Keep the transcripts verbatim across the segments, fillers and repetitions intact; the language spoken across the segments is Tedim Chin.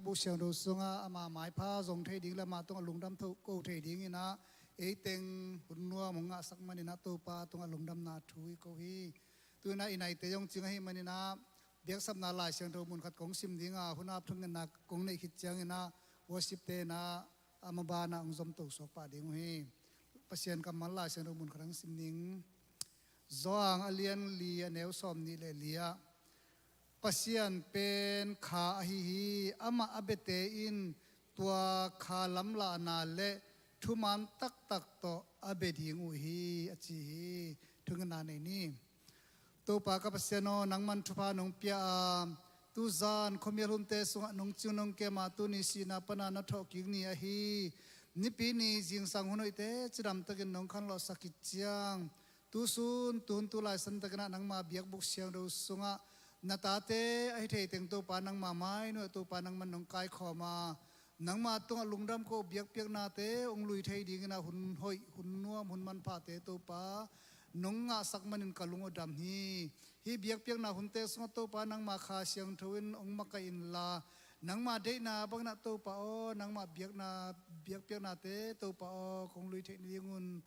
Biakbuk Siangtho sungah ama maipha zong thei ding le ama tungah lungdam tho ko thei dingin ah, ei teng hun nuam hong ngahsak manin ah Topa tungah lungdamna thu i ko hi. Tu-in ah i naite zong cing ahih manin ah biaksapna Lai Siangtho mun khat kong sim ding a, hun ap thungetna kong neih khit ciangin ah worship-te in ah a maban ah hong zomto suak pah ding uh hi. Pasian kammal Lai Siangtho mun khat hong sim ding. Johan a lian li, a neu sawmnih le li ah, Pasian pen kha ahi hi. Amah a biate in tua kha lamlahna le thuman taktak tawh a bia ding uh hi, a ci hi. Thungetna nei ni. Topa ka Pasian aw, nangman thupha nong pia a, tuzan khuamial hunte sungah nong cing nong kem a, tuni sihna pana na thawhkik ni ahi. Nipi ni zingsang hun hoihte cidamtakin nong khanlawhsak khit ciang, tusun tun tu laisan takin ah nangma biakbuk siangtho sungah na tate ahi thei teng Topa nangma mai nuai Topa nangman nong kaikhawm a, nangma tungah lungdam ko biakpiaknate hong lui thei dingin ah hun hoih, hun nuam, hun manphate Topa nong ngahsak manin ka lung aw dam hi. Hih biakpiakna hunte sungah Topa nangma Kha Siangtho in hong makaih inla, nangma deihna bangin ah Topa aw, nangma biakna, biakpiaknate Topa aw kong lui theih nadingun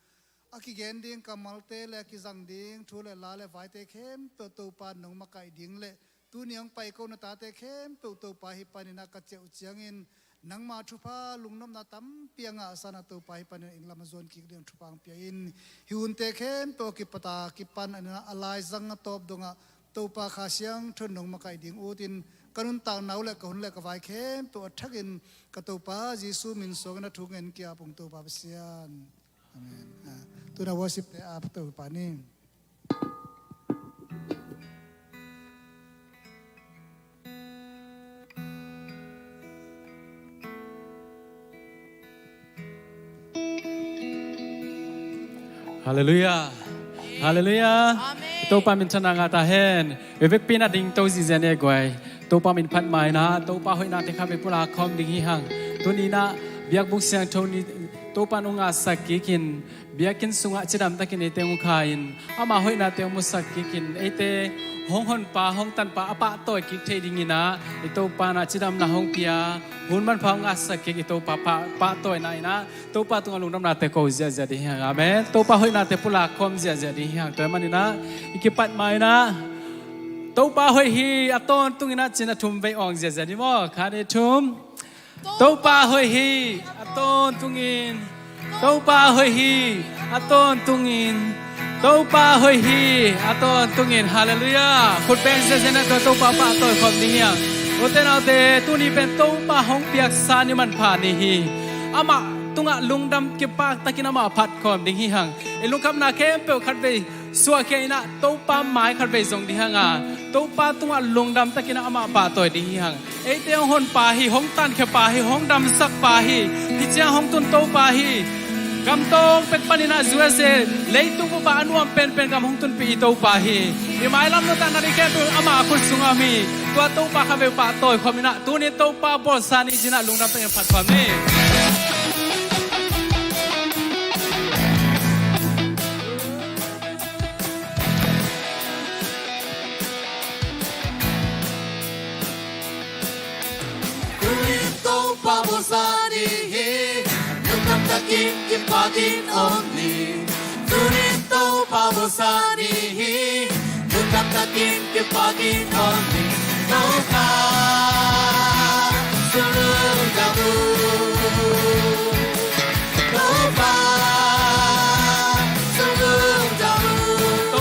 a kigen ding kammalte le a kizang ding thu le la le vaite khempeuh Topa nong makaih ding le tuni hong pai ko na tate khempeuh Topa hih panin ah ka ciah uh ciangin nangma thupha lungnopna tampi a ngahsa in ah Topa hih panin ah inn lam a zuan kik ding thupha hong pia in. Hih hunte khempeuh a kipat a kipan a laizang a tawp dongah Topa Kha Siangtho in nong makaih ding ut in, ka nuntakna uh le ka hun le ka vai khempeuh a thakin ka Topa Jesu min suangin a thu ngen ki-ap ung Topa Pasian. Amen. Ah, tu-in ah worship-te ap to pa ni. Halleluiah. Halleluiah. Amen. Topa minthanna ngah ta hen. Vekpi in ah ding to zihziah ni guai. Topa min phat mai-in ah Topa hoihnate khatvei pulak khawm ding hi hang. Tuni in ah biakbuk siangtho ni Topa nong ngahsak kikin, biakinn sungah cidamtakin eite hong kha in, ama hoihnate hong musak kikin, eite hong honpa, hong tanpa a pahtawi kik thei dingin ah i Topa in ah cidamna hong pia, hun manpha hong ngahsak kik i Topa pah, pahtawina in ah Topa tungah lungdamnate ko ziahziah ding hi hang. Amen. Topa hoihnate pulak khawm ziahziah ding hi hang. Tua ahih manin ah i kipat mai-in ah Topa hoih hi, a tawntungin ah ci-in a thum vei awng ziahziah ni maw. Khat, nih, thum. Topa hoih hi, a tawntungin. Topa hoih hi, a tawntungin. Topa hoih hi, a tawntungin. Halleluiah. Khut beng ziahziah in ah tua Topa pahtawi khawm ding hi hang. Ute naute, tuni pen Topa hong piaksa ni manpha ni hi. Amah tungah lungdam kipaktakin amah phat khawm ding hi hang. I lungkhamna khempeuh khatvei suahkhia in ah Topa mai khatvei zong ding hi hang a, Topa tungah lungdamtakin ah amah pahtawi ding hi hang. Eite hong honpa hi, hong tankhia pa hi, hong damsak pa hi. Hih ciang hong tun Topa hi. Gamtawng pek panin ah U S A, leitung bup ah a nuam penpen gam hong tunpih i Topa hi. I mailam nuntakna ding khempeuh ama khut sungah om hi. Tua Topa khatvei pahtawi khawm in ah tuni Topa bawlsa ni ci-in ah lungdamtakin phat khawm ni. Tuni Topa bawlsa ni hi, lungdam takin kipakin om ni. Tuni Topa bawlsa ni hi, lungdam takin kipakin om ni. Topa sung lungdam uh. Topa sung lungdam uh.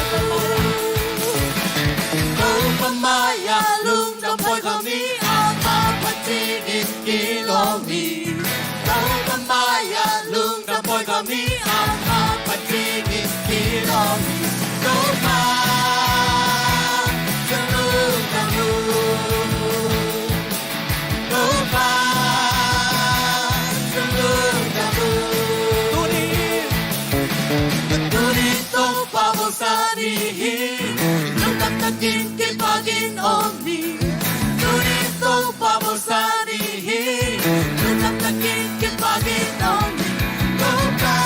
Topa mai-ah lungdam pawi khawm ni, ama phat dingin kilawm ni. Topa mai-ah lungdam pawi khawm ni, ama phat dingin kilawm ni. Topa sung lungdam uh. Topa sung lungdam uh. Tuni, tuni Topa bawlsa ni hi, lungdam takin kipakin om ni. Tuni Topa bawlsa ni hi, lungdam takin kipakin om ni. Topa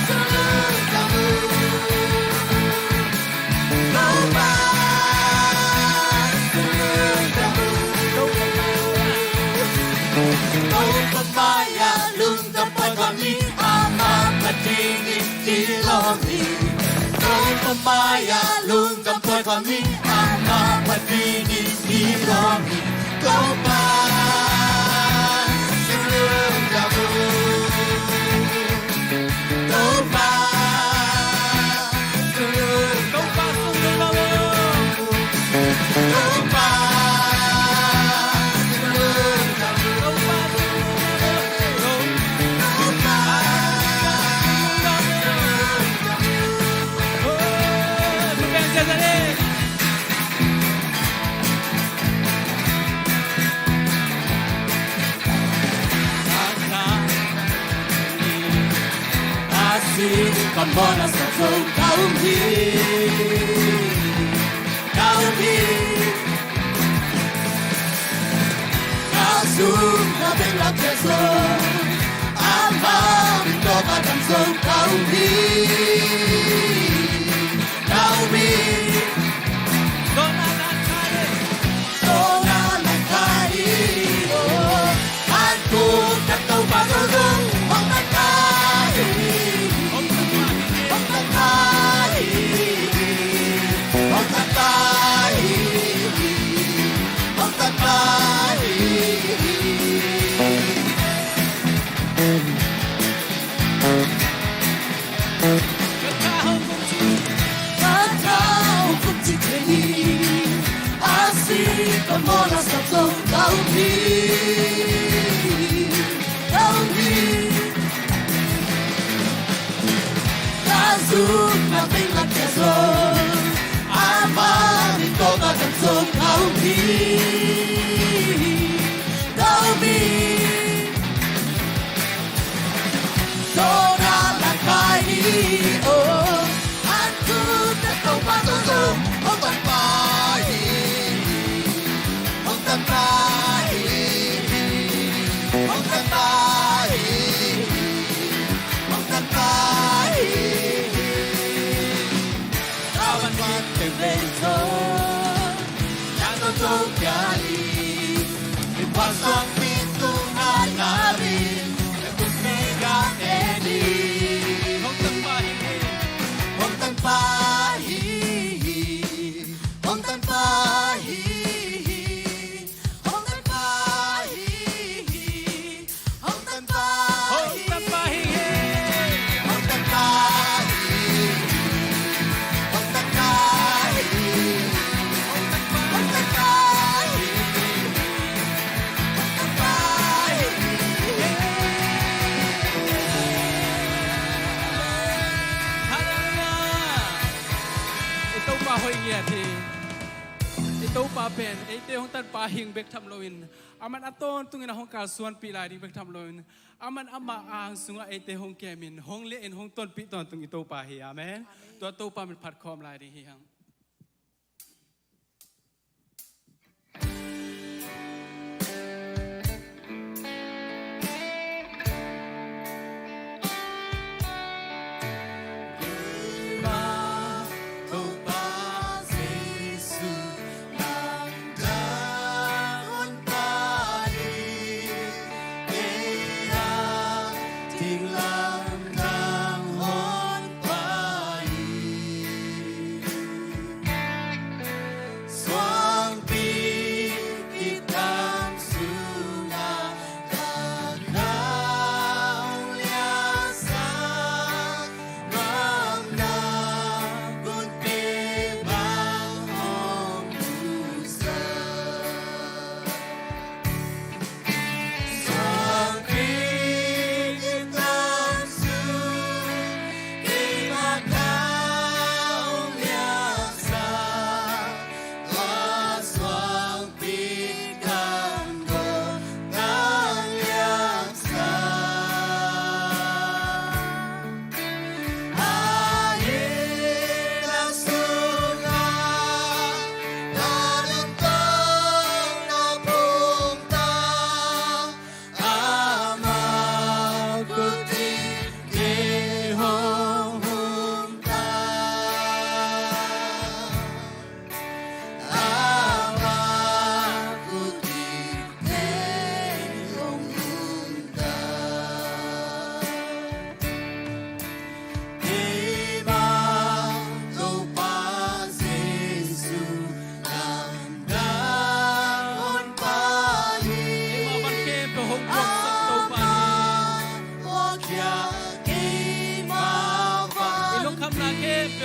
sung lungdam uh. Topa sung lungdam uh. Topa mai-ah lungdam pawi khawm ni, amah phat dingin kidawm ni. Topa sung lungdam uh. Topa sung lungdam uh. Topa sung lungdam uh. Topa sung lungdam uh. Topa sung lungdam uh. Ka mawhna sak zong ka um hi. Ka um hi. Ka zum ka beng lak zong, amah min tawh ka dam zong ka um hi. Ka um hi. Tawna langkai hi, oh. An tuk tak Topa zong zong hong tan pah hi. Hong tan pah hi. Hong tan pah hi. Hong tan pah hi. Ka tha hong kumcih thei hi. A si ka mawhna sak zong ka um hi. Ka um hi. Ka zum ka beng lak zong, amah min tawh ka dam zong ka um hi. Ka um hi. Tawna langkai hi, oh. An tuk tak Topa zong zong hong tan pah hi. Hong tan pah hi. Hong tan pah hi. Hong tan pah hi. Ka van kik teng vei zong, nang tawh Topa hi. Min pha suang mi tung nai ngari. Hong tan pah hi. Hong tan pah hi. Hong tan pah hi. Hong tan pah hi. Hong tan pah hi. Hong tan pah hi. Hong tan pah hi. Hong tan pah hi. Hong tan pah hi. Halleluiah. I Topa hoih ngiat hi. I Topa pen eite hong tan pah hing bek tham loin, aman a tawntungin a hong kalsuanpih lai ding bek tham loin, aman amah ang sungah eite hong kemin hong liahin hong tonpih tawntung i Topa hi. Amen. Amen. Tua Topa min phat khawm lai ding hi hang.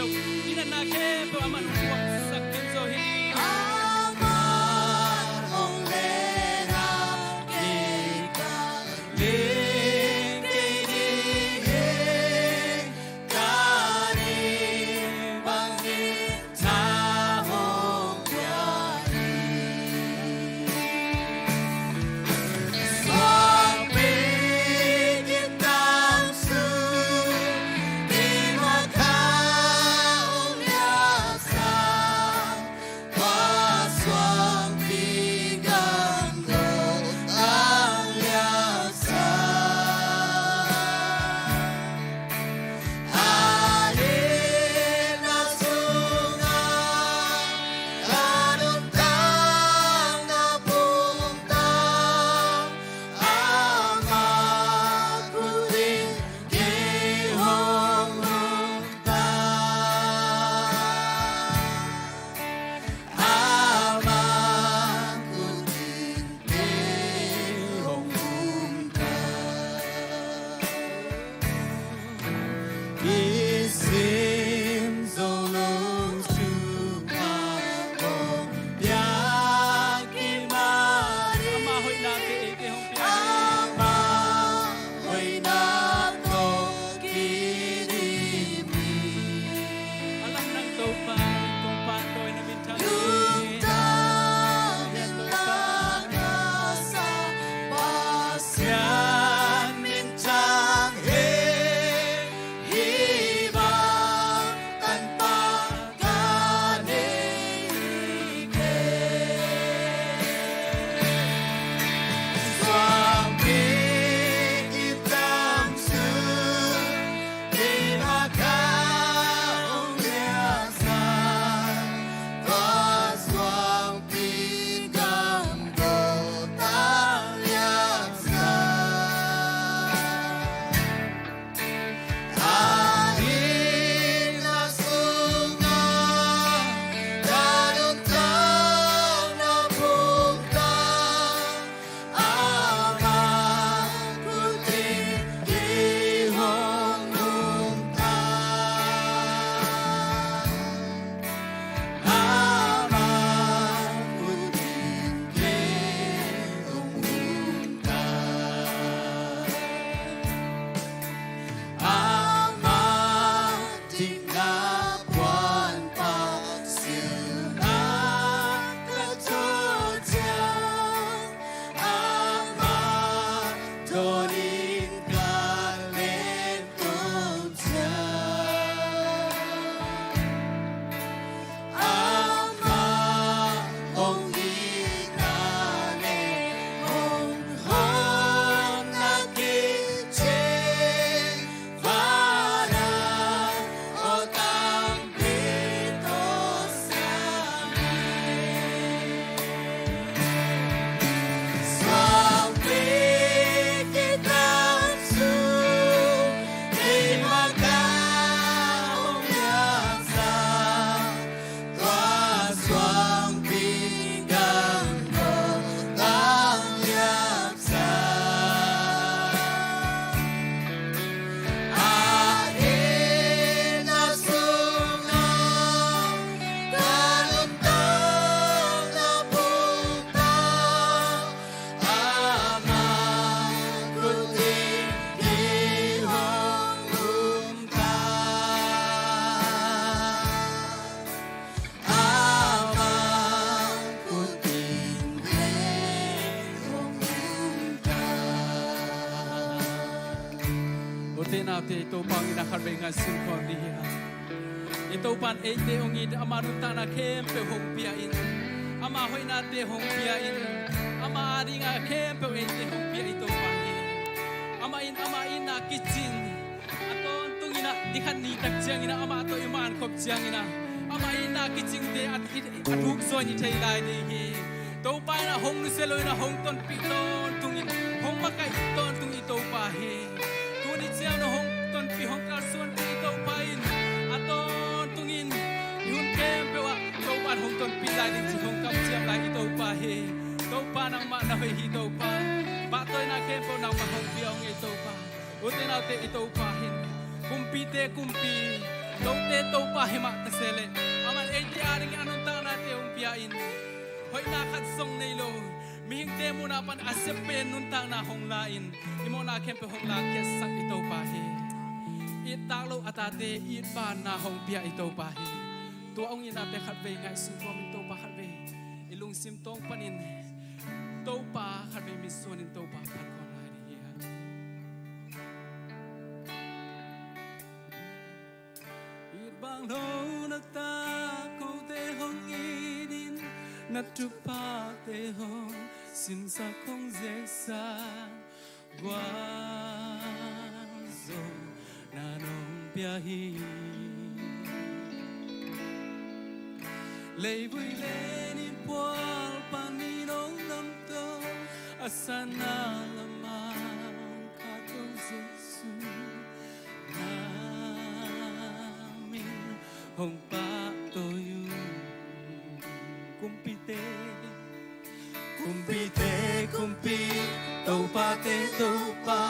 Ginatna khempeuh amah in hong puaksak khin zo hi. Amah hong lehna kei ka leng kei ding hi. Ka nih bangin tha hong pia hi. Suangpi kitam sung, i maka hong liatsak, tua suangpi gamdang hong liatsak. A itna sungah a nuntakna pumtak, amah khut in kei hong nungta. Amah khut in kei hong nungta. Kisim zo lo thupha hong piak i mah hi. Amah hoihnate eite hong piak hi. Amah hoihna tawh kidim hi. A lamdang Topa, Topa tawh na min thang hi. Lungtang in la na sa Pasian min thang hi. Hih bang tanpa ka nei hi kei. Suangpi kitam sung, i maka hong liatsak, tua suangpi gamdang hong liatsak. A itna sungah a nuntakna pumtak, amah khut in kei hong nungta. Amah khut in kei hong nungta. Amah dikna puanpak silna ka thawh ciang, amah dawn in ka len tung ciang, amah hong itna le hong hawmna kicing, van-ah aw tampi tawh sang hi. Suangpi kitam sung, i maka hong liatsak, tua suangpi gamdang hong liatsak. A itna sungah a nuntakna pumtak, amah khut in kei hong nungta. Amah khut in kei hong nungta. Ute naute, i Topa hong itna khatvei ngaihsun khawm dih hi hang. I Topa in eite hong it, ama nuntakna khempeuh hong pia in, ama hoihnate hong pia in, ama adinga khempeuh eite hong pia i Topa hi. Amah in ama itna kicing, a tawntungin ah ni khat ni tak ciangin ah amah tawh i mankhop ciangin ah amah itna kicingte a, a thuk zaw in i thei lai ding hi. Topa in ah hong nusia loin ah hong tonpih tawntungin, hong makaih tawntung i Topa hi. Tuni ciang na hong tonpih, hong kalsuanpih i Topa in a tawntungin i hun khempeuh ah Topa in hong tonpih lai ding ci hong kamciam lai i Topa hi. Topa nangmah na hoih hi Topa. Pahtawina khempeuh nangmah hong pia ung ei Topa. Ute naute, i Topa hin kumpite kumpi, Kote Topa hi mah ta se leh, aman eite adingin a nuntaknate hong pia-in, hoihna khat zong nei lo, mihingte munah pan a sep pen nuntakna hong la-in, i mawhna khempeuh hong la khiatsak i Topa hi. It tak lo a tate it banna hong pia i Topa hi. Tua hong itnate khat vei ngaihsun kawmin Topa khat vei i lungsim tawng panin Topa khat vei mitsuanin Topa phat kawm lai ding hi hang. It bang lo na ta kote hong it in, na thuphate hong simsak hong zeksak, gualzawhna nong pia hi. Leivui le niphual panin hong damto, a sanna lamah hong khat to Jesu, na min hong pahtawi uh. Kumpite, kumpite kumpi, topate Topa,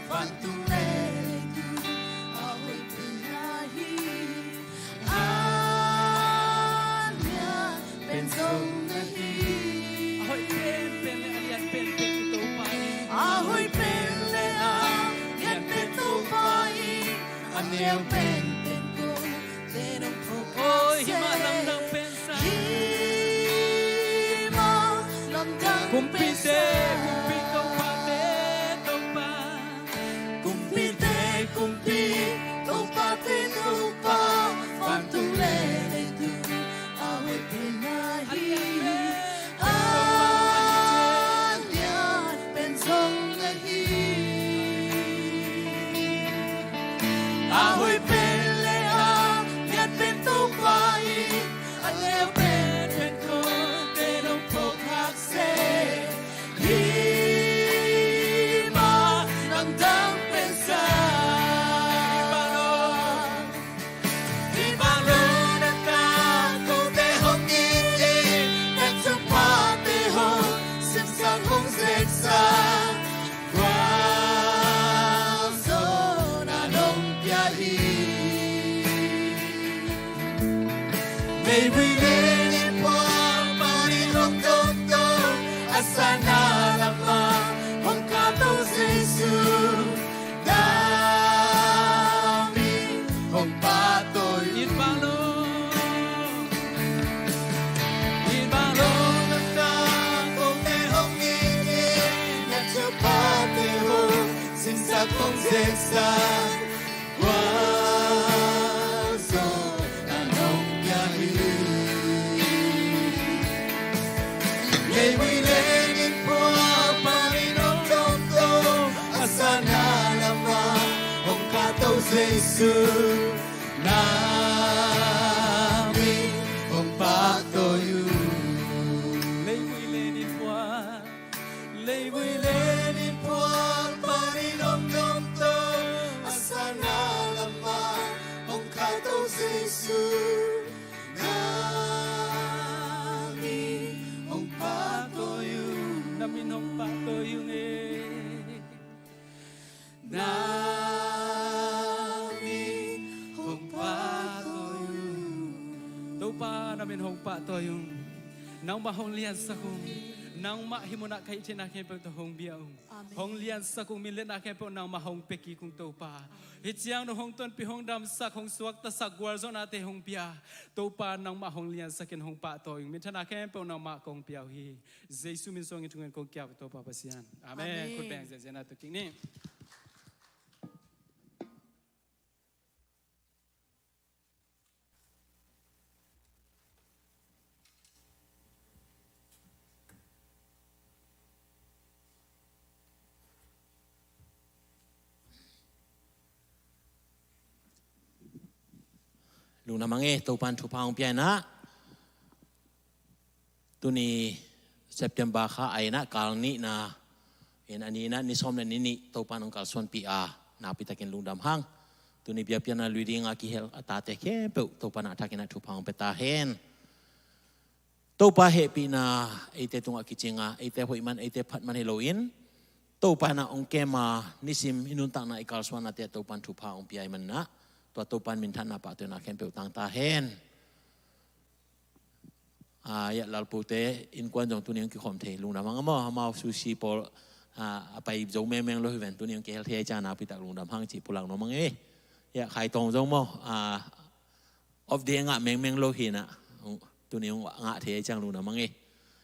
vantung le leitung a hoih pen na hi. A lian pen zong na hi. A hoih penpen le a lian penpen Topa hi. A hoih pen le a lian pen Topa hi. A neu penpen ko Oi, hi mah lamdang pensa. Hi mah lamdang pensa. Kumpite kumpi, topate Topa. Kumpite kumpi, topate Topa. Vantung le leitung a hoih pen na hi. A lian pen zong na hi. A hoih pen le a lian pen Topa hi. A neu penpen kote nong phawk hak se. Hi mah lamdang pensa. Hi mah lo na ta kote hong it in, na thuphate hong simsak hong zeksak, gualzawhna nong pia hi. Leivui le niphual panin hong damto, a sanna lamah hong khat to Jesu, na min hong pahtawi. It bang lo, it bang lo na ta kote hong it in, na thuphate hong simsak hong zeksak, gualzawhna nong pia hi. Leivui le niphual panin hong damto, a sanna lamah hong khat to Jesu, na min hong pahtawi uh. Leivui le niphual, leivui le niphual panin hong damto, a sanna lamah hong khat to Jesu, na min hong pahtawi uh. Na min hong pahtawi uh ne. Na min hong pahtawi ung. Topa, na min hong pahtawi ung. Nangmah hong liansak ung. Nangmah hih munah ka hih theihna khempeuh tawh hong bia ung. Amen. Hong liansak ung, minliatna khempeuh nangmah hong pia kik ung Topa. Hih ciang nong hong tonpih, hong damsak, hong suaktasak, gualzawhnate hong pia. Topa, nangmah hong liansak in hong pahtawi ung. Minthanna khempeuh nangmah kong pia uh hi. Jesu min suangin thungen kong kiap Topa Pasian. Amen. Amen. Khut beng zenzen a tu kik ni. Lungdam hang e, Topan thupha hong pia in ah. Tuni September kha a in ah kal nihna in, a nihna ni sawm le ni nih Topan hong kalsuanpih a, nakpitakin lungdam hang. Tuni biakpiakna lui dinga kihel a tate khempeuh Topan a thakin ah thupha hong pia ta hen. Topa hehpihna eite tungah kicinga, eite hoih man, eite phat man hi loin, Topa in ah hong kem a, nisim i nuntakna i kalsuannate ah Topan thupha hong pia ahih manin ah, Tua Topan minthanna pahtawina khempeuh tangta hen. Ah, ya lalpute innkuan zong tuni hong kikhawm thei lungdam hang maw, amau sushi pawl, ah, a pai zo mengmeng lo hi ven, tuni hong kihel thei ciang nakpitak lungdam hang ci pulak nuam hang e. Ya khaitawng zong maw, ah, off day ngah mengmeng lo hi na, tuni hong ngah thei ciang lungdam hang e.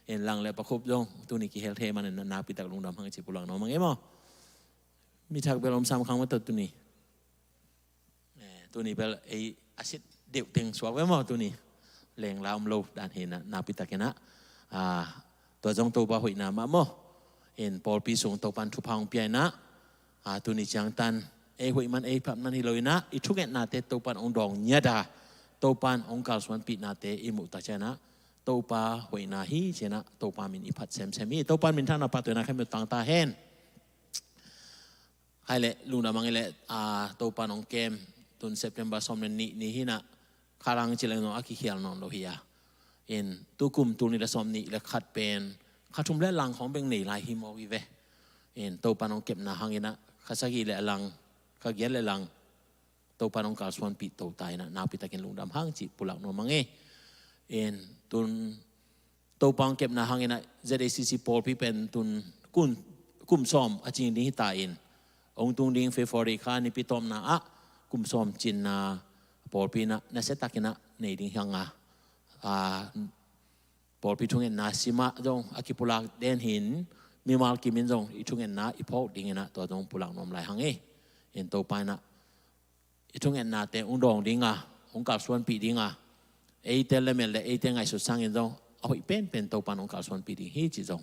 En lang le pakhup zong tuni kihel thei manin nakpitak lungdam hang ci pulak nuam hang e maw. Mi thak bel om sam khang maw tuni. Eh, tuni bel ei a sit deuh teng suak ve maw tuni. Leng la om lo dan hi na, nakpitakin ah, ah, tua zong Topa hoihna mah maw. In pawlpi sung Topan thupha hong pia in ah, ah, tuni ciangtan ei hoih man ei phat man hi lo in ah, i thungetnate Topan hong dawng ngiat a, Topan hong kalsuanpihnate i muh tak ciang ah, Topa hoihna hi ci in ah, Topa min i phat semsem hi. Topan minthanna pahtawina khempeuh tangta hen. Hai le, lungdam hang i le, ah, Topan hong kem, tun September sawm le nih ni hi na, khalang ci leng zong a kikhial nawn lo hi a. In, tu kum tul nih le sawm nih le khat pen, kha thum le lang khawng beng nei lai hi mawk i ve. In, Topan hong kepna hang in ah, kha sagih le lang, kha giat le lang, Topan hong kalsuanpih to ta in ah, nakpitakin lungdam hang ci pulak nuam hang e. In, tun Topa hong kepna hang in ah, Z A C C pawlpi pen tun kun, kum sawm a cing ding hi ta in, hong tung ding February kha nipi tawpna ah, kum sawm cinna pawlpi in ah, nasia takin ah nei ding hi hang a. Ah, pawlpi thungetna sim ah zong a kipulak den hi in, mimal kim in zong i thungetna i phawk ding in ah, tua zong pulak nuam lai hang e. In Topa in ah, i thungetnate hong dawng ding a, hong kalsuanpih ding a, eite lamet le eite ngaihsut sangin zong a hoih penpen Topan hong kalsuanpih ding hi ci zong,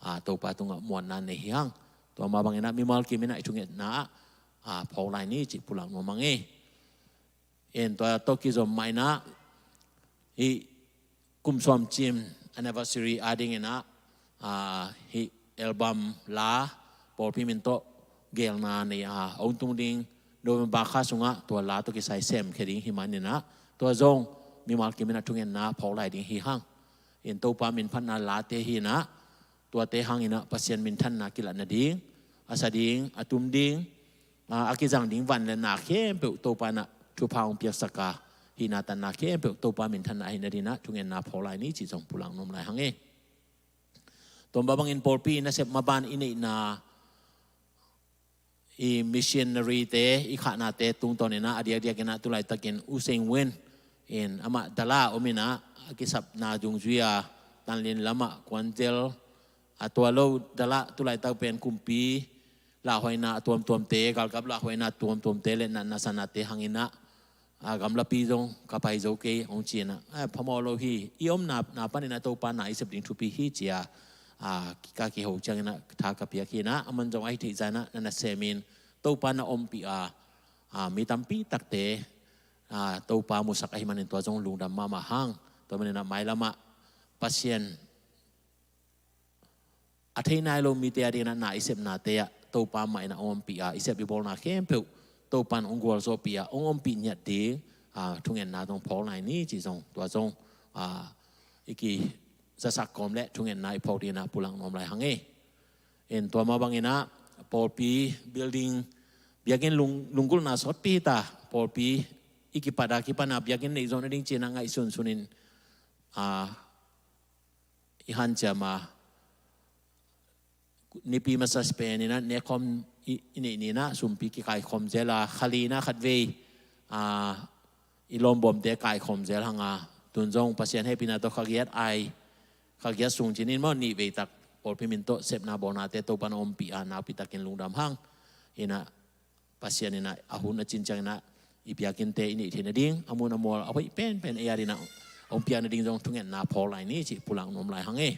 ah, Topa tungah muanna nei hi hang. Tua mah bangin ah mimal kim in ah i thungetna ah, ah, phawk lai ni ci pulak nuam hang e. In tua tawh kizom mah in ah, hih kum sawm cim anniversary a ding in ah, ah, hih album la pawlpi min tawh gelna nei a, hong tung ding November kha sungah tua la tawh kisai semkhia ding hi man in ah, tua zong mimal kim in ah thungetna phawk lai ding hi hang. In Topa min phatna late hi in ah, tuate hang in ah Pasian minthanna kilat nading, a sa ding, a tum ding, a, a kizang ding van le na khempeuh Topa in ah thupha hong piaksak a, hihna tanna khempeuh Topa minthanna ahih nading in ah thungetna phawk lai ni ci zong pulak nuam lai hang e. Tua mah bangin pawlpi nasep maban i neihna, i missionary te, i khahnate tungtawn in ah, a diakdiak in ah tu laitakin U Seng Win in, amah Dala om in ah, a kisapna dungzui a, Tanlin lamah kuantel, a tua lo Dala tu laitak pen kumpi lauhuaina tuamtuamte, galkap lauhuaina tuamtuamte le natna sanate hang in ah, a, gamlapi zong ka pai zo kei hong ci in ah, a, phamawh lo hi, i omna, na pan in ah Topa na i sep ding thupi hi ci a, a, ka kiho ciang in ah tha ka piak hi in ah, aman zong a hih theih zah in ah na nasem in Topa na ompih a, a, mi tampi takte, a, Topa musak ahih manin tua zong lungdam mahmah hang. Tua manin ah mailam ah Pasian a thei nai lo mite a ding in ah na i sepnate ah Topa mah in ah hong ompih a, i sep i bawlna khempeuh Topa in hong gualzawhpih a, hong ompih ngiat ding, a, thungetna zong phawk lai ni ci zong, tua zong, a, i kizasak kawm le thungetna i phawk ding in ah pulak nuam lai hang e. In tua mah bangin ah pawlpi building, biakinn lung, lunggulhna sawtpi hi ta, pawlpi i kipat a, kipan a biakinn neih zawh nading ci in ah ngaihsunsun in, a, i hanciam a, nipi masa pen in ah nekkhawm i, i neih ni in ah sumpi kikaikhawm zel a, kha li in ah khatvei, a, i lawmbawmte kaikhawm zel hang a, tun zong Pasian hehpihna tawh kha giat ai, kha giat sung ci-in maw, nih vei tak pawlpi min tawh sepna bawlnate Topa in ompih a, nakpi takin lungdam hang. In ah Pasian in ah a hun a cin ciang in ah i biakinnte i neih theih nading, a mun a mual a hoih penpen ei a ding in ah hong piak nading zong thungetna phawk lai ni cih pulak nuam lai hang e.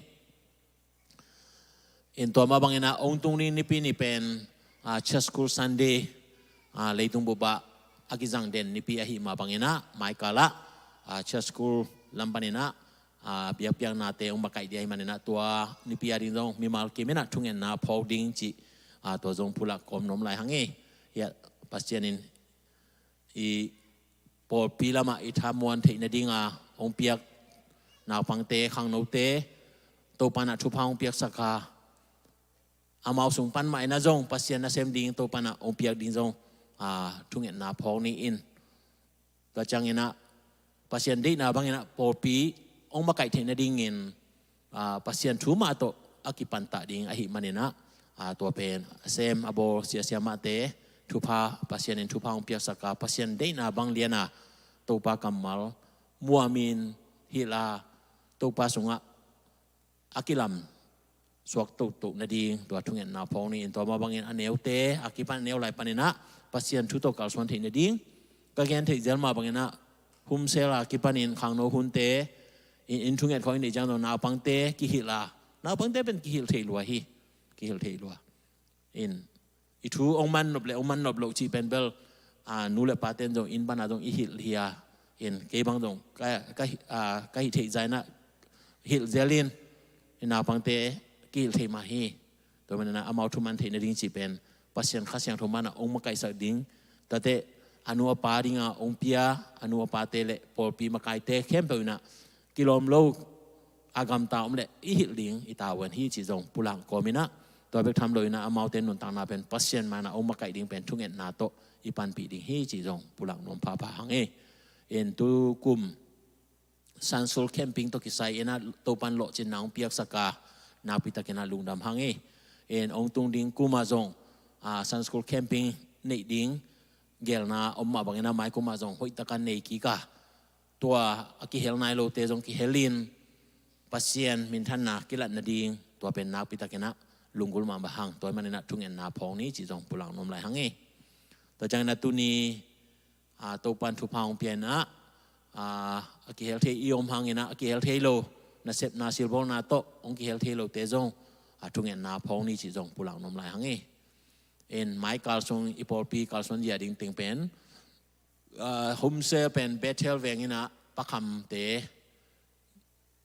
In tua mah bangin ah hong tung ding nipi ni pen, a, Church School Sunday, a, leitung bup ah a kizang den nipi ahih mah bangin ah, maikal ah, a, Church School lam panin ah, a, biakpiaknate hong makaih ding ahih manin ah, tua nipi a ding zong mimal kim in ah thungetna phawk ding cih, a, tua zong pulak kawm nuam lai hang e. Hiah Pasian in i pawlpi lamah i thamuan theih nading a hong piak naupangte, khangnote, Topa in ah thupha hong piaksak a, amau sung pan mah in ah zong Pasian nasem ding Topa in ah hong piak ding zong, a, thungetna phawk ni in. Tua cianginah Pasian deihna banginah pawlpi hong makaih theih nadingin, aa, Pasian thu mah tawh a kipantah ding ahih maninah, aa, tua pen a sem a bawl siasia mahte thupha, Pasian in thupha hong piaksak a, Pasian deihna bang liana Topa kammal muamin hilh a, Topa sungah a kilam suak tohtoh nading tua thungetna phawng ni. In tua mah bangin a neute a kipan a neu lai paninah Pasian thu tawh kalsuan theih nading ka gen theih zel mah banginah homeschool a kipanin khangno hunte in, in thunget khawng i neih ciang zong naupangte kihilh a, naupangte pen kihilh thei lua hi, kihilh thei lua. In i thu hong man nop le hong man nop loh cih pen bel, aa, nu le paten zong inn pana zong i hilh hi a, in kei bang zong ka, ka, aa, ka hih theih zainah hilh zelin i naupangte kihilh thei mah hi. Tua maninah amau thu man theih nading cih pen Pasian Kha Siangtho manah hong makaihsak ding, tate a nu a pa dinga hong pia a nu a pate le pawlpi makaite khempeuh inah kilawm lo a gamta om le i hilh ding i tavuan hi cih zong pulak kawminah, tua bek tham loinah amaute nuntakna pen Pasian manah hong makaih ding pen thungetna tawh i panpih ding hi cih zong pulak nuam phapha hang hi. In tu kum Sunday School Camping tawh kisai inah Topan lawhcinna hong piaksak a, nakpitakinah lungdam hang hi. In hong tung ding kumah zong, aa, Sunday School Camping neih ding gelna om mah banginah mai kumah zong hoihtakan nei kik a, tua a kihel nai lote zong kihelin Pasian minthanna kilat nading tua pen nakpitakinah lunggulh mahmah hang. Tua maninah thungetna phawng ni cih zong pulak nuam lai hang hi. Tua cianginah tuni, aa, Topan thupha hong pia inah, aa, a kihel thei i om hanginah a kihel thei lo nasepna silbawlna tawh hong kihel thei lote zong, aa, thungetna phawng ni cih zong pulak nuam lai hang hi. In mai kalsung i pawlpi kalsuan zia ding teng pen, aa, homeschool pen Bethel veng inah Pa Khamte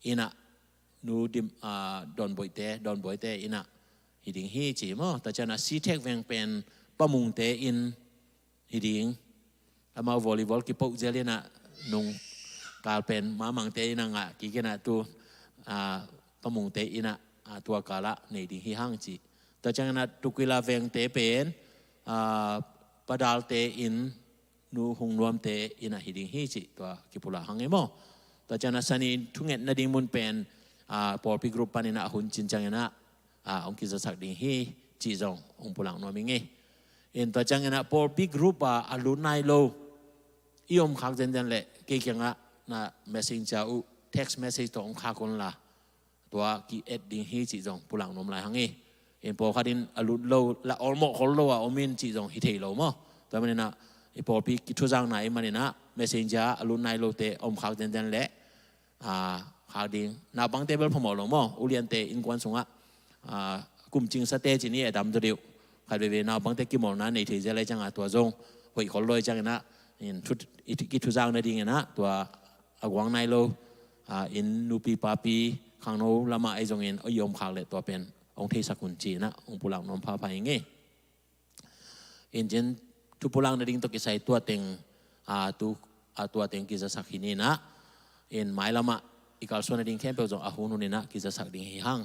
inah, nu dim, aa, Donboite, Donboite inah hi ding hi ci maw. Tua cianah C-Tech veng pen Pa Mungte in hi ding. Amau volleyball kipoh zel inah nung kal pen Ma Mangte inah ngah kik inah tu, aa, Pa Mungte inah, aa, tua kalah nei ding hi hang ci. Tua cianginah Tukwila vengte pen, aa, Pa Dalte in, nu Hung Nuamte inah hi ding hi cih tua kipulak hang hi maw. Tua cianah Sani thunget nading mun pen, aa, pawlpi group paninah a hun cin cianginah, aa, hong kizasak ding hi cih zong hong pulak nuam ing hi. In tua cianginah pawlpi group a a lut nai lo i om khak zenzen le kei kiangah na messenger uh text message tawh hong khak unla, tua ki-et ding hi cih zong pulak nuam lai hang hi. In pawlkhat in a lut lo la awlmawh khol lo a om in cih zong hi thei lo maw. Tua maninah i pawlpi kithuzakna i maninah messenger a lut nai lote om khak zenzen le, aa, khak ding. Naupangte bel phamawh lo maw, uliante innkuan sungah, aa, kum cingsate cin i a dam zaw deuh. Khat veivei naupangte kimawlna nei thei zel lai ciangah tua zong hoih khol lo i cianginah, in thu, i thu, kithuzak nadinginah tua a guang nai lo, aa, inn nupi papi khangno lamah ahi zongin i om khak le tua pen hong theisak un ci inah hong pulak nuam phapha ing hi. In cin thupulak nading tawh kisai tua teng, aa, tu, aa, tua teng kizasak hi ninah. In mailamah i kalsuan nading khempeuh zong a hun huninah kizasak ding hi hang.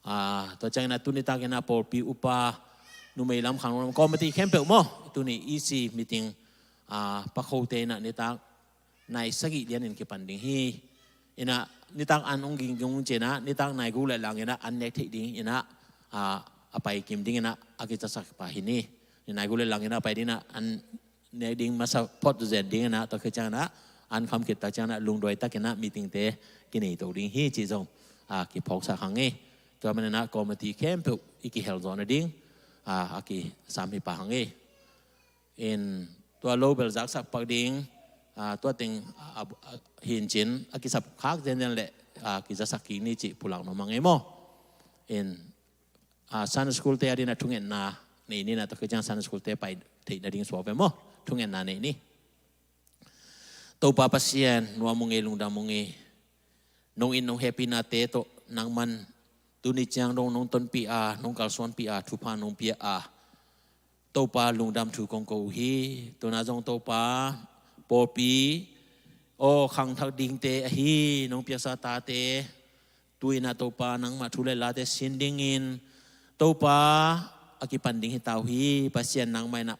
Aa, tua cianginah tuni takinah pawlpi upa numei lam khangno lam committee khempeuh maw, tuni E C meeting, aa, Pa Khote inah nitak nai sagih lianin kipan ding hi. Inah nitak an hong ging ging cinah nitak nai guk le langinah an nek theih ding inah, aa, a pai kim dinginah a kizasak pah hi ni. Nai guk le langinah a pai dinginah an nek ding masa phot zen dinginah tua khit cianginah an kham khit tak cianginah lungduai takinah meetingte kinei to ding hi cih zong, aa, kiphawksak hang hi. Tua maninah committee khempeuh i kihel zawh nading, aa, a kisam hi pah hang hi. In tua lo bel zaksak pak ding, aa, tua teng, aa, aa, hi in cin a kisap khak zenzen le, aa, kizasak kik ni cih pulak nuam hang hi maw. In, aa, Sunday School te a dinah thungetna nei ninah tua khit ciang Sunday School te pai theih nading suak ve maw. Thungetna nei ni. Topa Pasian, nuam ung ei, lungdam ung ei. Nong in nong hehpihnate tawh nangman tuni ciang dong nong tonpih a, nong kalsuanpih a, thupha nong pia a, Topa lungdam thu kong ko uh hi. Tuna zong Topa, pawlpi aw khangthak dingte ahi nong piaksa tate, tu-inah Topa nangmah thu le late sin dingin Topa a kipan ding hi ta uh hi. Pasian nangmah inah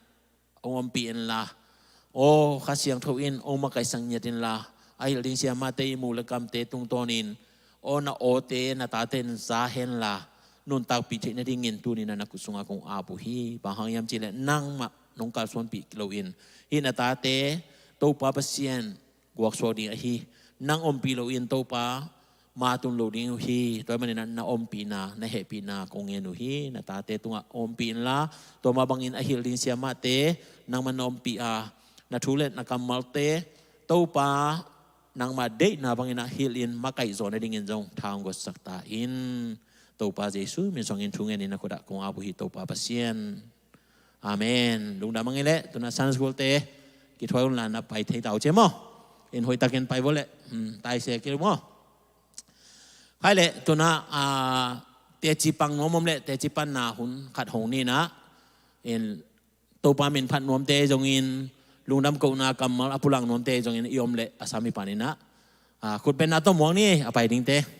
hong ompih inla, Aw Kha Siangtho in hong makaihsak ngiat inla, a hilh ding siamahte i muh le kamte tungtawnin, aw na awte na tate in za henla, nuntakpih theih nadingin tuni-in na khut sungah kong ap uh hi. Bang hang hiam cihleh nangmah nong kalsuanpih loin hih na tate Topa Pasian guaksuak ding ahi. Nang ompih loin Topa ma tun lo ding uh hi. Tua ahih manin na ompihna, na hehpihna kong ngen uh hi. Na tate tungah ompih inla, tua mah bangin a hilh ding siamahte nangmah na ompih a, na thu le na kammalte Topa nangmah deihna bangin a hilhin makaih zawh nadingin zong tha hong guansak ta in. Topa Jesu min suangin thu ngenin na khutah kong ap uh hi Topa Pasian. Amen. Lungdam a ngei leh, tu-in a Sunday School te kithuai unla na pai thei ta uh ci maw. In hoihtakin pai vua leh, hmm, taise kei uh maw. Hai leh, tu-in a, ah, teci pang nuam om leh, teci panna hun khat hong ni-in a, in Topa min phat nuamte zongin, lungdam kohna kammal a pulak nuamte zongin i om leh, a sam i pan in a, ah, khutbetna tawh muak ni, a pai dingte.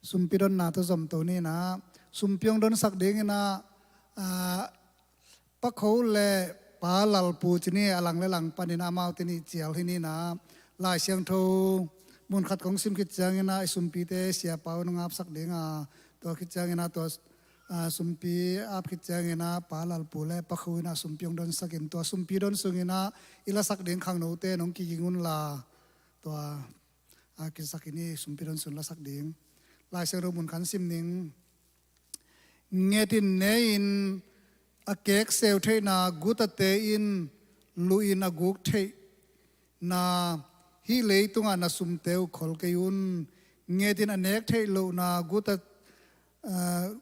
Sumpi donna tawh zom to ni-in a, sumpi hong donsak dingin a, ah, Pa Kho le Pa Lalpu ci ni, a lang le lang panin amaute nih cial hi ni-in a, Lai Siangtho mun khat kong sim khit ciangin a, i sumpite Sia Pau in hong apsak ding a, tua khit ciangin a, tua, ah, sumpi ap khit ciangin a, Pa Lalpu le Pa Kho in a sumpi hong donsak in, tua sumpi don sungin a, i lasak ding khangnote in hong kiging unla, tua a kisak in i sumpi don sung lasak ding. Lai Siangtho mun khat sim ning. Nget in ne in, a kekseu theihna gutate in luh in a guk theihna, hih leitungah na sumte uh khol kei un. Nget in a nek theih lohna guta, ah,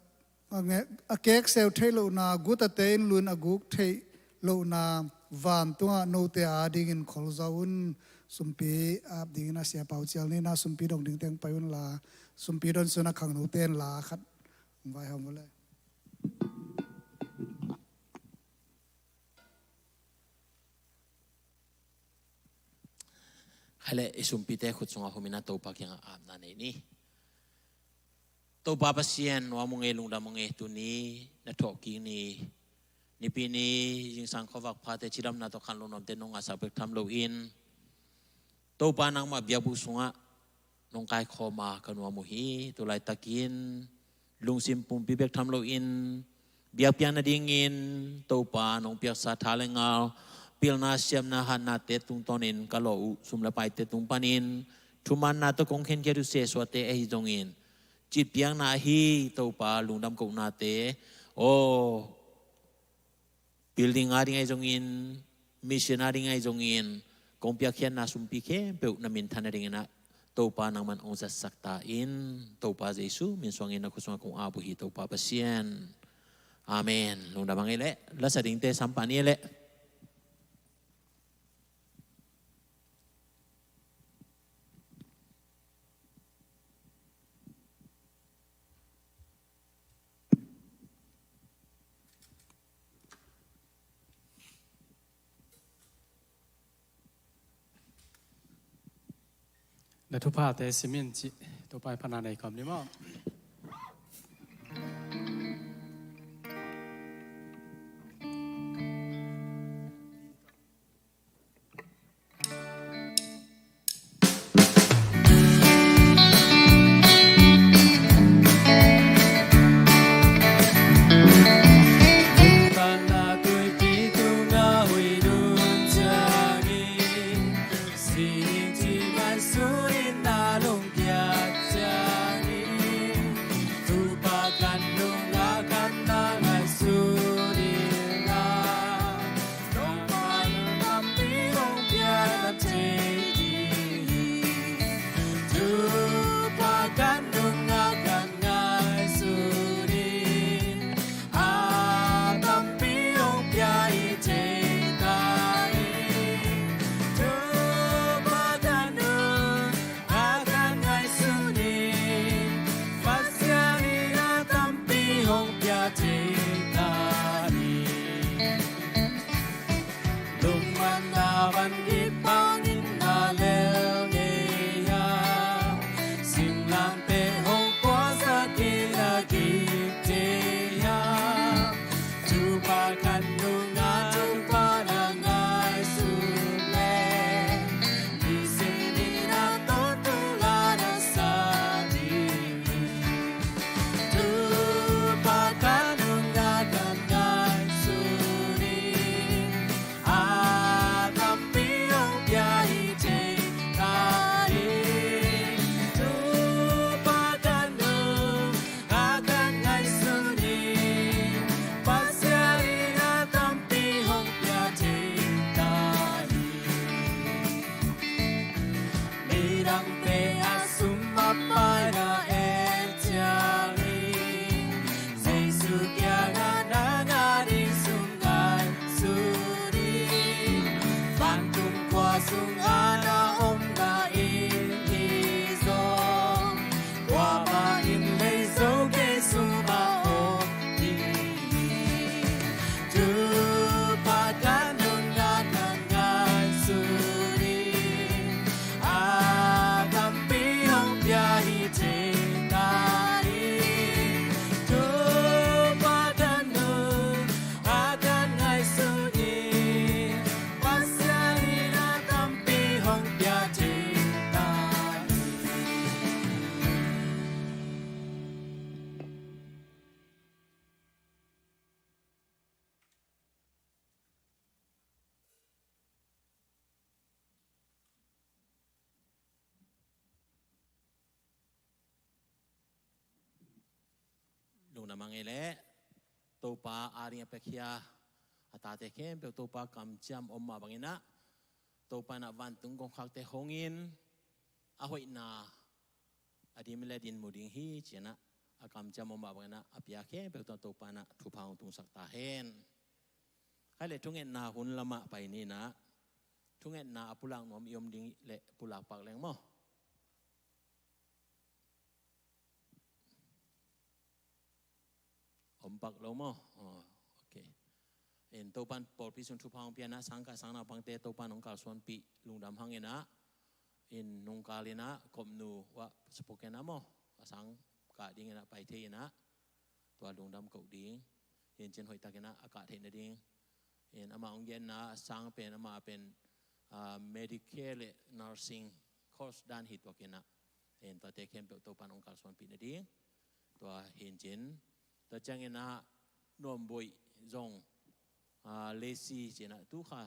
a nge-, a kekseu theih lohna gutate in luh in a guk theih lohna vantungah note adingin khol zaw un. Sumpi ap dingin a Sia Pau cial ni-in a, sumpi dong dingte hong pai unla, sumpi don sungin a khangnote in la khat hong vaihawm uh le. Hai leh, i sumpite khut sungah humin a Topa kiangah apna nei ni. Topa Pasian, nuam ung ei, lungdam ung ei, tuni na thawhkik ni, Nipi ni, zingsang khuavak phate cidamna tawh khanlawh nuamte nong ngahsak bek tham loin, Topa nangmah biakbuk sungah nong kaikhawm a ka nuam uh hi. Tulaitakin lungsim pumpi bek tham loin biakpiak nadingin Topa nong piaksa tha le ngal, pilna, siamna, hatnate tungtawnin ka lawh uh sum le paite tung panin thumanna tawh kong khenkhiat uh sehsuahte ahi zongin, citpiakna ahi Topa lungdam kohnate, aw, building a ding ahi zongin, mission a ding ahi zongin, kong piakkhiatna sumpi khempeuh na minthan nadingin ah Topa nangman hong zatsak ta in. Topa Jesu min suangin na khut sungah kong ap uh hi Topa Pasian. Amen. Lungdam a ngei leh, la sa dingte sam pah ni leh. Na thuphate simin cih, Topa in phatna nei khawm ni maw. Van kip bangin na lel ngei hiam? Singlamteh hong puaksak in a kip thei hiam? Thupha khat nungah thupha na ngaihsun leh, nisim in a tawntung la na sa ding hi. Thupha khat nungah ka ngaihsun hi. A tampi hong pia hi thei ta hi. Thupha khat nungah ka ngaihsun hi. Pasian in a tampi hong pia thei ta hi. Midangte a sum a paina en ciangin, Jesu kiangah nang a ding sum ngaihsun in. Vantung khua sungah na omna in hi zong, kuamah in lei zo kei sum a om ding hi. Thupha khat nungah ka ngaihsun hi. A tampi hong pia hi thei ta hi. Thupha khat nungah ka ngaihsun hi. Pasian in a tampi hong pia thei ta hi. Lungdam hang ei leh, Topa a ding a piakhia a tate khempeuh Topa kamciam om mah bangin ah, Topa in ah vantung kongkhakte hong in, a hoihna a dim le din mu ding hi ci-in ah, a kamciam om mah bangin ah, a pia khempeuh tungah Topa in ah thupha hong tungsak ta hen. Khai leh thungetna hun lamah pai ni in ah, thungetna a pulak nuam i om ding leh pulak pak leng maw? Om pak lo maw? Oh, ok. In Topa'n pawlpi sung thupha hong pia in ah, sangkah sang naupangte Topa'n hong kalsuanpih, lungdam hang in ah, in nungkal in ah, Kop Nu uh ah sa pok in ah maw, a sangkah ding in ah pai thei in ah, tua lungdam koh ding. Hi in cin hoihtak in ah a kah theih nading in, amah hong gen in ah, a sang pen, amah pen, ah, Medicare le nursing course dan hi tuak in ah, in tuate khempeuh Topa'n hong kalsuanpih nading. Tua hi in cin, tua ciangin ah Nuamboih zong, ah, Lesi ci-in ah, tu kha,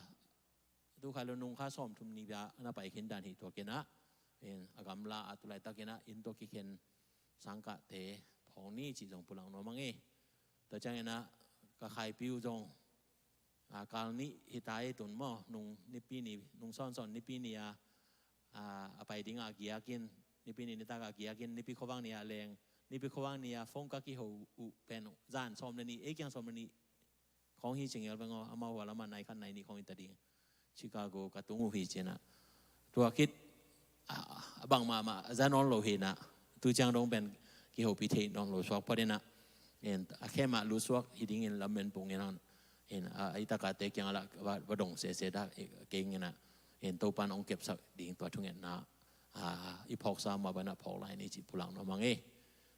tu kha lo nung kha sawmthum ni bia na pai khin dan hi tuak in ah, in a gamla ah tu laitak in ah inn tawh kikhen sangkahte phawk ni cih zong pulak nuam hang ei. Tua ciangin ah ka Khaipui uh zong, ah, kal nih hi ta ei, tun maw, nung Nipi ni, nung sawnsawn Nipi ni a, ah, a pai ding a giak in, Nipi ni nitak a giak in, Nipi khuavak ni a leng, Nipi khuavak ni a phone ka kiho uh pen zan sawm le nih, ei kiang sawm le nih khawng hi ci ngel veng aw, amau uh a lamah nai khat nai nih khawng hi ta ding. Chicago ka tung uh hi ci-in ah. Tua khit, a, a bang mahmah a za nawn lo hi in ah, tu ciang dong pen kihopih theih nawn lo suak phot in ah, in a khe mah lut suak hi dingin lamen pung in ah, in a, a i takate kiangah lah va, va dong sese dah, i, keng in ah, in Topa'n hong kepsak ding tua thungetna, a, i phawksa mah bangin ah phawk lai ni cih pulak nuam hang ei.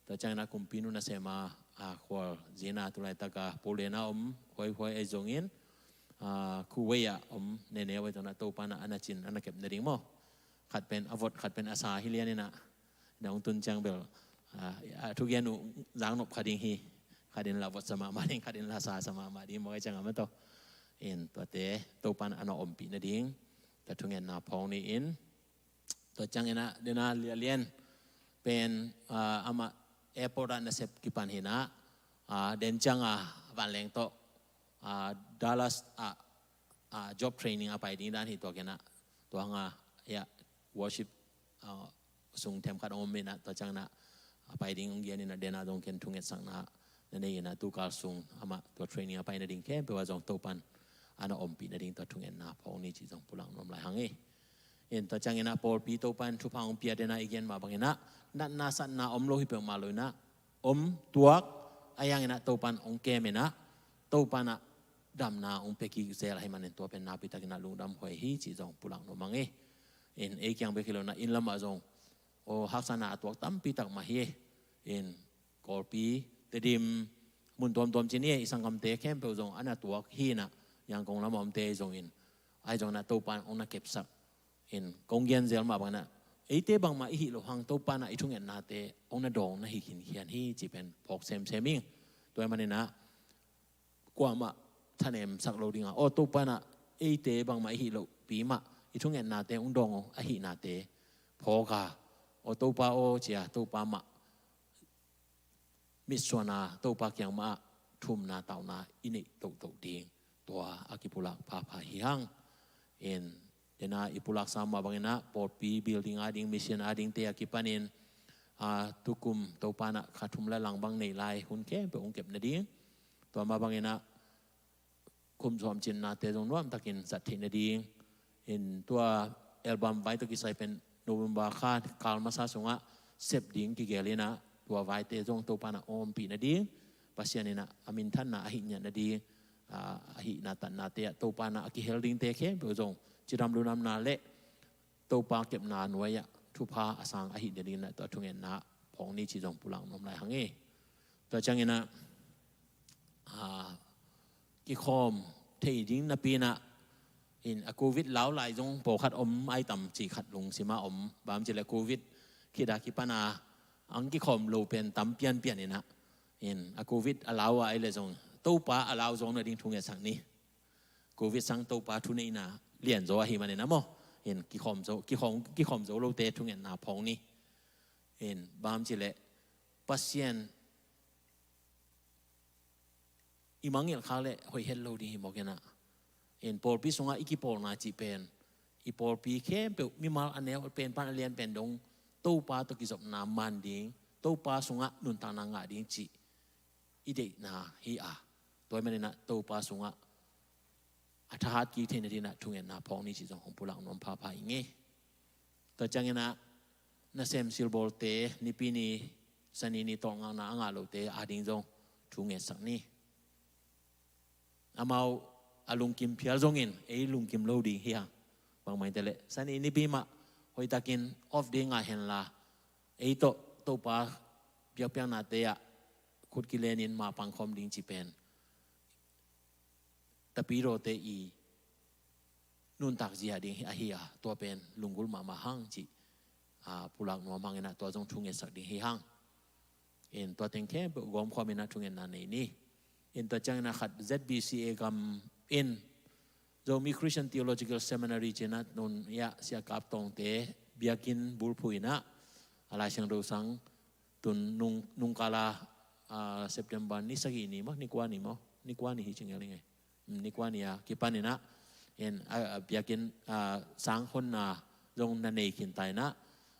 Tua ciangin ah kumpi nu nasem a, a, khualzin a tu laitak a Poland a om huaihuai ahi zongin, a, Kuwait ah om neuneu ahi zongin ah, Topa'n ah a na cin a na kep nading maw, khat pen a vot, khat pen a sa hi lian in ah, na hong tun ciang bel, a, a thugen uh zaknop kha ding hi. Khat in lah votsa mahmah ding, khat in lah sasa mahmah ding, mawk ahi ciang a maw, tua in tuate Topa'n a na ompih nading tua thungetna phawk ni in. Tua ciangin ah, den a Lia Lian pen, ah, amah airport ah nasep kipan hi in ah, ah, den ciang a vanleng tawh, ah, Dallas ah, ah, job training a pai ding dan hi tuak in ah, tua hang a, ya, worship, ah, sung themkhat hong om in ah, tua ciangin ah a pai ding hong gen in ah, den a dong ken thungetsakna na nei in ah, tukal sung amah tua training a pai nading khempeuh ah zong Topa'n a na ompih nading tua thungetna phawk ni cih zong pulak nuam lai hang ei. In tua ciangin ah pawlpi Topa'n thupha hong pia, den a i gen mah bangin ah, natna satna om lo hi peuhmah lo in ah, om tuak, ahi hangin ah Topa'n hong kem in ah, Topa'n ah damna hong pia kik zel ahih manin tua pen nakpi takin ah lungdam huai hi cih zong pulak nuam ing e. In ei kiang bek hi lo in ah inn lamah zong aw haksatna a tuak tampi tak mah hi e. In Kawlpi, Tedim, mun tuamtuam ci ni e, i sanggamte khempeuh zong a na tuak hi in ah Yangon lamah omte zong in ahi zong in ah Topa in hong na kepsak. In kong gen zel mah bangin ah eite bangmah i hih loh hang Topa in ah i thungetnate hong na dawng na hi khinkhian hi cih pen phawk semsem ing. Tua ahih manin ah kuamah thanemsak lo ding a, aw Topa in ah eite bangmah i hih lohpi mah i thungetnate hong dawng aw ahihnate phawk a, aw Topa aw ci a Topa mah mitsuanna, Topa kiang mah ah thumna tauna i neih tohtoh ding, tua a kipulak phapha hi hang. In dena i pulaksa mah bangin ah pawlpi building ading, mission adingte a kipanin a tukum Topa in ah kha thum la lang bang neih lai hun khempeuh hong kep nading, tua mah bangin ah kum sawm cinnate zong nuamtakin zat theih nading. In tua album vai tawh kisai pen November kha kal masa sungah sep ding kigel in ah tua vaite zong Topa in ah ompih nading, Pasian in ah a minthanna ahih ngiat nading, a, ahihna tatnate ah Topa in ah a kihel dingte khempeuh zong cidam ludamna le Topa kepna nuai-ah thupha a sang ahih nadingin ah tua thungetna phawk ni cih zong pulak nuam lai hang e. Tua ciangin ah, a, kikhawm thei ding napi in ah, in a Covid lau lai zong pawlkhat om ai tam cih khat lungsim ah om, bang ci leh Covid khit a kipan a ang kikhawm lo pen tam pianpian in ah, in a Covid a lau a ai leh zong Topa a lau zong nading thungetsak ni. Covid sang Topa thuneihna lianzaw ahih manin ah maw, in kikhawm zo, kikhawm, kikhawm zo lote thungetna phawk ni. In bang ci leh Pasian i mangngilh khak leh hoih het lo ding hi mawk in ah. In pawlpi sungah i kipawlna cih pen i pawlpi khempeuh mimal a neu pen pan a lian pen dong Topa tawh kizopna man ding, Topa sungah nuntakna ngah ding cih i deihna hi a, tua ahih manin ah Topa sungah a thahat kik theih nadingin ah thungetna phawk ni cih zong hong pulak nuam phapha ing e. Tua ciangin ah nasem silbawlte Nipi ni, Sani ni tawlngakna a ngah lote ading zong thungetsak ni. Amau a lungkim phial zongin ei lungkim lo ding hi hang. Bangmah in te leh Sani Nipi mah hoihtakin off day ngah henla ei tawh Topa biakpiaknate ah khut kilenin mapang khawm ding cih pen Tapidawte i nuntak zia ding ahi a, tua pen lunggulh mahmah hang cih, a, pulak nuam hangin ah tua zong thungetsak ding hi hang. In tua teng khempeuh gawmkhawm in ah thungetna nei ni. In tua ciangin ah khat Z B C A gam in Zomi Christian Theological Seminary ci-in ah tun ah Sia Kap Tawngte biakinn bulphuh in ah a Lai Siangtho sang tun nung, nungkal a, a, September ni sagih ni maw, ni kua ni maw, ni kua ni hi ci ngel ing e. Mm, ni kua ni a kipan in ah, in, a, a, biakinn, a, sang honna zong na nei khin ta in ah,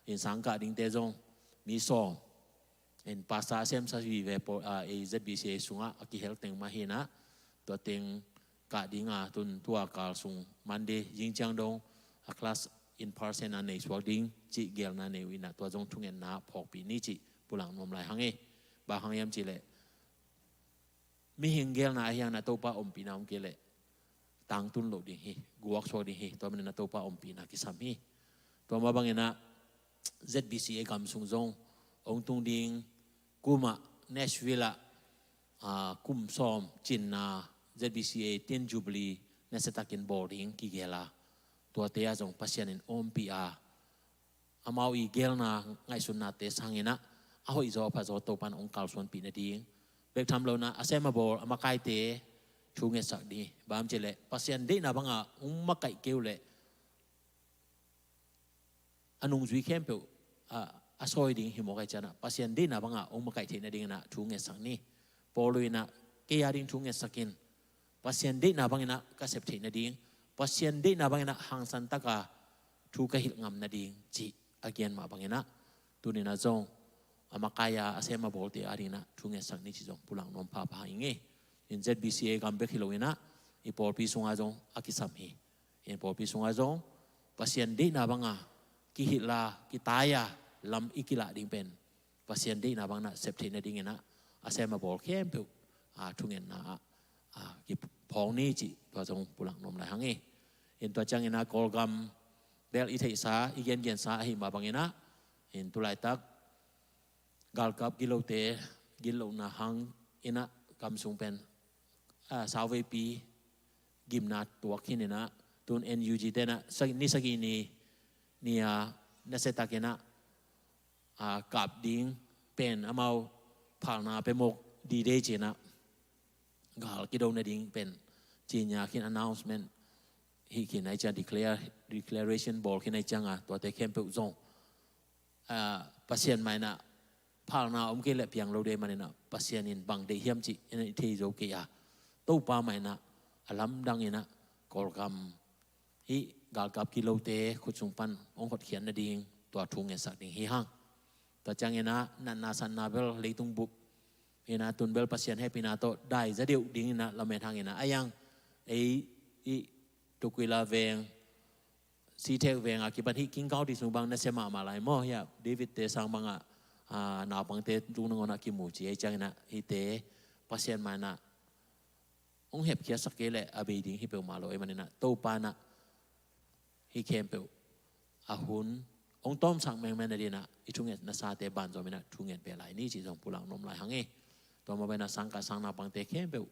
in sang kah dingte zong mi sawm, in pastor a semsa vive pawl, a, ei Z B C A sungah a kihel teng mah hi in ah, tua teng kah ding a, tun tua kal sung Monday zing ciang dong a class in person a nei suak ding cih gelna nei uh in ah, tua zong thungetna phawkpih ni cih pulak nuam lai hang e. Bang hang hiam cih leh mihing gelna ahi hangin ah Topa ompihna om kei leh tangtun loh ding hi, guak suak ding hi, tua manin ah Topa ompihna kisam hi. Tua mah bangin ah Z B C A gam sung zong hong tung ding kum ah Nashville ah, a, kum sawm cinna Z B C A Tin Jubilee nasiatakin bawl ding kigel a, tuate ah zong Pasian in ompih a, amau i gelna ngaihsutnate sangin ah a hoihzaw a phatzaw Topa in hong kalsuanpih nading, bek tham lo in ah a sem a bawl a makaite thungetsak ding. Bang hang hiam cih leh Pasian deihna bangah hong makaih kei uh leh a nungzui khempeuh, a, a sawi ding hi mawk ahih ciangin ah Pasian deihna bangah hong makaih theih nadingin ah thungetsak ni. Paul in ah kei a ding thungetsak in, Pasian deihna bangin ah ka sep theih nading, Pasian deihna bangin ah hangsan taka thu ka hilh ngam nading cih a gen mah bangin ah tuni in ah zong a makai a a sem a bawlte a dingin ah thungetsak ni cih zong pulak nuam phapha ing e. In Z B C A gam bek hi lo in ah i pawlpi sungah zong a kisam hi. In pawlpi sungah zong Pasian deihna banga kihilh a, kitai a, lam i kilah ding pen Pasian deihna bangin ah sep theih nadingin ah a sem a bawl khempeuh, a, thungetna ah, ah, kiphawng ni cih tua zong pulak nuam lai hang hi. In tua ciangin ah Kawlgam bel i theihsa, i gengensa ahih mah bangin ah, in tulaitak galkap gitlote gitlohna hangin ah gam sung pen, ah, sauveipi gimna tuak khin in ah, tun N U G te in ah sa-, ni sagih ni, ni a nasiatakin ah, ah, kap ding pen amau phalna pia mawk dide ci in ah, gal kido nading pen cinya khin, announcement hih khin ahih ciang, declare, declaration bawl khin ahih ciang a, tuate khempeuh zong, ah, Pasian mah in ah phalna om kei leh piang lo ding ahih manin ah, Pasian in bang deih hiam cih in ah i thei zo kei a, Topa mah in ah a lamdang in ah Kawlgam hih galkap gitlote khut sung pan hong hotkhiat nading tua thu ngetsak ding hi hang. Tua ciangin ah natna satna bel leitung bup in ah, tun bel Pasian hehpihna tawh dai za deuh dingin ah lamet hangin ah, a yang ei i Tukwila veng, Sihthek veng a kipan hih King County sung bang nasia mahmah lai maw, hih a David te sang bang a, ah, naupangte tung nangawn ah kimu ci ahih ciangin ah, hihte Pasian mah in ah hong hepkhiatsak kei leh a bei ding hi peuhmah lo ahih manin ah, Topa in ah hih khempeuh a hun hong tawmsak mengmeng nading in ah, i thungetnasate banzom in ah thunget beh lai ni cih zong pulak nuam lai hang hi. Tua mah bangin ah sangkah sang naupangte khempeuh,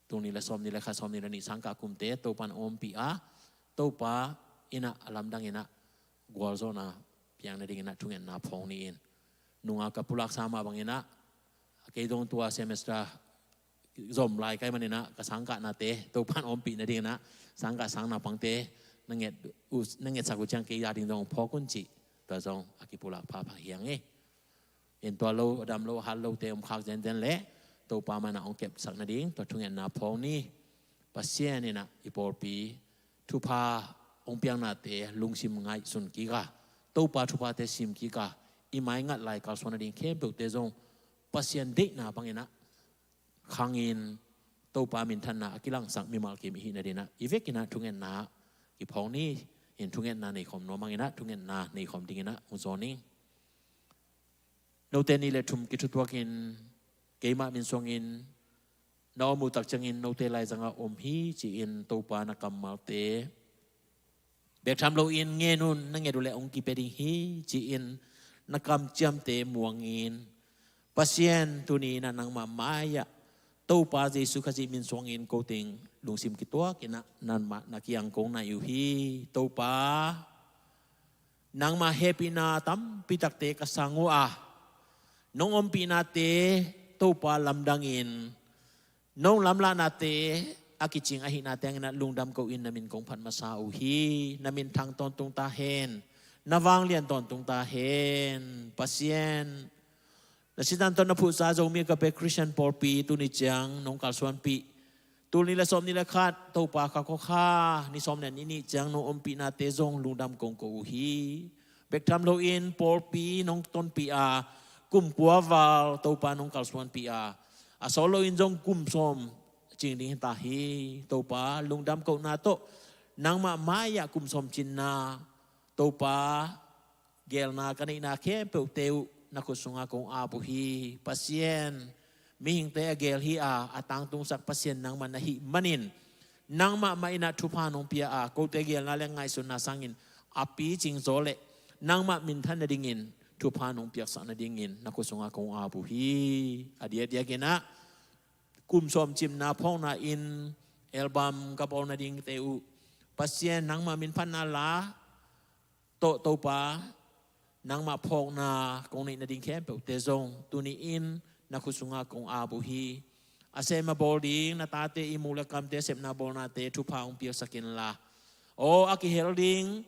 tul nih le sawmnih le khat, sawmnih le nih sangkah kumte Topa in ompih a, Topa in ah a lamdang in ah gualzawhna piang nadingin ah thungetna phawng ni in. Nunga ka pulaksa mah bangin ah, kei zong tua semester zom lai ka hih manin ah, ka sangkahnate Topa in ompih nadingin ah sangkah sang naupangte na nget, uh, na ngetsak uh ciang kei a ding zong phawk un cih, tua zong a kipulak phapha hi hang hi. In tua lo, a dam lo, a hat lote om khak zenzen leh Topa mah in ah hong kepsak nading tua thungetna phawng ni. Pasian in ah i pawlpi thupha hong piaknate lungsim ngaihsun kik a, Topa thuphate sim kik a, i maingat lai kalsuan nading khempeuhte zong Pasian deihna bangin ah khangin, Topa minthanna a kilangsak mimal kim i hih nadingin ah i vekin ah thungetna kiphawng ni. In thungetna neikhawm nuam hangin ah thungetna neikhawm dingin ah hong zawn ning. Note nih le thum kithutuakin, keimah min suangin na om uh tak ciangin note laizangah om hi ci-in Topa na kammalte bek tham loin ngen un, na nget uh leh hong kipia ding hi ci-in na kamciamte muangin, Pasian, tuni in ah nangmah mai-ah Topa Jesu Khazih min suangin ko teng lungsim kituakin ah nangmah na kiang kong nai uh hi. Topa, nangmah hehpihna tampi takte ka sang uh a, nong ompihnate Topa lamdangin, nong lamlahnate a kicing ahihnate hangin ah lungdam ko-in na min kong phat masa uh hi. Na min thang tawntung ta hen. Na vanglian tawntung ta hen. Pasian, na sisan tawh na phutsa Zomi Agape Christian pawlpi tuni ciang nong kalsuanpih, tul nih le sawmnih le khat Topa ka kawkha ni sawm le nih nih ciang nong ompihnate zong lungdam kong ko uh hi. Bek tham loin pawlpi nong tonpih a, kum kua val Topa nong kalsuanpih a, a sawt loin zong kum sawm cing ding hi ta hi. Topa, lungdam kohna tawh nangmah mai-ah kum sawm cinna, Topa, gelna ka neihna khempeuhte uh na khut sungah kong ap uh hi. Pasian, mihingte a gel hi a, a tangtungsak Pasian nangmah na hih manin, nangmah mah in ah thupha nong pia a, kote gelna le ngaihsutna sangin a picing zaw leh nangmah minthan nadingin thupha nong piaksak nadingin na khut sungah kong ap uh hi. A diakdiakin ah kum sawm cimna phawkna in album ka bawl nadingte uh, Pasian, nangmah min phatna la tawh Topa, nangmah phawkna kong neih nading khempeuhte zong tuni-in na khut sungah kong ap uh hi. A sem a bawl ding na tate i muk le kamte sepna bawlnate thupha hong piaksak inla, aw, a kihel ding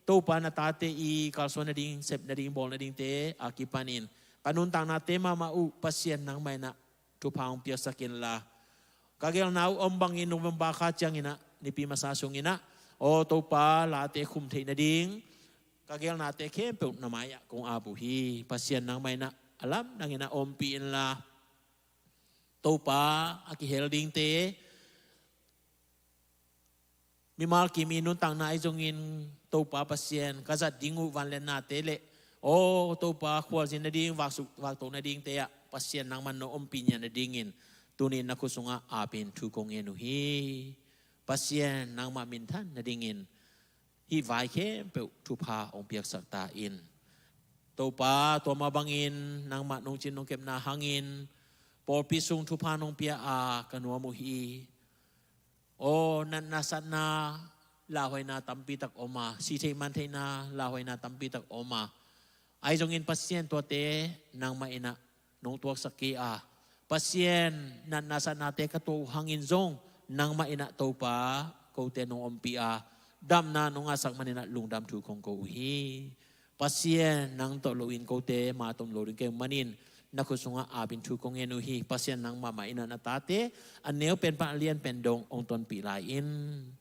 Topa, na tate i kalsuan nading, sep nading, bawl nadingte a kipanin ka nuntaknate mahmah uh, Pasian, nangmah in ah thupha hong piaksak inla, ka gelna uh om bangin November kha ciangin ah, Nipi masa sungin ah, aw Topa, late khum theih nading ka gelnate khempeuh na mai-ah kong ap uh hi. Pasian, nangmah in ah a lamdangin ah ompih inla, Topa, a kihel dingte, mimal kim i nuntakna ahi zongin Topa Pasian, ka zat ding uh vangliatnate le, aw Topa, khualzin nading, vaksuk, vakto nadingte ah Pasian, nangman nong ompih ngiat nadingin Tuni na khut sungah apin thu kong ngen uh hi. Pasian nangmah minthan nadingin hih vai khempeuh thupha hong piaksak ta in. Topa, tua mah bangin nangmah nong cin nong kepna hangin pawlpi sung thupha nong pia a ka nuam uh hi. Aw, natna satna lauhuaina tampi tak om a, si thei man theihna lauhuaina tampi tak om a, ahi zongin Pasian tuate nangmah in ah nong tuaksak kei a, Pasian natna satnate ka tuah uh hangin zong nangmah in ah Topa kote nong ompih a, damna nong ngahsak manin ah lungdam thu kong ko uh hi. Pasian nang tawh loin kote ma tom lo ding kei uh manin na khut sungah apin thu kong ngen uh hi. Pasian nangmah mah in ah na tate a neu pen pan a lian pen dong hong tonpih lai in.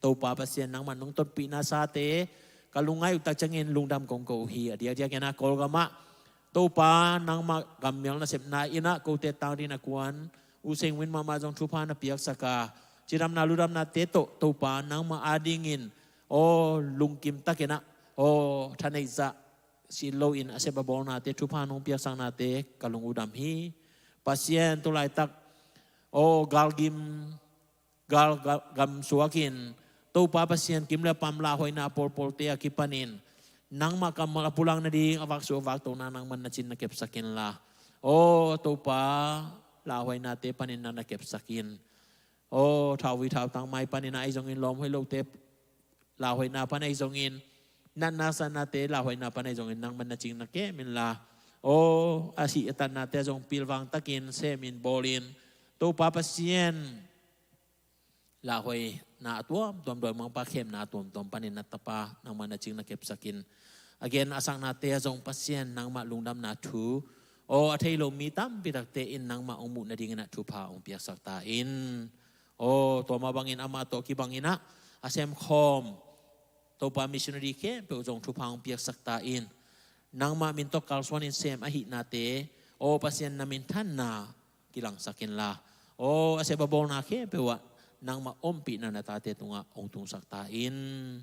Topa Pasian nangmah nong tonpihna sate ka lungngai uh tak ciangin lungdam kong ko uh hi. A diakdiak in ah Kawlgam ah Topa nangmah gammial nasepna in ah kote tang ding a kuan U Seng Win mahmah zong thupha na piaksak a, cidamna ludamnate tawh Topa nangmah adingin aw lungkim takin ah aw thaneihzah si loin a sep a bawlnate thupha nong piaksaknate ka lung uh dam hi. Pasian tu laitak aw galgim gal ga- gam suakin Topa Pasian kim le pam lauhuaina pawlpawlte a kipanin nangmah kammal a pulak nading a vaksuah a vaktona nangman na cin na kepsak inla, aw Topa lauhuainate panin na na kepsak in. Aw thauvui thautang mai panin ahi zongin lawm hoih lote lauhuaina pan ahi zongin, natna satnate lauhuaina pan ahi zongin nangman na cing na kem inla, aw a sih a tatnate zong pilvang takin semin bawlin Topa Pasian lauhuaina a tuamtuam, dawimangpa khemna a tuamtuam panin na tapa nangmah na cing na kepsak in. A gen a saknate ah zong Pasian nangmah lungdamna thu aw a thei lo mi tampi takte in nangmah hong muh nadingin ah thupha hong piaksak ta in. Aw tua mah bangin amah tawh kibangin ah a semkhawm Topa missionary khempeuh zong thupha hong piaksak ta in. Nangmah min tawh kalsuanin sem ahihnate aw Pasian na minthanna kilangsak inla, aw a sep a bawlna khempeuh ah nangmah ompihna na tate tungah hong tungsak ta in.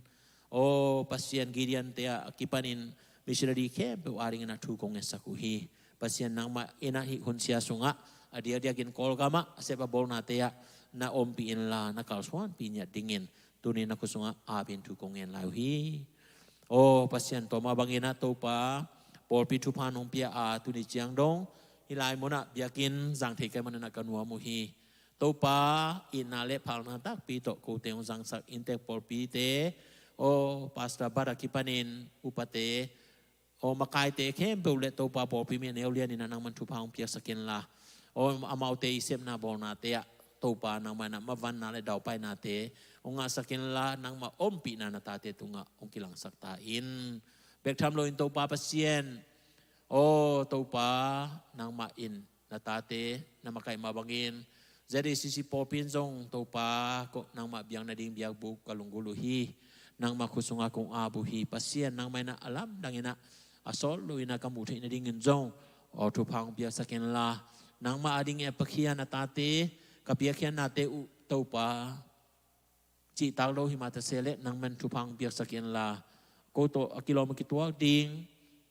Aw Pasian Gideon-te a kipanin missionary khempeuh adingin ah thu kong ngetsak uh hi. Pasian nangmah in ah hih hunsia sungah a diakdiakin Kawlgam ah a sep a bawlnate ah na ompih inla na kalsuanpih ngiat dingin tuni na khut sungah apin thu kong ngen lai uh hi. Aw Pasian tua mah bangin ah Topa pawlpi thupha nong pia a tuni ciang dong hih lai munah biakinn zang thei kei manin ah ka nuam uh hi. Topa itna le phalna takpi tawh kote hong zangsak inntek pawlpite aw pastor bat a kipanin upate aw makaite khempeuh le Topa pawlpi mi a neu lianin ah nangman thupha hong piaksak inla, aw amaute i sepna bawlnate ah Topa nangmah in ah mavanna le daupainate hong ngahsak inla nangmah ompihna na tate tungah hong kilangsak ta in. Bek tham loin Topa Pasian aw Topa nangmah in na tate na makaih mah bangin Z A C C pawlpi in zong Topa ko nangmah biak nading biakbuk ka lunggulh uh hi. Nangmah khut sungah kong ap uh hi. Pasian nangmah in ah a lamdang in ah a sawt lo in ah ka muh theih nadingin zong aw thupha hong piaksak inla, nangmah adingin a pakhian a tate ka piakkhiatnate uh Topa cihtak lo hi mah ta se leh nangman thupha hong piaksak inla, ko tawh a kilawm a kituak ding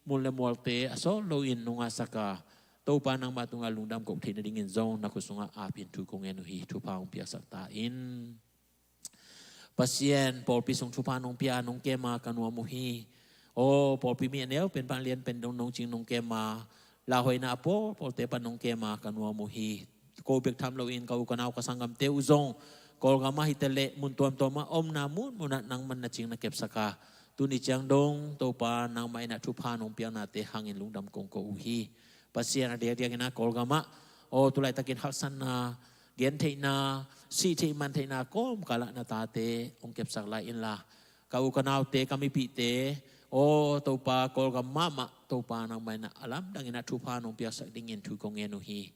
mun le mualte a sawt loin nong ngahsak a, Topa nangmah tungah lungdam koh theih nadingin zong na khut sungah apin thu kong ngen uh hi. Thupha hong piaksak ta in. Pasian pawlpi sung thupha nong pia nong kem a ka nuam uh hi. Aw pawlpi mi a neu pen pan lian pen dong nong cing nong kem a, lauhuaina a pawlpawlte pan nong kem a ka nuam uh hi. Ko bek tham loin ka u ka nau ka sanggamte uh zong Kawlgam ah hi ta leh mun tuamtuam ah omna munmun ah nangman na cing na kepsak a, tuni ciang dong Topa nangmah in ah thupha nong piaknate hangin lungdam kong ko uh hi. Pasian a diakdiak in ah Kawlgam ah aw tu laitakin haksatna, gentheihna, sih theih man theihna kawmkal ah na tate hong kepsak lai inla, ka u ka naute ka mipihte aw Topa Kawlgam mahmah Topa nangmah in ah a lamdang in ah thupha nong piaksak dingin thu kong ngen uh hi.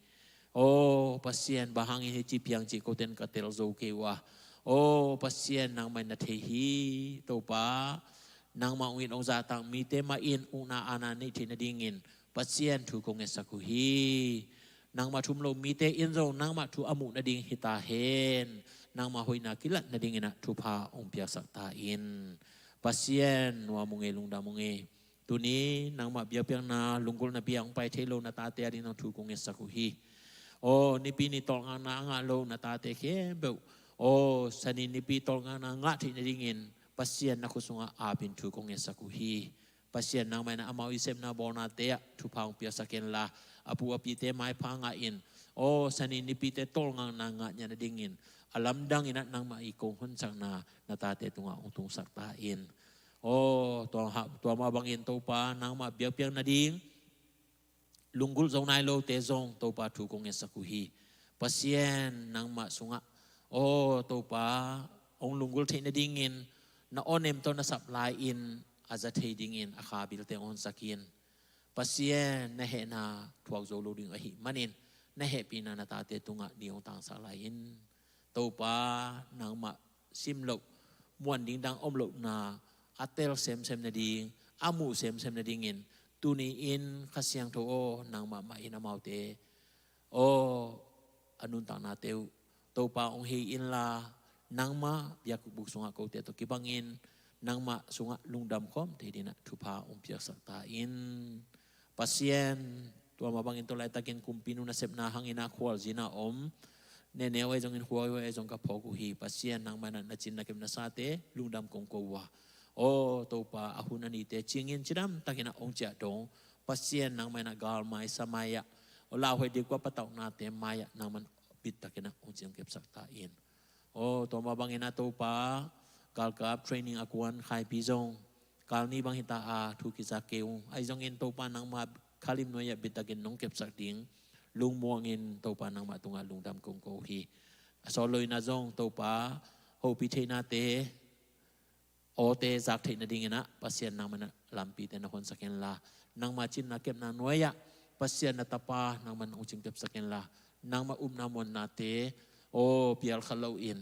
Aw Pasian bang hangin hi ci piang cih koten ka tel zo kei uh a, aw Pasian nangmah in na thei hi. Topa nangmah hong it hong zahtak mite mah in ukna aana neih theih nadingin Pasian thu kong ngetsak uh hi. Nangmah thu um lo mite in zong nangmah thu a muh nading hi ta hen. Nangmah hoihna kilat nadingin ah thupha hong piaksak ta in. Pasian nuam ung ei, lungdam ung ei. Tuni nangmah biakpiakna lunggulhna bia hong pai thei lo na tate ading nang thu kong ngetsak uh hi. Aw nipi ni tawlngakna a ngah lo na tate khempeuh, aw Sani nipi tawlngakna ngah theih nadingin Pasian na khut sungah apin thu kong ngetsak uh hi. Pasian nangmah in ah amau i sepna bawlnate ah thupha hong piaksak inla, a pu a pite maipha ngah in, aw Sani nipite tawlngakna ngah nadingin a lamdang in ah nangmah i kong honsakna na tate tungah hong tungsak ta in. Aw tua, tua mah bangin Topa nangmah biakpiak nading lunggulh zo nai lote zong Topa thu kong ngetsak uh hi. Pasian nangmah sungah, aw Topa, hong lunggulh theih nadingin na awnem tawh na sap lai-in a za thei dingin a khabilte hong honsak in. Pasian na hehna thuak zo lo ding ahih manin na hehpihna na tate tungah ni hong tangsak lai in. Topa nangmah sim loh, muan ding dang om lohna a tel semsem nading, a muh semsem nadingin tuni in Kha Siangtho aw nangmah mah in amaute aw a nuntaknate uh Topa hong hei inla, nangmah biakbuk sungah kote tawh kibangin nangmah sungah lungdam khawm thei dingin ah thupha hong piaksak ta in. Pasian, tua mah bangin tua laitakin kumpinu nasepna hangin ah khualzin a om Neneu ahi zongin Huai ahi zong ka phawk uh hi. Pasian nangmah in ah na cin na kep nasate lungdam kong ko uh a, aw Topa, a hun a nite cingin cidam takin ah hong ciah dong. Pasian nangmah in ah galmai samai ah, aw lauhuai dikua patauhnate mai ah nangmah in bit takin ah hong cin kepsak ta in. Aw tua mah bangin ah Topa, galkap training a kuan Khaipi zong kal ni bang hita a thu kizak kei uh. Ahi zongin Topa nangmah khalim nuai ah bit takin nong kepsak ding lungmuangin Topa nangmah tungah lungdam kong ko uh hi. A sawt lo in ah zong Topa, hopih theihnate, awte zak theih nadingin ah Pasian nangmah in ah lampite na honsak inla, nangmah cin na kepna nuai ah Pasian na tapa nangmah in hong cin kepsak inla, nangmah upna muannate aw pial kha lo in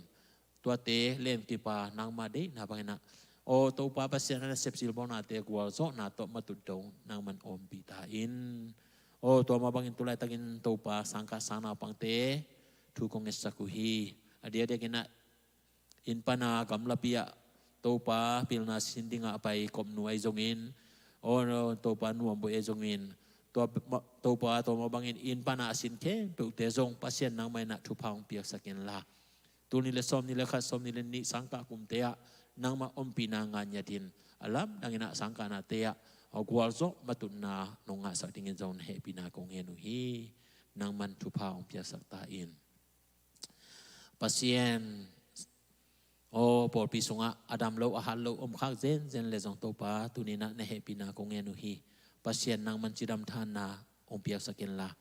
tuate lemkip a nangmah deihna bangin ah, aw Topa Pasian a nasep silbawlnate gualzawhna tawh matut dong nangmah in ompih ta in. Aw tua mah bangin tu laitakin Topa sangkah sang naupangte thu kong ngetsak uh hi. A diakdiakin ah inn pana gamlapi ah Topa pilna sin dingah a pai Kop Nu ahi zongin, aw Topa Nuam Boih ahi zongin, tua ma-, Topa tua mah bangin inn pana a sin khempeuhte zong Pasian nangmah in ah thupha hong piaksak inla, tul nih le sawm nih le khat, sawm nih le nih sangkah kumte ah nangmah ompihna ngah ngiatin, a lamdang in ah sangkahnate ah a gualzawh matutna nong ngahsak dingin zong na hehpihna kong ngen uh hi. Nangmah in thupha hong piaksak ta in. Pasian, aw pawlpi sungah a dam lo a hat lo om khak zenzen le zong Topa, tuni in ah na hehpihna kong ngen uh hi. Pasian nangmah in cidam thahatna hong piaksak inla,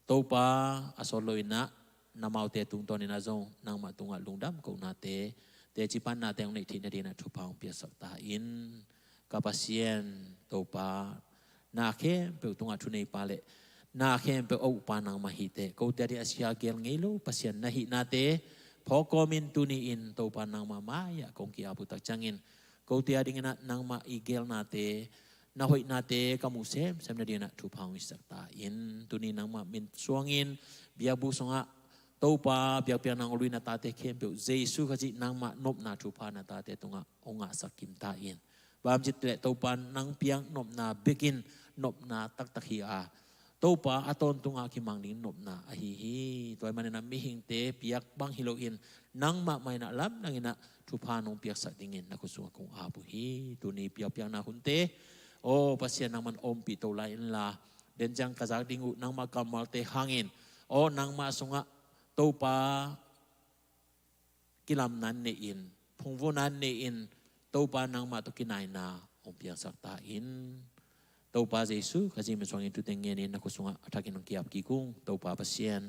Topa, a sawt lo in ah na amaute tungtawn in ah zong nangmah tungah lungdam kohnate, teci pannate hong neih theih nadingin ah thupha hong piaksak ta in. Ka Pasian Topa, na khempeuh tungah thuneipa le na khempeuh a ukpa nangmah hi teh, kote a ding a sia gel ngei lo Pasian na hihnate phawk kawmin tuni in Topa nangmah mai-ah kong ki-ap uh tak ciangin, kote a dingin ah nangmah i gelnate, na hoihnate ka muh semsem nadingin ah thupha hong hisak ta in. Tuni nangmah min suangin biakbuk sungah Topa biakpiakna hong lui na tate khempeuh Jesu Khazih nangmah nopna thupha na tate tungah hong ngahsak kim ta in. Bang hang hiam cih leh Topa nang piak nopna bekin nopna taktak hi a, Topa a tawntunga kimang ding nopna ahi hi. Tua ahih manin ah mihingte piak bang hi loin nangmah mah in ah lamdang in ah thupha nong piaksak dingin na khut sungah kong ap uh hi. Tuni biakpiakna hunte aw Pasian nangmah in ompih to lai inla, den ciang ka zak ding uh nangmah kammalte hangin, aw nangmah sungah Topa kilamna nei-in, phungvuhna nei-in, Topa nangmah tawh kinaina hong piangsak ta in. Topa Jesu Khazih min suangin tu teng ngenin na khut sungah a thakin hong ki-ap kik ung, Topa Pasian.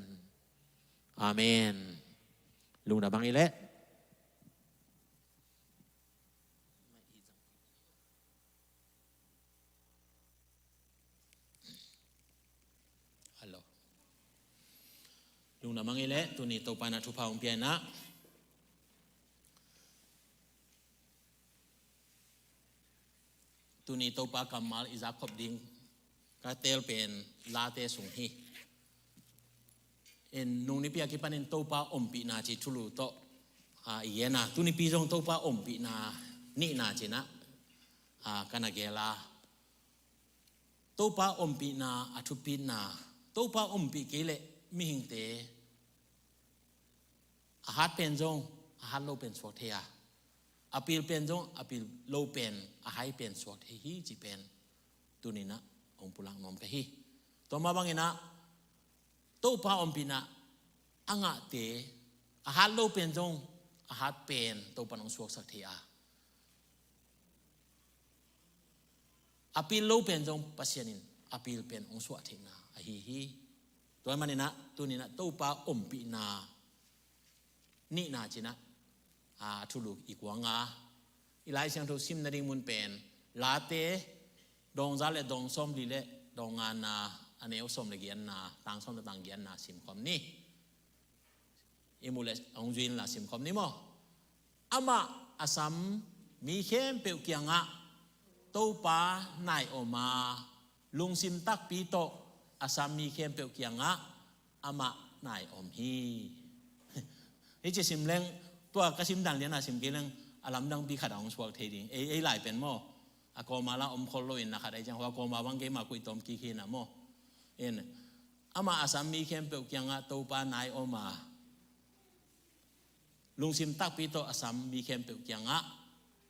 Amen. Lungdam hang hi leh. Hello. Lungdam hang hi leh, tuni Topa in ah thupha hong pia in ah. Tuni Topa kammal i zak khop ding ka teel pen Late sung hi. In nung nipi a kipanin Topa ompihna ci thulu tawh, a, i gen a. Tuni pi zong Topa ompihna nihna ci-in ah, a, ka na gel a. Topa ompihna a thupitna, Topa ompih kei leh mihingte a hat pen zong a hat lo pen suak thei a, a pil pen zong a pil lo pen a hai pen suak thei hi cih pen tuni-in ah hong pulak nuam ka hi. Tua mah bangin ah Topa ompihna a ngahte a hat lo pen zong a hat pen Topa'n hong suaksak thei a, a pil lo pen zong Pasian in a pil pen hong suah theihna ahi hi. Tua ahih manin ah tuni-in ah Topa ompihna nihna ci-in ah, a, thulu i kuang a, i Lai Siangtho sim nading mun pen Late dawng za le dawng sawmli le dawng ngana, a neu sawm le giatna, tang sawm le tang giatna sim khawm ni. I muh le hong zui inla sim khawm ni maw. Amah a sam mi khempeuh kiangah Topa nai om a, lungsim takpi tawh a sam mi khempeuh kiangah amah nai om hi. Hih ci sim leng, tua ka sim dan lian a sim kei leng a lamdangpi khat a hong suak thei ding. Ei, ei lai pen maw, a kawma la om khol lo in na khat ei ciang, hua kawma bang keima kuih tawm kik hi na maw. In, amah a sam mi khempeuh kiangah Topa nai om a, lungsim takpi tawh a sam mi khempeuh kiangah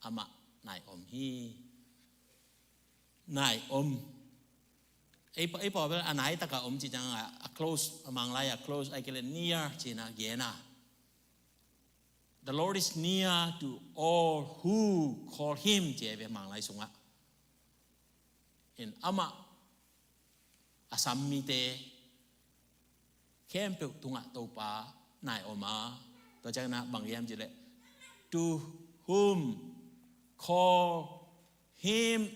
amah nai om hi. Nai om. Ei pa, ei pa bel a nai taka om ci ciang a, a close, a Manglai a close, ahih kei leh near ci-in ah gen a. The Lord is near to all who call him, ci a hi ve Manglai sungah. In amah a sam mite khempeuh tungah Topa nai om a, tua ciangin ah bang hiam cih leh, to whom call him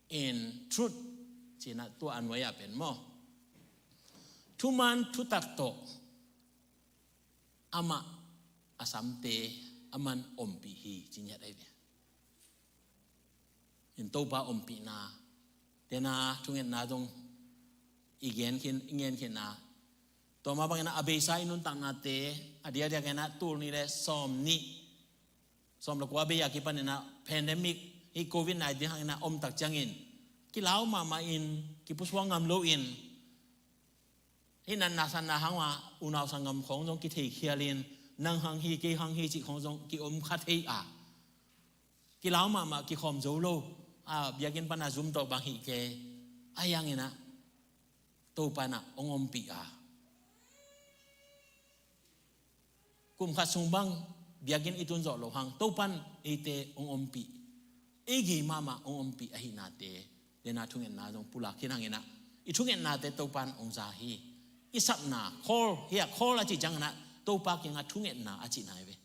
in truth, ci-in ah tua a nuai-a pen maw, thuman thutak tawh amah a samte aman ompih hi, ci ngiat ahi ve. In Topa ompihna, tena thungetna zong i gen khin, i ngen khin a, tua mah bangin ah a beisa i nuntaknate a diakdiak in ah tul nih le sawm nih, sawm le kua bei a kipan in ah pandemic, hih covid nineteen hangin ah om tak ciangin kilau mahmah in, kipusuak ngam lo in, hih natna sanna hang a unau sanggam khawng zong kitheikhial in, nang hang hi, kei hang hi cih khawng zong ki-om kha thei a, kilau mahmah, kikhawm zo lo a, biakinn pan a zum tawh bang hi kei. Ahi hangin ah Topa in ah hong ompih a, kum khat sung bang biakinn i tun zawh loh hang Topa in eite hong ompih, ei gei mahmah hong ompih ahihnate, tena thungetna zong pulak khin hangin ah i thungetnate Topa in hong za hi. I sapna, call, hih a call a cih ciangin ah Topa kiangah thungetna a cihna hi ve.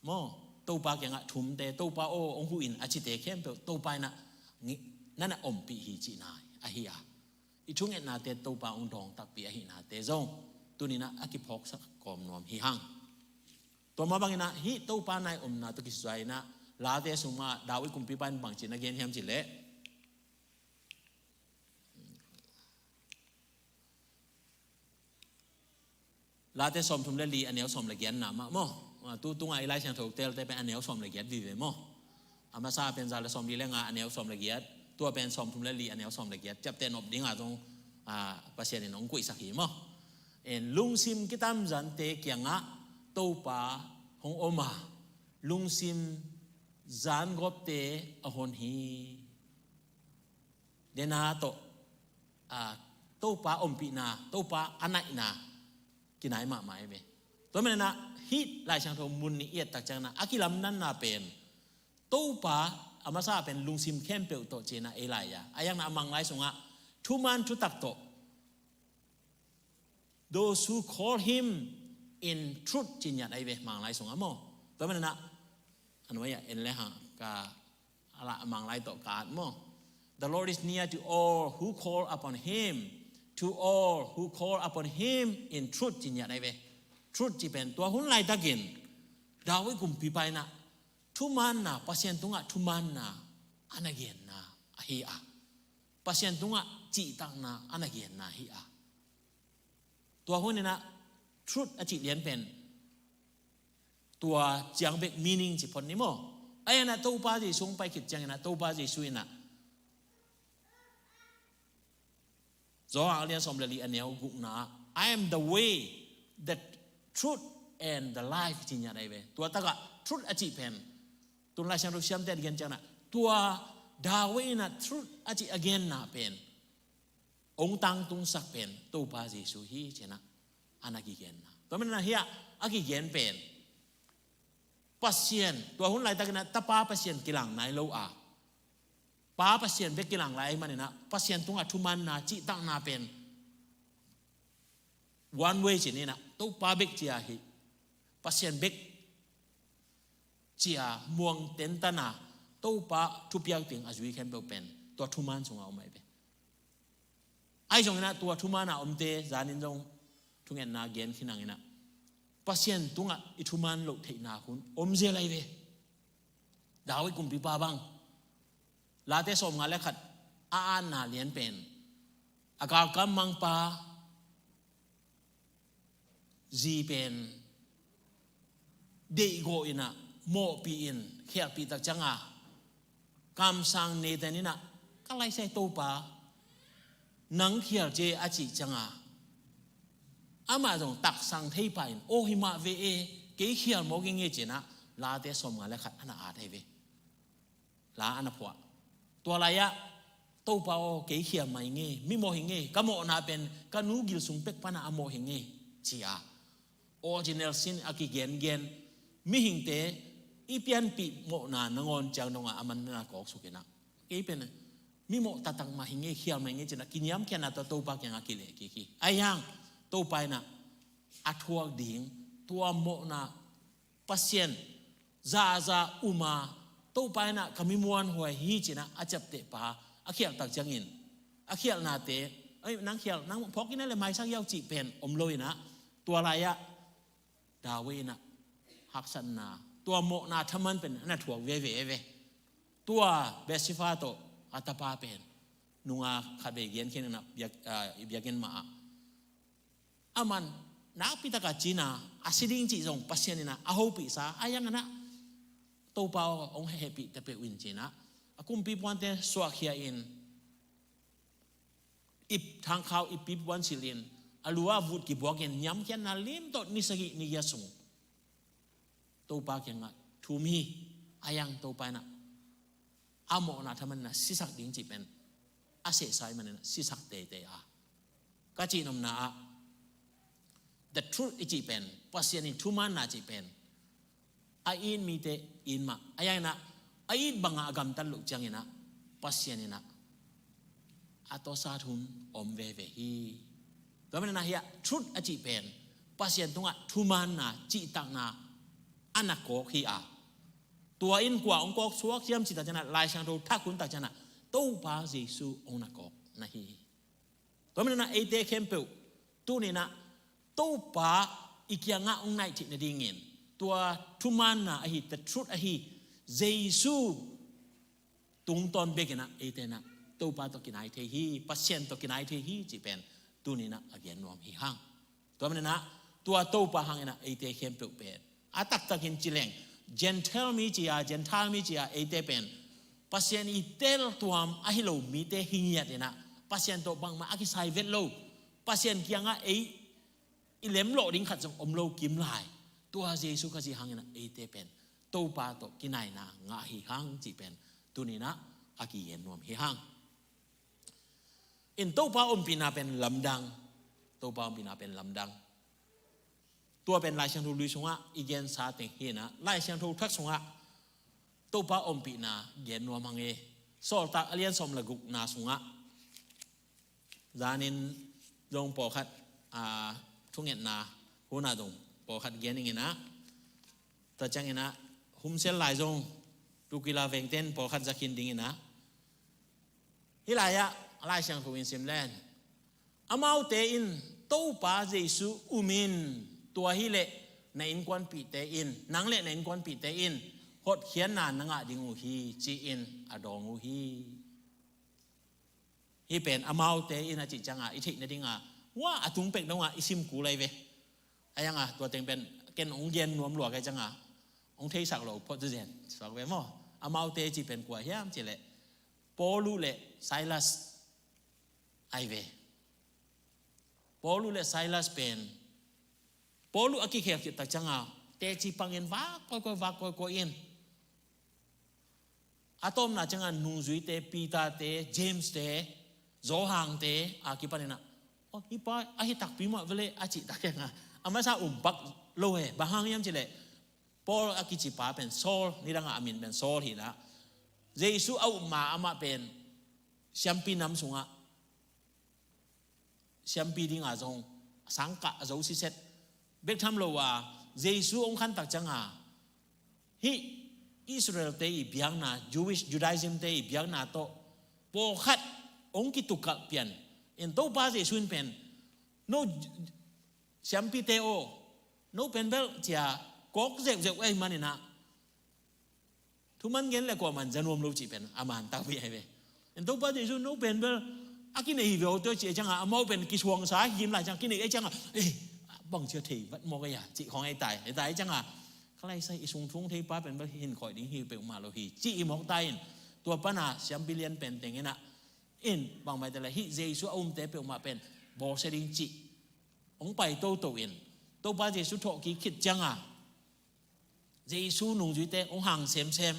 Maw, Topa kiangah thumte, Topa aw hong huh in a cite khempeuh Topa in ah ngi-, na na ompih hi cihna ahi a, i thungetnate Topa hong dawng takpi ahihnate zong tuni-in ah a kiphawksak kawm nuam hi hang. Tua mah bangin ah hih Topa nai omna tawh kisuai in ah Late sungah David kumpipa in bangci na gen hiam cih leh, Late sawmthum le li a neu sawm le giatna mah maw. Ah, tu tungah i Lai Siangtho telte pen a neu sawm le giat vive maw. A masa pen za le sawmli le nga a neu sawm le giat. Tua pen sawmthum le li a neu sawm le giat. Ciapteh nop dingah zong, ah, Pasian in hong kuihsak hi maw. En, lungsim kitamzante kiangah Topa hong om a, lungsim zangawpte a hon hi. Dena tawh, ah, Topa ompihna, Topa a naihna kinai mahmah hi ve. Tua manin ah hih Lai Siangtho mun nih i et tak ciangin ah a kilamdanna pen Topa a masa pen lungsim khempeuh tawh ci-in ah ei lai a, a hiangin ah a Manglai sungah thuman thutak tawh, those who call him in truth ci ngiat ahi ve Manglai sungah maw. Tua manin ah a nuai-ah en le hang ka, a la, a Manglai tawh ka at maw. The Lord is near to all who call upon him. To all who call upon him in truth ci ngiat ahi ve. Truth ci pen tua hun laitakin David kumpipa in ah thumaanna, Pasian tungah thumaanna a na genna ahi a, Pasian tungah cihtakna a na genna ahi a. Tua hun in ah truth a cih lian pen tua ciang bek meaning ci phot ni maw. Ahi zongin ah Topa Jesu hong pai khit ciangin ah Topa Jesu in ah Johan a lian sawm le li a neu gukna ah "I am the way, the truth and the life," ci ngiat ahi ve. Tua takah truth a cih pen, tun Lai Siangtho siamte a gen ciangin ah, tua David in ah truth a cih a genna pen, hong tangtungsak pen Topa Jesu hi ci-in ah, a na kigenna. Tua manin ah hiah a kigen pen, Pasian, tua hun laitakin ah Tapa Pasian kilang nai lo a, Pa Pasian bek kilang lai ahih manin ah, Pasian tungah thumaanna, cihtakna pen one way ci-in ah, Topa bek ci-a hi, Pasian bek ci-a muang tentan a, Topa thupiak ding a zui khempeuh pen tua thumaan sungah om ahi ve. Ahi zongin ah tua thumaan a omte zanin zong thungetna gen khin hangin ah, Pasian tungah i thumaan loh theihna hun om zel ahi ve. David kumpipa bang, Late sawmnga le khat a atna lian pen, a galkap mangpa zi pen deihgawh in ah, mawhpih in, khialhpih tak ciangin ah, kamsang Nathan in ah, "Ka laisai Topa, nang khial ci e," a cih ciangin ah, amah zong taksang thei pah in, "Aw, hi mah ve e, kei khial mawk ing e," ci-in ah, Late sawmnga le khat a na at ahi ve. La a na phuah. Tua lai-ah, "Topa aw, kei khial mah ing e, mimawh ing e, ka mawhna pen ka nu gil sung pek pan ah a mawh ing e," ci-a, original sin a kigengen mihingte i pianpih mawhna nangawn ciang dongah a man na kawksuk in ah, "Kei pen mimawh taktak mah ing e, khial mah ing e," ci-in ah kiniamkhiatna tawh Topa kiangah kileh kik hi. Ahi hang Topa in ah a thuak ding, tua mawhna, Pasian zaza um a, Topa in ah ka mi muanhuai hi ci-in ah a ciaptehpa a khialh tak ciangin, a khialhnate, "Ei, nang khial, nang phawk in ah le maisak ziau," cih pen om lo in ah, tua lai-ah David in ah haksatna, tua mawhna thaman pen a na thuak veve ve. Tua Bathsheba tawh a tapa pen, nunga khatvei gen khin in ah, biak, ah, i biakinn mah ah, aman nakpi takin a cina, a si ding cih zong Pasian in ah a hopihsa, ahi hangin ah, "Topa aw, hong hehpih ta peuh in," ci-in ah, a kumpi puante suahkhia in, ip, thangkhau ippi puan silh in, a lu ah vut kibuak in, niamkhiatna lim tawh ni sagih ni giat sung Topa kiangah thum hi. Ahi hang Topa in ah a mawhna thaman in ah sisak ding cih pen a sehsa ahih manin ah sisak teitei a, ka cih nopna ah, the truth i cih pen, Pasian in thumaanna cih pen, a it mite it mah, ahi hangin ah a it bangah a gamtat loh ciangin ah, Pasian in ah a tawsat hun om veve hi. Tua manin ah hiah truth a cih pen, Pasian tungah thumaanna, cihtakna a na kawk hi a, tua in kua hong kawk suak hiam cih tak ciangin ah, Lai Siangtho thak hun tak ciangin ah, Topa Jesu hong na kawk na hi hi. Tua manin ah eite khempeuh tuni-in ah Topa i kiangah hong naih theih nadingin, tua thumaanna ahi, the truth ahi Jesu tungtawn bekin ah eite in ah Topa tawh kinai thei hi, Pasian tawh kinai thei hi cih pen tuni-in ah a gen nuam hi hang. Tua manin ah tua Topa hangin ah eite khempeuh pen, a taktakin ci leng, Gentile mi ci-a, Gentile mi ci-a eite pen, Pasian i teltuam ahi lo mite hi ngiat in ah, Pasian tawh bangmah a kisai vet lo, Pasian kiangah ei i lemlawh ding khat zong om lo kim lai, tua Jesu Khazih hangin ah eite pen Topa tawh kinaina ngah hi hang cih pen tuni-in ah a kigen nuam hi hang. In Topa ompihna pen lamdang, Topa ompihna pen lamdang. Tua pen Lai Siangtho Lui sungah i gensa teng hi in ah, Lai Siangtho Thak sungah Topa ompihna gen nuam hang e. Sawltak a lian sawm le gukna sungah, zanin zong pawlkhat, a, thungetna hun ah zong pawlkhat gen ing in ah, tua ciangin ah, humsel lai zong tukila vengten pawlkhat za khin ding in ah, hih lai-ah Lai Siangtho in sim len, amaute in Topa Jesu um in, tua hileh na innkuanpihte in, nang le na innkuanpihte in hotkhiatna na ngah ding uh hi, ci-in a dawng uh hi. Hih pen amaute in a cih ciangin i theih nadingin, hua a tung pek dongin i sim kul lai ve. Ahi hangin tua teng pen ken hong gen nuam lua ka hih ciangin hong theisak lo phot zenzen suak ve maw. Amaute cih pen kua hiam cih leh Paul le Silas ahi ve. Paul uh le Silas pen, Paul uh a kikhel khit tak cianga teci pangin vak kawikawi, vak kawikawi in. A tawpna cianga nungzuite, Peter te, James te, Johan te a kipaninah, "Aw, hih pa ahi takpi mah vele," a cih tak cianga a masa um pak lo he. Bang hang hiam cileh, Paul a kici pa pen Saul, nidangah a min pen Saul hinah, Jesu a upma amah pen siampi nam sungah siampi dinga zong sangkah a zo siset bek tham lo a, Jesu hong khantak cianga hih Israel te i biakna, Jewish, Judaism te i biakna tawh pawlkhat hong kitukalh pian in, Topa Jesu in pen, "No siampite aw, no pen bel," cia kawk zeuhzeuh ahih maninah, thuman gen le kuaman za nuam lo cih pen a man takpi ahi ve. En Topa Jesu, "No pen bel a kinei hi ve aw," tawh cih cianga amau pen kisuangsa him lai cianga kinei ahi cianga, "Eh, bang cia thei vat mawk ahi a," cih khawng ahi tai. Ahi tai cianga, "Kha lai sai, i sung thung thei pa pen bel hin khawih ding hi peuhmah lo hi," cih i mawk ta in, tua pana siampi lian pen tenginah, in bangmah te le hih Jesu a umte peuhmah pen bawlsia ding cih hong pai toto in, Topa Jesu thawhkik khit cianga Jesu nungzuite hong hang semsem,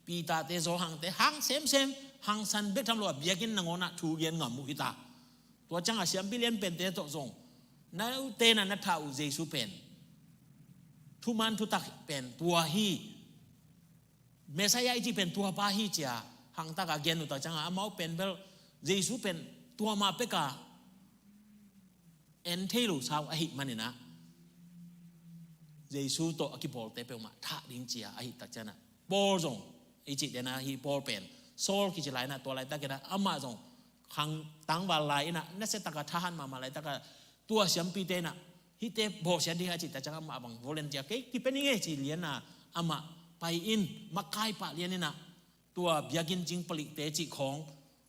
Peter te, Johan te hang semsem, hangsan bek tham lo a biakinn nangawnah thu gen ngam uh hita. Tua cianga siampi lian pente tawh zong, "Note na na thah uh Jesu pen, thuman thutak pen tua hi, Messiah i cih pen tua pa hi," cia hangtaka gen uh tak cianga amau pen bel Jesu pen tua mah peka en thei lo sau ahih maninah, Jesu tawh a kipawlte peuhmah thah ding cia ahih tak cianah, Paul zong i cih denah, hih Paul pen Saul kici lai inah, tua laitakinah amah zong khang tangval lai inah, nasiataka thahat mahmah laitaka tua siampite inah, "Hihte bawlsia ding," a cih tak cianga amah bang volunteer, "Kei kipia ning e," ci lianah amah pai in, makai pah lian inah, tua biakinn cing palikte cih khawng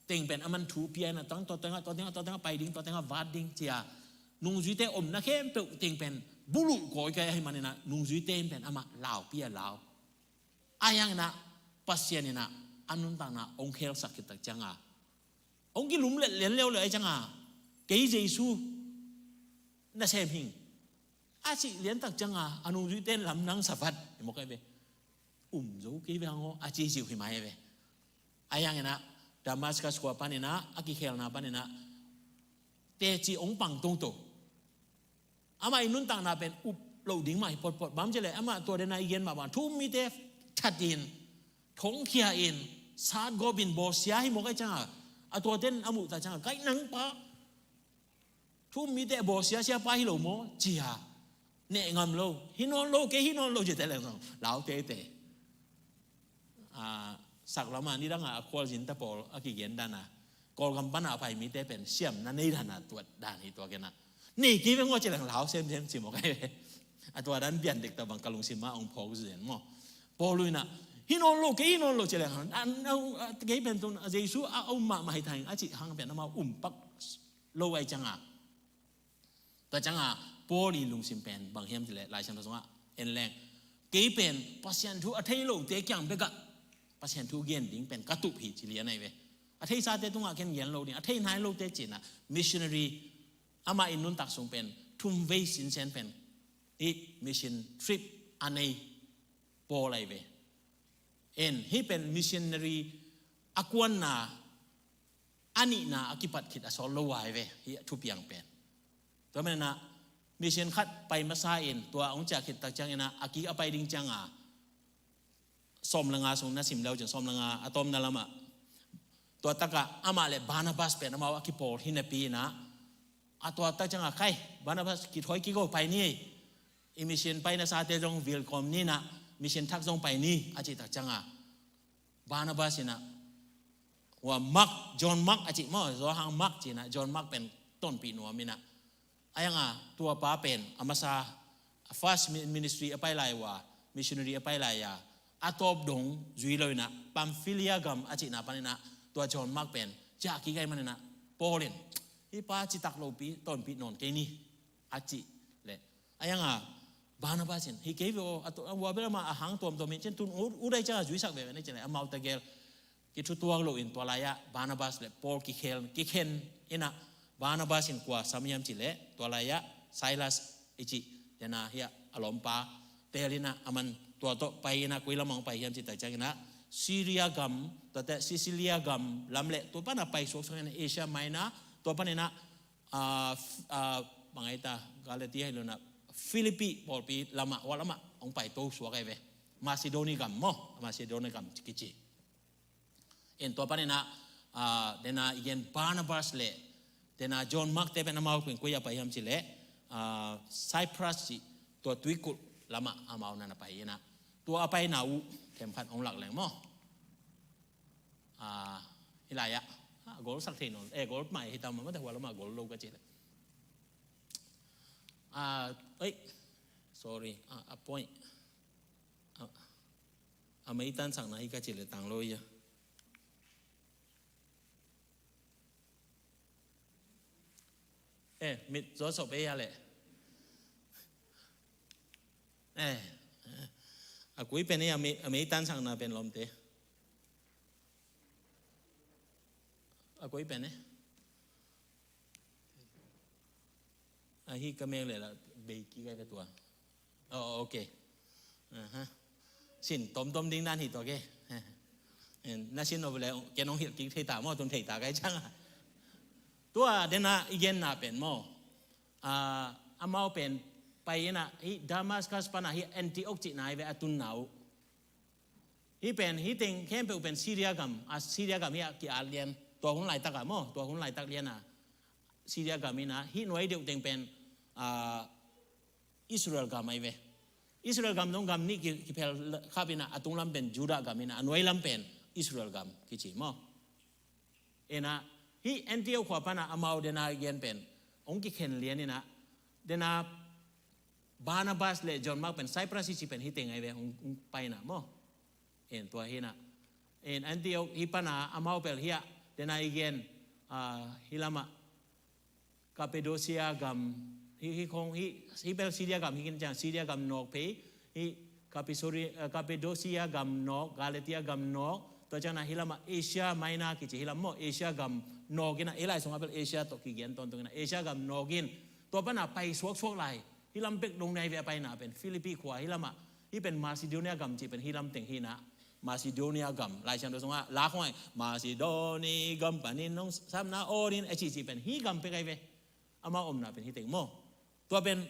teng pen aman thu pia inah, "Tang tua tengah, tua tengah, tua tengah pai ding, tua tengah vat ding," cia nungzuite omna khempeuh teng pen buluh kawi kai ahih maninah, nungzuite in pen amah laupi a lau. Ahi hanginah Pasian inah a nuntakna hong khelsak khit tak cianga hong kilum let lian leuleu ahi cianga, "Kei Jesu nasem hing," a cih liantak cianga a nungzuite in lamdang sa vat. I mawk ahi ve. "Um zo kei ve hang aw," a ci ziuh hi mai ahi ve. Ahi hanginah Damascus khua paninah, a kikhelna paninah teci hong pang toto. Amah i nuntakna pen up loh ding mah hi potpot. Bang cileh amah tua dena i gen mah bang, thu um mite thatin, thongkhia in, satgawp in bawlsia hi mawk ahi cianga, a tuate in a muhtak cianga, "Kaih nang pa, thu um mite a bawlsia sia pa hi lo maw?" cia neh ngam lo. "Hi nawn lo, kei hi nawn lo," cia te leng zong lau teitei. A, saklama nidanga a khualzin tapawl a kigen dana, Kawlgam pana a pai mite pen siamna nei dana tuat dan hi tua kena. "Nei kei veng aw," ci leng lau semsem ci mawk ahi ve. A tua dan bian dek ta bang ka lungsim ah hong phawk zen maw. Paul inah, "Hi nawn lo, kei hi nawn lo," ci leng, a, a, a, kei pen tun a Jesu a um mahmah hi thang a cih hang pen amau um pak lo ahi cianga. Tua cianga Paul i lungsim pen bang hiam cileh, Lai Siangtho sungah en leng, "Kei pen Pasian thu a thei lote kiang bekah Pasian thu gen ding pen ka tup hi," ci lian ahi ve. A theisate tungah ken gen lo ding, a thei nai lote cinah missionary, amah i nuntak sung pen thum vei sinsen pen i mission trip a nei Paul ahi ve. En, hih pen missionary a kuanna a nihna a kipat khit a sawt lo ahi ve, hih a thupiang pen. Tua menah mission khat pai masa in, tua hong ciah khit tak cianginah a kik a pai ding cianga, sawm le nga sung na sim leu cin, sawm le nga a tawmna lamah, tua takah amah le Barnabas pen amau a kipawl hi napi inah, a tua tak cianga, "Khai, Barnabas, kithawi kiko pai ni ei. I mission pai nasate zong vilkawm ninah, mission thak zong pai ni," a cih tak cianga, Barnabas inah, hua Mark, John Mark a cih maw, Johan Mark cinah, John Mark pen tonpih nuam inah. Ahi hanga tua pa pen a masa, a first mi-, ministry a pai lai uh a, missionary a pai lai a, a tawp dong zui lo inah, Pamphylia gam a cihna paninah, tua John Mark pen ciah kik ahi maninah, Paul in, "Hih pa citak lopi tonpih nawn kei ni," a cih leh, ahi hanga Barnabas in, "Hi kei ve aw, a to-, a hua bel amah a hang tuamtuam in cin tun ut, ut ahi cianga zuisak veve na," cin leh amau tegel kithutuak loin tua lai-ah Barnabas le Paul kikhel, kikhen inah, Barnabas in kua sam hiam cih leh, tua lai-ah Silas i cih, dena hiah a lawmpa teel inah, aman tua tawh pai inah, koi lamah hong pai hiam cih tak ciang inah, Syria gam, tuate Cilicia gam lam leh tua panah pai suaksuak inah, Asia Minor, tua pan inah, ah, f-, ah, bang ai ta, Galatia hi lo inah, Philippi pawlpi lamah, hua lamah hong paito suak ahi ve. Macedonia gam maw, Macedonia gam kici. En, tua pan inah, ah, dena i gen Barnabas leh dena John Mark te pen amau pen koi ah pai hiam cih leh, ah, Cyprus cih tua tuikulh lamah amau na na pai inah. Tua a paina uh themkhat hong lak leng maw. Ah, hih lai-ah. Ah, gol sak thei nawn. Eh, gol mai hi tam mah, mate hua lamah gol lo ka cih leh. Ah, ei, sorry. Ah, a point. Ah, a meitan sakna hi ka cih leh tang lo hi a. Eh, mit zaw sop ei a leh. Eh, a koi pen ei a mei, a meitan sakna pen lawmte. A koi pen eh. Ahi ka mek leh la bei kik ai ve tua. Oh, ok. Aha. Sin tomtom ding dan hi tua ke. Na sin lo leh ken hong hilh kik thei ta maw, tun thei ta ka hih ciang a. Tua dena i genna pen maw. Ah, amau pen pai inah hih Damascus panah hih Antioch cihna hi ve a tunna uh. Hih pen, hih teng khempeuh pen Syria gam, a Syria gam hiah ki-at lian. Tua hun laitak ah maw, tua hun laitak lian a Syria gam inah, hih nuai deuh teng pen, ah, Israel gam ahi ve. Israel gam zong gam nih ki, kiphel khap inah, a tunglam pen Judah gam inah, a nuai lam pen Israel gam kici maw. Inah, hih Antioch khua panah amau dena i gen pen hong kikhen lian inah, dena Barnabas leh John Mark pen Cyprus i cih pen hih teng ahi ve, hong, hong pai inah maw. En, tua hi inah. En, Antioch hih panah amau pel hiah, dena i gen, ah, hih lamah Cappadocia gam, hih, hih khong, hih, hih pel Syria gam, hih kin ciang Syria gam nawk phei, hih Cappisori-, eh, Cappadocia gam nawk, Galatia gam nawk, tua ciang inah hih lamah Asia Minor kici hih lam maw, Asia gam nawk inah, ei lai sungah pel Asia tawh kigen tawntung inah, Asia gam nawk in, tua panah pai suaksuak lai, hih lam bek dong nai ve a paina pen, Philippi khua, hih lamah, hih pen Macedonia gam cih pen, hih lam teng hi inah, Macedonia gam, Lai Siangtho sungah, la khong ai, Macedonia gam panin nong sapna aw in, a cihcih pen, hih gam pek ahi ve. Amau omna pen hih teng maw. Tua pen,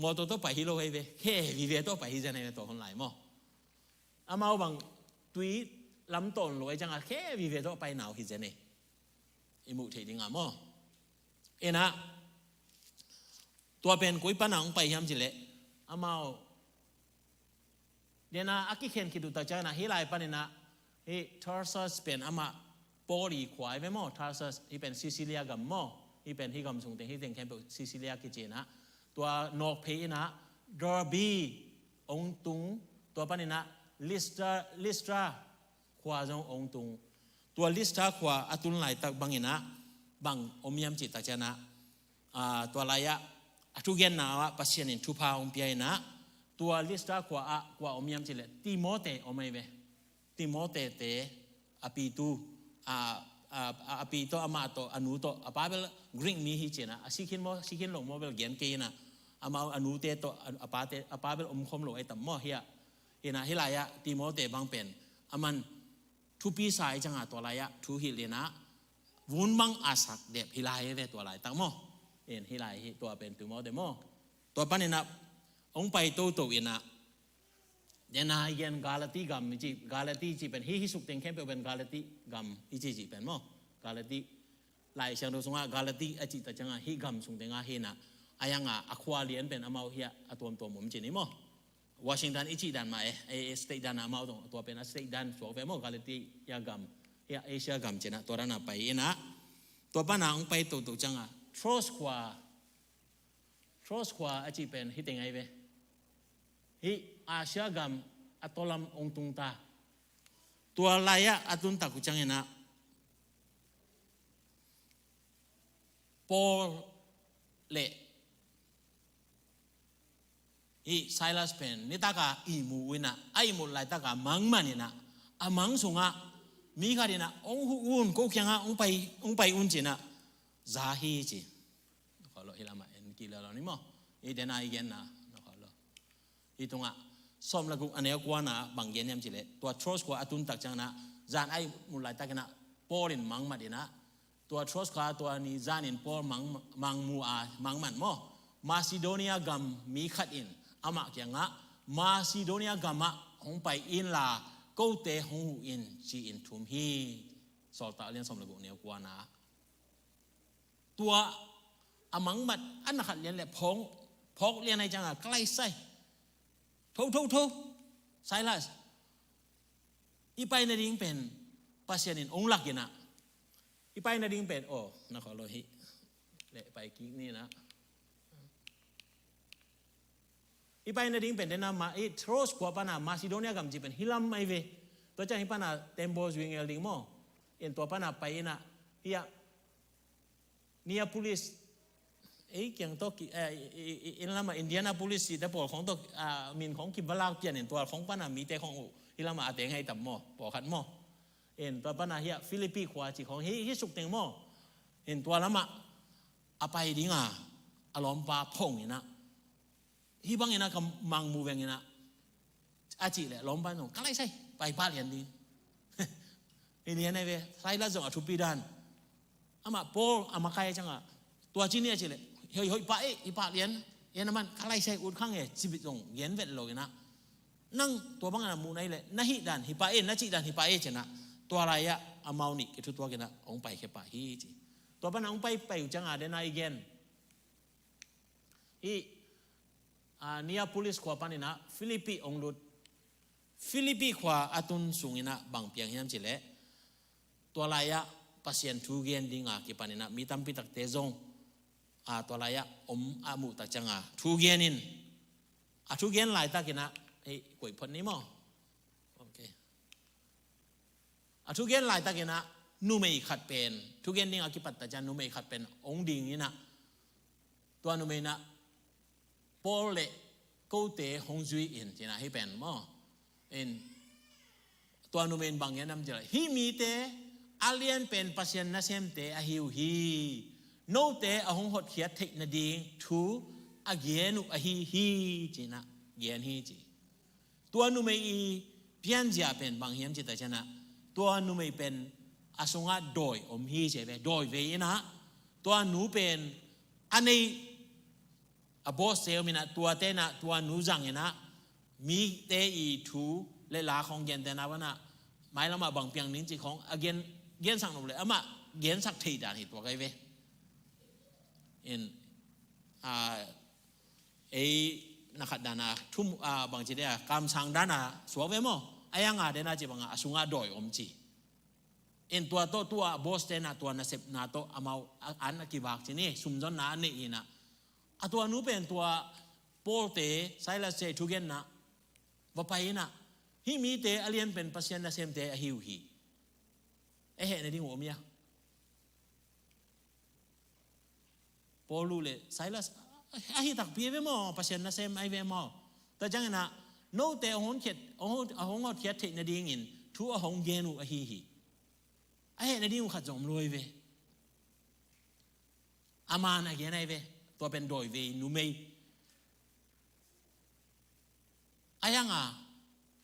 mawtaw tawh pai hi lo ahi ve. Khe vive tawh pai hi zen ahi ve tua hun lai maw. Amau bang tui lam tawn lo ahi ciang a khe vive tawh pai na uh hi zen e. I muh theih ding a maw. Inah, tua pen koi panah hong pai hiam cih leh. Amau Dena a kikhen khit uh tak ciang inah hih lai pan inah hih Tarsus pen amah Paul i khua ahi ve maw, Tarsus hih pen Cilicia gam maw, hih pen hih gam sung teng hih teng khempeuh Cilicia kici inah tua nawk phei inah Derbe ong tung, tua pan inah Lystra, Lystra khua zong ong tung. Tua Lystra khua a tun laitak bang inah bang om hiam cih tak ciang inah, ah, tua lai-ah a thugenna ah Pasian in thupha hong pia inah tua Lystra khua ah kua om hiam cih leh Timote om ahi ve. Timote te a pi tu, a, a, a, a pi tawh amah tawh a nu tawh a pa bel Greek mi hi ci inah a sikhin maw sikhin lo maw bel gen kei inah amau a nute tawh a, a pate, a pa bel omkhawm lo ahi tam maw hiah. Inah hih lai-ah Timote bang pen aman thupi sa ahi ciangah tua lai-ah thu hilh inah vun bang a sak dep hih lai hi ve tua laitak maw. In hih lai hi tua pen Timote maw. Tua pan inah hong pai toto inah dena i gen Galati gam i cih, Galati cih pen hih, hih suk teng khempeuh pen Galati gam i cih cih pen maw. Galati Lai Siangtho sungah Galati a cih tak ciangah hih gam sung tengah hi inah a yangah a khua lian pen amau hiah a tuamtuam om ci ni maw. Washington i cih dan mah e, e, e state dan a amau tawh tua pen a state dan suak ve maw, Galatia gam, hiah Asia gam ci inah tua dan a pai inah tua pan a hong pai toto ciangah Troas khua, Troas khua a cih pen hih teng ahi ve. Hih Asia gam a tawlam hong tung ta. Tua lai-ah a tun tak uh ciang inah Paul le hih Silas pen nitak a ihmu uh inah a ihmut laitak a mang man inah a mang sungah mi khat inah hong huh un, ko kiangah hong pai, hong pai un ci inah za hi ci. Kholo, hih lamah en kik lel lo ni maw. Hih dena i genna, kholo. Hih tungah sawm le guk a neu kuana bang gen hiam cih leh, tua Troas khua a tun tak ciangin ah, zan a ihmut laitakin ah Paul in mangmat in ah, tua Troas khua tua ni zanin Paul mang, mangmu a mangmat maw. Macedonia gam mi khat in amah kiangah, Macedonia gamah hong pai inla, kote hong huh in, ci-in thum hi. Sawltak a lian sawm le guk, neu kuana. Tua a mangmat a na khat lian le phawng, phawk lian ahih ciangin ah, ka laisai. Tho, tho, tho. Silas, i pai nading pen Pasian in hong lak in ah. I pai nading pen, aw, na kholo hi. Le pai kik ni na. I pai nading pen dena ma, i Troas khua pana Macedonia gam ci pen hih lam ahi ve. Tua ciang hih pana tembaw zui ngel ding maw. In tua pana pai in ah, hih ah Neapolis, ei kiang tawh ki, eh, i, i, i, inn lamah Indianapolis cih te pawl khawng tawh, ah, min khawng kiva lak pian in tua khawng pana mite khawng uh, hih lamah a teng hi tam maw, pawlkhat maw. In tua pana hih ah Philippi khua cih khawng hih, hih suk teng maw. In tua lamah a pai ding a, a lawmpa phong in ah. Hih bangin ah ka mangmu veng in ah, a cih leh lawmpa in zong, ka laisai, pai pah lian ding. Hih lian ahi ve, Silas zong a thupi dan. Amah Paul a makai ciangin ah, tua ci ni a cih leh, hoih, hoih pah e, hih pah lian, e na man, ka laisai, ut khang e, ci bit zong gen vet lo in ah. Nang tua bangin ah muh na hih leh, na hih dan hih pah e, na cih dan hih pah e ci in ah. Tua lai-ah amau nih kithutuak in ah hong paikhia pah hi ci. Tua pana hong pai, pai uh ciangin ah, dena i gen. Hih, ah, Neapolis khua panin ah Philippi hong lut. Philippi khua a tun sungin ah bang piang hiam cih leh, tua lai-ah Pasian thu gen ding a kipanin ah mi tampi takte zong, ah, tua lai-ah om a muh tak ciangin ah thu gen in. A thu gen laitakin ah, hei, koih phot ni maw. Ok. A thu gen laitakin ah numei khat pen, thu gen ding a kipat tak ciang numei khat pen hong ding in ah, tua numei in ah Paul le kote hong zui in, ci in ah, hih pen maw. In, tua numei in bang gen hiam cih leh, hih mite a lianpen Pasian nasemte ahi uh hi. Note a hong hotkhiat theih nading thu a gen uh ahi hi, ci in ah gen hi ci. Tua numei i pianzia pen bang hiam cih tak ciang ah, tua numei pen a sungah dawi om hi ci ve, dawi vei in ah, tua nu pen a nei, a boss te om in ah, tuate in ah tua nu zang in ah, mite i thu le la khawng gente na pan ah, mailam ah bang piang ding cih khawng a gen, gensak nop leh amah gensak thei dan hi tua kai ve. In, ah, ei na khat dan a thum, ah, bangci dia, kamsang dan a suak ve maw. A yang a den a ci bang a, a sungah dawi om ci. In tua tawh tua boss te na tua nasepna tawh amau a, an a kivak ci ni, sumzonna a neih in ah. A tua nu pen tua Paul te, Silas te thugenna va pai in ah, hih mite a lianpen Pasian nasemte ahi uh hi. E heh nading uh om ia. Paul le Silas, ahi takpi ve maw, Pasian nasem ahi ve maw. Tua ciangin ah, note a hong hotkhiat, a hong, a hong hotkhiat theih nadingin thu a hong gen uh ahi hi. A heh nading uh khat zong om lo hi ve. A man a gen ahi ve, tua pen dawi vei numei. A yang a,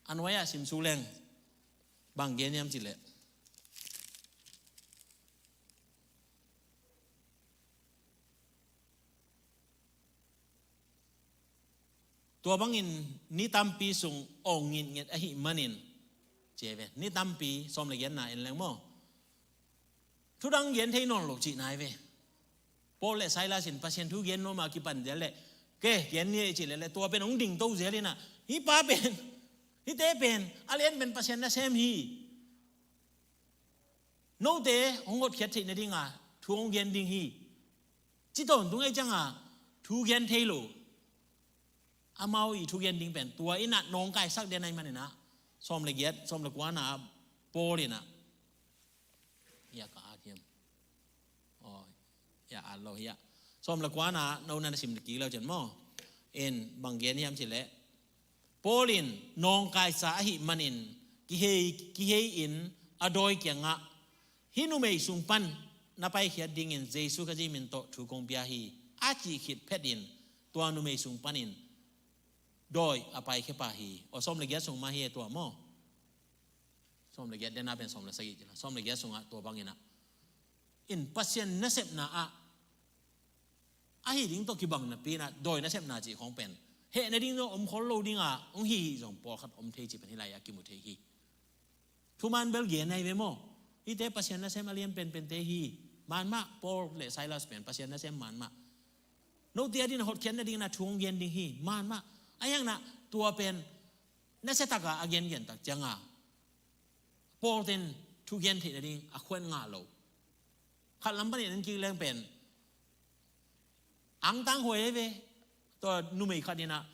a nuai ah sim suk leng, bang gen hiam cih leh, tua bangin ni tampi sung awng ngitnget ahih manin, ci ve, ni tampi, sawm le giatna en leng maw. Thu dang gen thei nawn lo cihna hi ve. Paul le Silas in Pasian thu gen nuam a kipan zel leh, ke, gen ni ei cih leh leh, tua pen hong dingto zel in ah, hih pa pen, hihte pen a lianpen Pasian nasem hi. Note hong hotkhiat theih nading a thu hong gen ding hi. Ci tawntung ei ciang a thu gen thei lo. Amau i thu gen ding pen tua in ah nawngkaisak den ahih manin ah, sawm le giat, sawm le kuana ah Paul in ah, hia ka at hiam? Aw, hia at lo hia. Sawm le kuana, no na na sim kik leu cin maw. In bang gen hiam cih leh, Paul in nawngkaisa ahih manin kihei, kihei in a dawi kiangah, hih numei sung pan na paikhiat dingin Jesu Khazih min tawh thu kong pia hi, a cih khit phetin tua numei sung panin dawi a paikhia pah hi. Aw, sawm le giat sung mah hi e tua maw? Sawm le giat, dena pen sawm le sagih ci la, sawm le giat sungah tua bangin ah, in Pasian nasepna ah ahi ding tawh kibang napi-in ah dawi nasepna cih khawng pen heh nading zong om khol lo ding a, hong hi hi zong pawlkhat om thei cih pen hih lai-ah kimu thei hi. Thuman bel gen ahi ve maw? Hihte Pasian nasem a lian penpente hi. Man mah, Paul le Silas pen Pasian nasem man mah. Note a dingin a hotkhiat nadingin a thu hong gen ding hi. Man mah. Ahi hangin ah tua pen nasia taka a gengen tak ciangin ah Paul ten thu gen theih nading a khuan ngah lo. Khat lam panin en kik leng pen angtang huai ahi ve. Tua numei khat in ah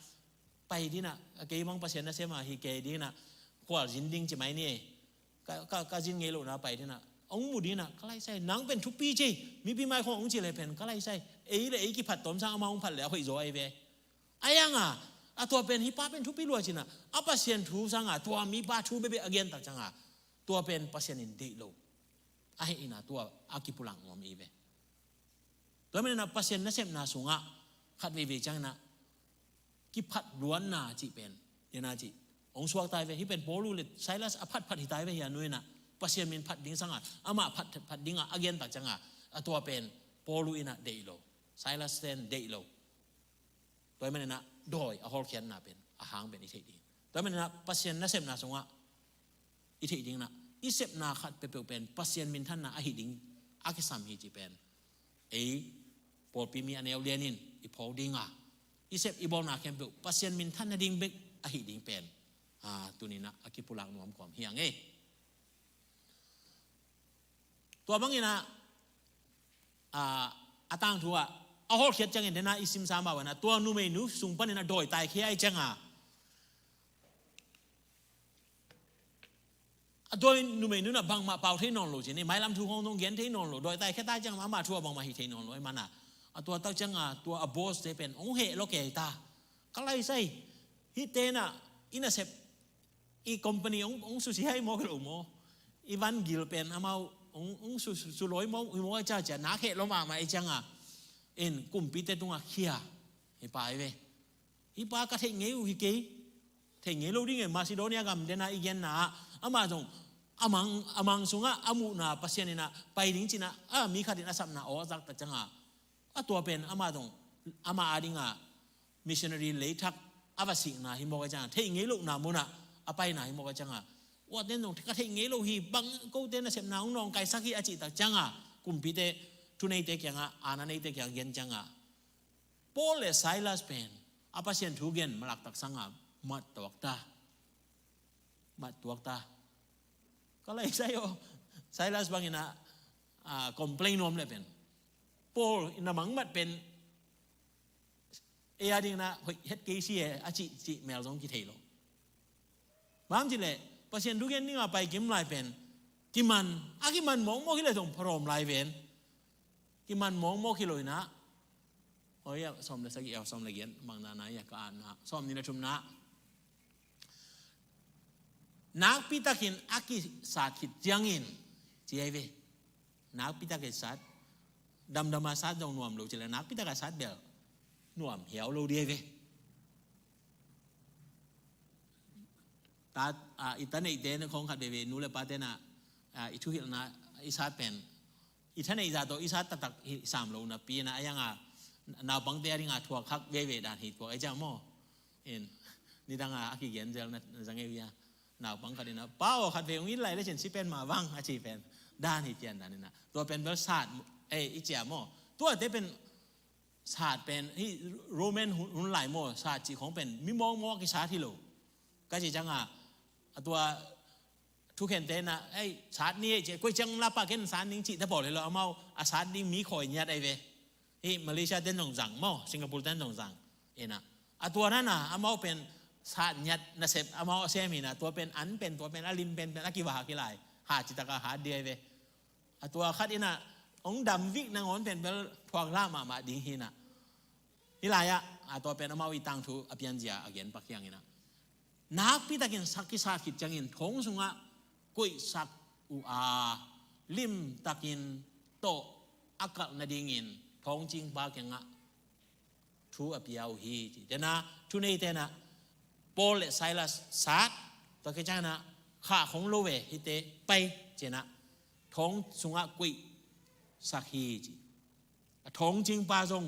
pai dingin ah, kei bang Pasian nasem a hi kei dingin ah khualzin ding ci mai ni. Ka, ka, ka zin ngei lohna pai dingin ah, hong mu dingin ah, ka laisai, nang pen thupi ci, mipi maikhawng hong ci le pen ka laisai. Ei le ei kiphat tawm sang amah hong phat le a hoih zaw ahi ve. Ahi hangin ah, a tua pen hih pa pen thupi lua ci-in ah, a Pasian thu sangin ah tua mipa thu bekbek a gen tak ciangin ah, tua pen Pasian in deih lo. Ahi in ah tua a kipulak nuam hi ve. Tua manin ah Pasian nasepna sungah khat veivei ciangin ah kiphat luanna cih pen, dena cih hong suak ta hi ve. Hih pen Paul le Silas a phatphat hi ta hi ve, hi a nu in ah Pasian min phat ding sangin ah, amah phat, phat dingin a gen tak ciangin ah, a tua pen Paul in ah deih lo, Silas ten deih lo. Tua ahih manin ah dawi a hawlkhiatna pen, a hang pen i theih ding. Tua ahih manin ah Pasian nasepna sungah i theih dingin ah, i sepna khat peuhpeuh pen Pasian minthanna ahi ding a kisam hi cih pen ei pawlpi mi a neu lianin i phawk ding a, i sep i bawlna khempeuh Pasian minthan nading bek ahi ding pen, a, tuni-in ah a kipulak nuam kawm hi hang e. Tua bangin ah, a, a tangthu ah a hawlkhiat ciangin dena i simsa mah bangin ah, tua numeinu sung panin a dawi taikhia ahih ciangin ah, a dawi numeinu in ah bangmah pau thei nawn lo ci ni, mailam thu khawng zong gen thei nawn lo, dawi taikhia ta ciangin amah thu ah bangmah hi thei nawn lo ahih manin ah, a tua tak ciangin ah tua a boss te pen hong heh lua kei ta. Ka laisai, hihte in ah i nasep, i company hong, hong susia hi mawk hi lo maw? I van gil pen amau hong, hong su, su, su lawi mawk hi mawk a, ciacia nak heh lua mahmah ahih ciangin ah, in kumpite tungah khia, hih pa hi ve. Hih pa ka theih ngei uh hi kei. Theih ngei lo ding e, Macedonia gam dena i genna ah, amah zong a mang, a mang sungah a muhna Pasian in ah pai ding ci-in ah, a mi khat in a sapna aw a zak tak ciangin ah, a tua pen amah zong, amah a dingin missionary leithak a va sikna hi mawk ahih ciangin, theih ngei lohna munah a paina hi mawk ahih ciangin, ua ten zong ka theih ngei lo hi, bang kote nasepna hong nawngkaisak hi a cih tak ciangin, kumpite, thuneite kiangah, aana neite kiangah gen ciangin, Paul le Silas pen a Pasian thu gen malak tak sangin mat tuak ta. Mat tuak ta. Ka laisai aw, Silas bangin ah, a, complain nuam le pen, Paul in a mangmat pen ei a dingin ah hoih het kei si e a cih, cih mel zong kithei lo. Bang hang hiam cih leh Pasian thu gen dingin a pai kim lai pen kiman, a kiman mawkmawk hi leh zong phalawm lai ven. Kiman mawkmawk hi lo-in ah, oi, a sawm le sagih, a sawm le giat, bang dan a, a ka atna, sawmnih le thumna. Nakpi takin a kisat khit ciangin, ci ahi ve. Nakpi takin sat, damdam a sat zong nuam lo ci leh, nakpi takin a sat bel nuam hiau lo ding ahi ve. Ta, a, i ta neihte na khawng khat veivei, nu le pate na, a, i thuhilhna, i sat pen, i thaneih zah tawh i sat taktak hi sam lo napi-in ah, a yang a naupangte a dingin a thuak khak veivei dan hi tuak ahih ciang maw? In, nidang a, a kigen zel na, na za ngei uh hia? Naupang khat in ah, "Pa aw, khat vei hong it lai lecin si pen mah bang," a ci pen dan hi cian dan in ah. Tua pen bel sat, eh, i ci a maw? Tuate pen sat pen, hih Roman hun, hun lai maw, sat cih khawng pen mi mawkmawk a kisat hi lo. Ka cih ciang a, a tua thukhente in ah, "Ei, sat ni ei," ci, "Koi ciang la pah ken sat ning," cih ta pawl hi lo, amau a sat ding mi khawi ngiat ahi ve. Hih Malaysia ten zong zang maw, Singapore ten zong zang. In ah, a tua dan a, amau pen sat ngiat nasep amau a sem hi in ah, tua pen an pen, tua pen a lim penpen a kivak hi lai. Hat cih tak a hat ding ahi ve. A tua khat in ah, hong dam vik nangawn pen bel thuak lah mahmah ding hi in ah. Hih lai-ah, a tua pen amau i tangthu a pianzia a gen pak hi hang in ah. Nakpi takin sat kisat khit ciangin thong sungah koihsak uh a, lim takin tawh a kalh nadingin thawngcingpa kiangah thu a pia uh hi ci. Dena thuneite in ah Paul le Silas sat, tua khit ciangin ah khah khong lo ve, hihte pai ci-in ah thawng sungah koihsak hi ci. A thawngcingpa zong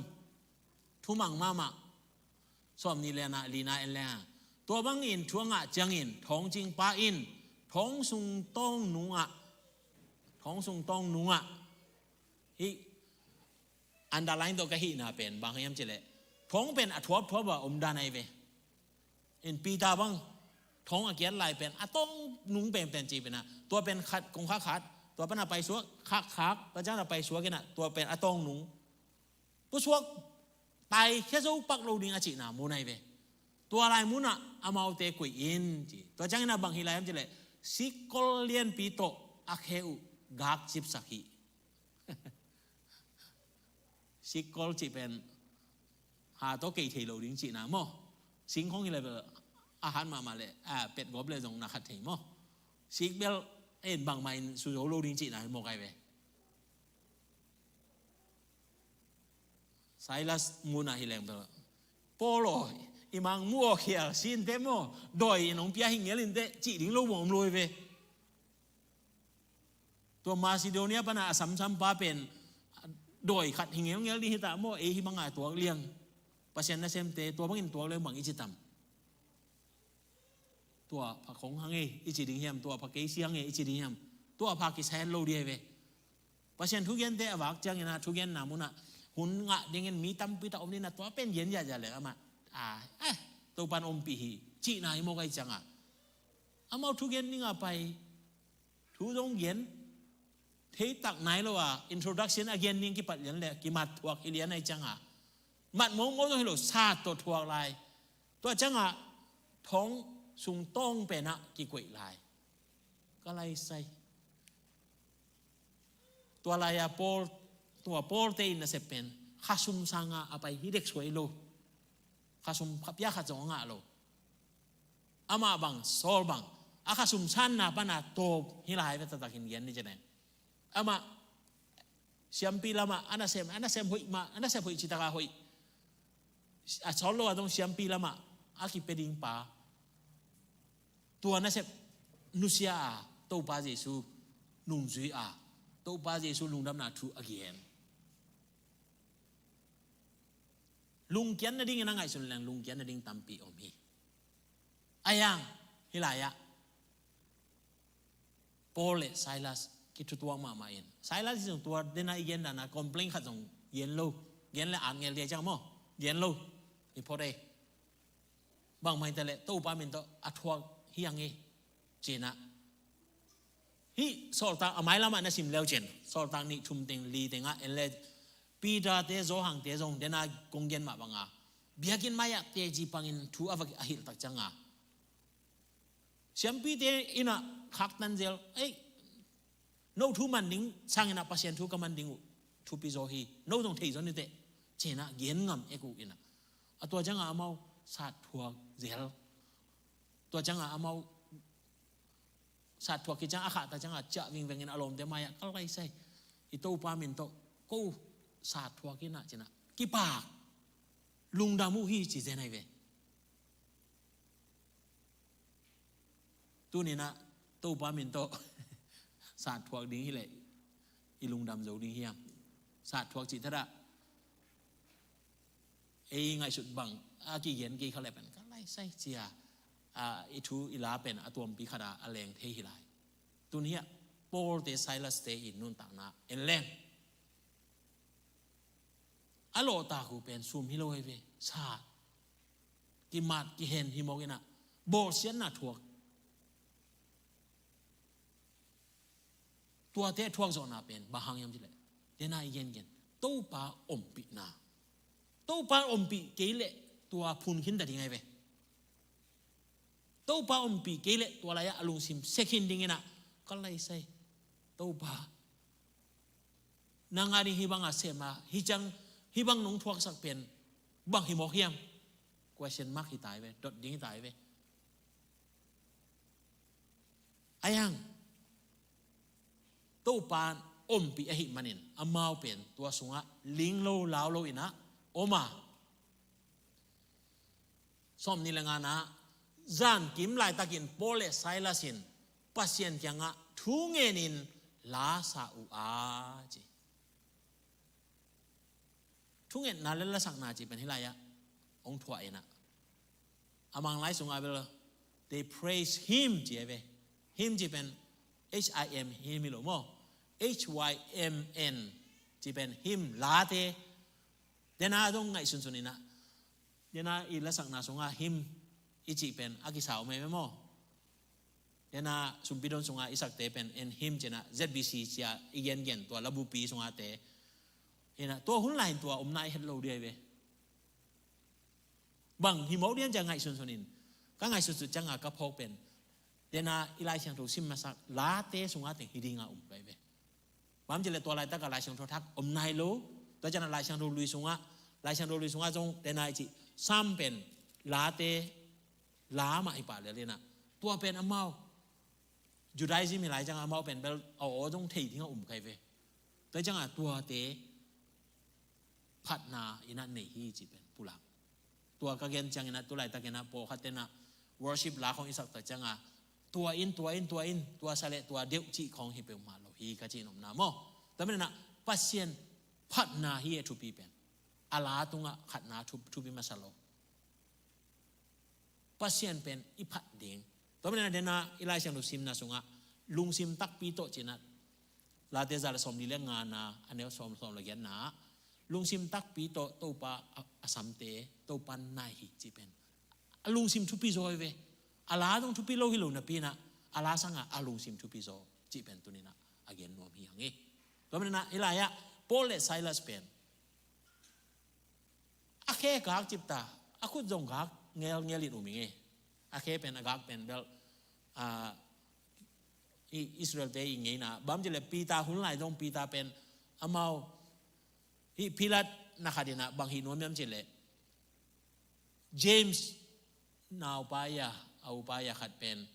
thumang mahmah. Sawmnih le na, lina en leng ah, tua bangin thu a ngah ciangin thawngcingpa in thawng sung tawng nungah, thawng sung tawng nungah, hih underline tawh ka hihna pen bang hiam cih leh, thawng pen a thuapthuap a om dan ahi ve. In Peter bang thawng a kiat lai pen a tawng nung penpen ci pen ah, tua pen khat kong khak khat, tua pan a paisuak khak khak, tua ciang a paisuak in ah tua pen a tawng nung. Pusuak taikhia zo pak lo ding a cihna mun ahi ve. Tua lai munah amaute koih in ci. Tua ciangin ah bang hi lai hiam cih leh, sikkol lianpi tawh a khe uh gakcipsak hi. Sikkol cih pen ha tawh kei thei lo ding cihna maw. Sing khong hi leh bel a hat mahmah leh, a, petgawp leh zong na khat thei maw. Sik bel en bangmah in su zo lo ding cihna hi mawk ahi ve. Silas munah hi leng bel, Paul aw, i mangmuh aw khial sinte maw, dawi in hong pia hi ngel inteh cih ding lo maw om lo hi ve. Tua Macedonia pana a samsampa pen dawi khat hi ngelngel ding hi ta maw, ei hih banga tuak liang. Pasian nasemte tua bangin tuak liang bang i ci tam. Tua pha khong hang ei i ci ding hiam, tua pha kei si hang ei i ci ding hiam. Tua pha kisai lo ding hi ve. Pasian thugente a vak ciangin ah thugenna munah hun ngah dingin mi tampi tak om ding ah, tua pen gen ziahziah leh amah, a, eh, Topan ompih hi cihna hi mawk ahi ciangah, amau thugen dingah pai. Thu zong gen thei tak nai lo a, introduction a gen ding kipat lian le kimat thuak hi lian ahi ciangah, mat mawkmawk zong hi lo, sat tawh thuak lai. Tua ciangah thawng sung tawng penah kikoih lai. Ka laisai. Tua lai-a Paul, tua Paul te in nasep pen khasum sangah a pai hi dek suai lo. Khasum pia khat zong a ngah lo. Amah bang, Saul bang, a khasum sanna pana tawp hi lai ve, taktakin gen ni ci-in. Amah siampi lamah a nasem, a nasem hoih mah, a nasep hoih citaka hoih. A sawt lo a dong siampi lamah a kipia ding pa. Tua nasep nusia a, Topa Jesu nungzui a, Topa Jesu lungdamna thu a gen. Lungkiat nadingin a ngaihsun leng lungkiat nading tampi om hi. A yang, hih lai-ah Paul le Silas kithutuak mahmah in. Silas in zong tua dena i gen dana complain khat zong gen lo. Gen le at ngel dia ciang maw. Gen lo. I phot ei. Bangmah in ta le Topa min tawh a thuak hi ang ei. Ci-in ah. Hih Sawltak a mailamah na sim leu cin. Sawltak nih thum teng li tengah en le Peter te Johan te zong dena kong gen mah banga biakinn mai-ah teci pangin thu a va a hilh tak cianga siampite in ah khaktan zel, ei, no thu man ding sangin ah Pasian thu ka man ding uh thupi zaw hi, no zong thei zaw ni teh, ci-in ah gen ngam ek uh in ah. A tua ciangah amau sat thuak zel. Tua ciangah amau sat thuak khit ciang a khahta ciangah ciah vingvengin a lawmte mai-ah, ka laisai, i Topa min tawh ko sat thuak in ah, ci-in ah kipak lungdam uh hi ci zen ahi ve. Tuni-in ah Topa min tawh sat thuak ding hileh i lungdam zo ding hiam? Sat thuak cih thadah ei ngaihsut bang a kigen kei kha le pen ka laisai cia, a, i thu i la pen a tuampi khata a leng thei hi lai. Tun hiah Paul te Silas te i nuntakna en leng a lawhtak uh pen sum hi lo hi ve. Sat, kimat kihen hi mawk in ah bawlsiatna thuak. Tuate a thuak zawhna pen bang hang hiam cileh, dena i gengen Topa ompihna. Topa ompih kei leh tua phun khin ta ding ahi ve. Topa ompih kei leh tua lai-ah a lungsim se khin ding in ah, ka laisai, Topa, nang a ding hih banga sem a, hih ciang hih bang nong thuaksak pen bang hi mawk hiam? Question mark hi ta hi ve, dot ding hi ta hi ve. A yang, Topa ompih ahih manin amau pen tua sungah ling lo lau lo inah om a, sawmnih le ngana, zankim laitakin Paul le Silas in Pasian kiangah thu ngenin la sa uh a ci. Thungetna le lasakna ci pen hih lai-ah hong thuah inah, a Manglai sungah bel they praise him ci a ve. Him ci pen H I M, him hi lo maw? H Y M N ci pen hymn, late. Dena dong ngaihsunsun inah, dena i lasakna sungah hymn i cih pen a kisa om ei ve maw? Dena sumpidon sungah i sakte pen en hymn ci inah, Z B C cia i gengen tua labupi sungahte. Inah tua hun lai in tua omna i het lo dih ei ve. Bang hi mawk dian cia ngaihsunsun in, ka ngaihsunsun cianga ka phawk pen, dena i Lai Siangtho sim masak late sungah teng hi dinga um kai ve. Bang ci le tua laitaka Lai Siangtho thak om nai lo. Tua ciana Lai Siangtho lui sungah, Lai Siangtho lui sungah zong dena i cih Sam pen late la mah hi pah lel inah, tua pen amau Judaism hi lai cianga amau pen bel a aw zong thei dinga um kai ve. Tua cianga tuate phatna inah nei hi ci pen pulak. Tua ka gen ciang inah tu laitak inah pawlkhat tenah worship la khong i sakta cianga tua in, tua in, tua in, tua sa le tua deuh cih khong hi peuhmah lo hi ka cih nopna maw? Tua menah Pasian phatna hi e thupi pen. A la tungah khatna thup-, thupi masa lo. Pasian pen i phat ding. Tua menah dena i Lai Siangtho simna sungah lungsim takpi tawh ci inah, Late za le sawmli le ngana, a neu sawm, sawm le giatna, lungsim takpi tawh Topa a, a samte Topa nai hi ci pen a lungsim thupi zaw hi ve. A la dong thupi lo hi lo napi inah a la sangah a lungsim thupi zaw ci pen tuninah a gen nuam hi hang hi. Tua menah hih lai-ah Paul le Silas pen a khe gak cipta, a khut zong gak ngelngel in um hi ngei. A khe pen a gak pen bel, a, i Israelte i ngeina bang ci le Peter hun lai zong Peter pen amau hih Pilat na khat inah bang hih nuam hiam ci le James naupa ia, a upa ia khat pen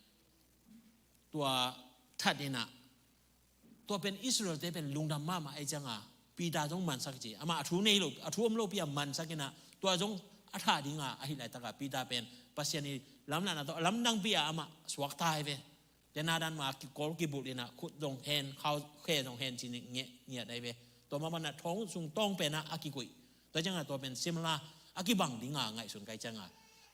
tua that inah, tua pen Israelte pen lungdam mahmah ei cianga Peter zong mansak ci. Amah a thu nei lo, a thu om lopi a mansak inah tua zong a thah dinga ahi laitaka Peter pen Pasian i lamlahna tawh a lamdangpi a amah suakta hi ve. Dena dan ma kikol kibulh inah khut zong hen, khau khe zong hen ci ngiat, ngiat ahi ve. Tua mah banah thong sung tawng penah a kikuih. Tua cianga tua pen simla a kibang dinga ngaihsun kai cianga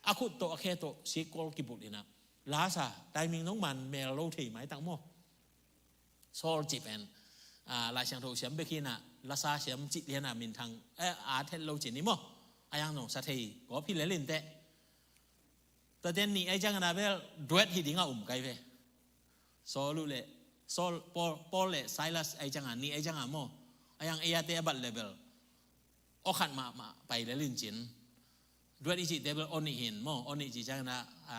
a khut tawh a khe tawh sikkol kibulh inah lasa, timing zong man mel lo thei maitak maw? Saul cih pen, a, Lai Siangtho siam bek hi inah lasa siam cih liana minthang, eh, a thet lo cih ni maw? A yang zong sa thei gawp hi lel inteh. Tua ten nih ai ciangin a bel duet hi dinga um kai ve. Saul uh le, Saul, Paul, Paul le Silas ai cianga, nih ai cianga maw? A yang ei ate a bat le bel aw khat mahmah pai lel in cin. Duet i cihte bel aw nih hin maw, aw nih cih ciangin a, a,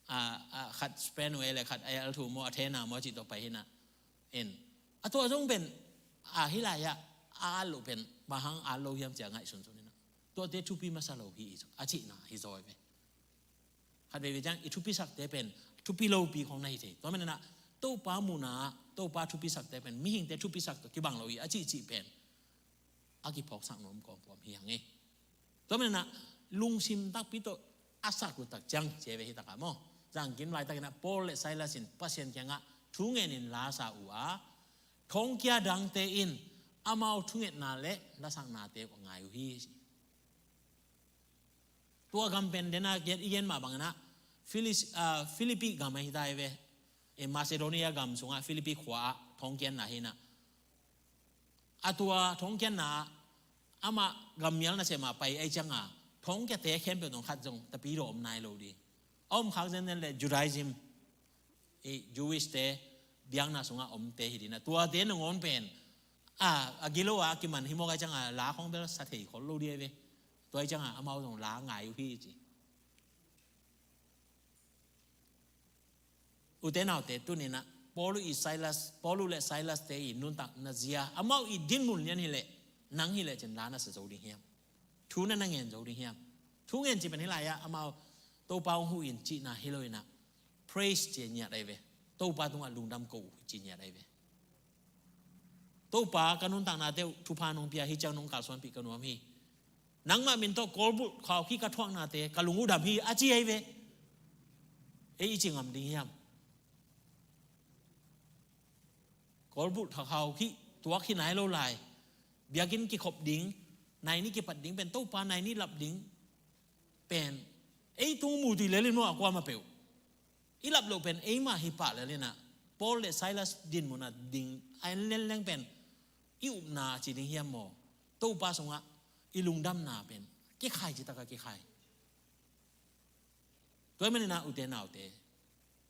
a, a khat Spain way le khat ai al thu maw, Athena maw cih tawh pai hi inah. En. A tua zong pen, a hih lai-ah a al loh pen bang hang al lo hiam cia ngaihsunsun inah, tuate thupi masa lo hi, a cihna hi zaw hi ve. Khat veivei ciang i thupisakte pen thupi lopi khong na hi thei. Tua menah Topa muhna, Topa thupisakte pen mihingte thupisak tawh kibang lo hi a cihcih pen a kiphawksak nuam kawmkawm hi hang hi. Tua menah lungsim takpi tawh a sak uh tak ciang ci ve hi takah maw? Zangkim laitakinah Paul le Silas in Pasian kiangah thu ngenin la sa uh a, thongkia dangte in amau thungetna le lasaknate uh a ngai uh hi. Tua gam pen dena gen, i gen mah banginah Philis-, ah, Philippi gam ahi ta hi ve. E, Macedonia gam sungah Philippi khua-ah thongkianna hi inah, a tua thongkianna ah amah gammial nasemah pai ai cianga thongkiate khempeuh tawh khat zong tapidaw om nai lo dih. A om khak zenzen le Judaism, i Jewish te biakna sungah omte hi dinah, tuate nangawn pen a, a gilo a kiman hi mawk ai cianga la khong bel sa thei khol lo dih ai ve. Tua ai cianga amau zong la ngai uh hi ci. Ute naute, tuninah Paul i Silas, Paul le Silas te i nuntakna zia, amau i dinmun lian hileh, nang hileh cin la na sa zo ding hiam? Thu na na ngen zo ding hiam? Thu ngen ci pen hi lai-ah amau Topa hong huh in cihna hi lo inah, praise ci ngiat ai ve. Topa tungah lungdam ko uh ci ngiat ai ve. Topa, ka nuntaknate uh thupha nong pia hi, ciang nong kalsuanpih ka nuam hi. Nangmah min tawh kawlbulh khau khih ka thuaknate ka lung uh dam hi, a ci ahi ve. Ei i ci ngam ding hiam? Kawlbulh tha khau khih tuak hi nai lo lai. Biakinn kikhop ding, nai ni kipat ding pen Topa nai ni lap ding pen ei tung mu tui lel in maw, a kuamah peuh. I lap loh pen eimah hi pah lel in ah, Paul le Silas din mun ah ding a en lenleng pen i upna ci ding hiam maw? Topa sungah i lungdamna pen kikhai, citak a kikhai. Tua ahih manin ah, ute naute,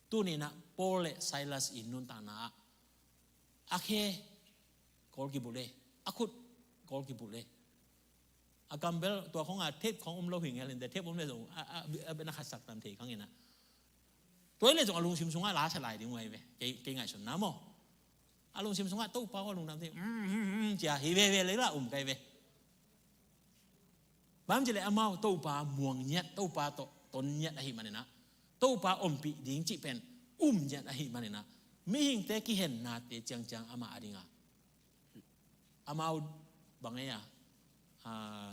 tuni in ah Paul le Silas i nuntakna ah a khe kawl kibulh e, a khut kawl kibulh e. A kam bel tua khong a thep khong om lo hi ngel in, thep om le zong a, a, a, a bena khatsak tam thei khang in ah. Tua hi le zong a lungsim sungah la sa lai ding uh ahi ve. Kei, kei ngaihsutna maw, a lungsim sungah Topa kua lungdam thei, mm, mm, mm, cia hi veve lei la um kai ve. Bang ci le amau Topa muang ngiat, Topa tawh ton ngiat ahih manin ah, Topa ompih ding cih pen um ngiat ahih manin ah, mihingte kihennate ciangciang amah a ding a, amau bang ei a, ah,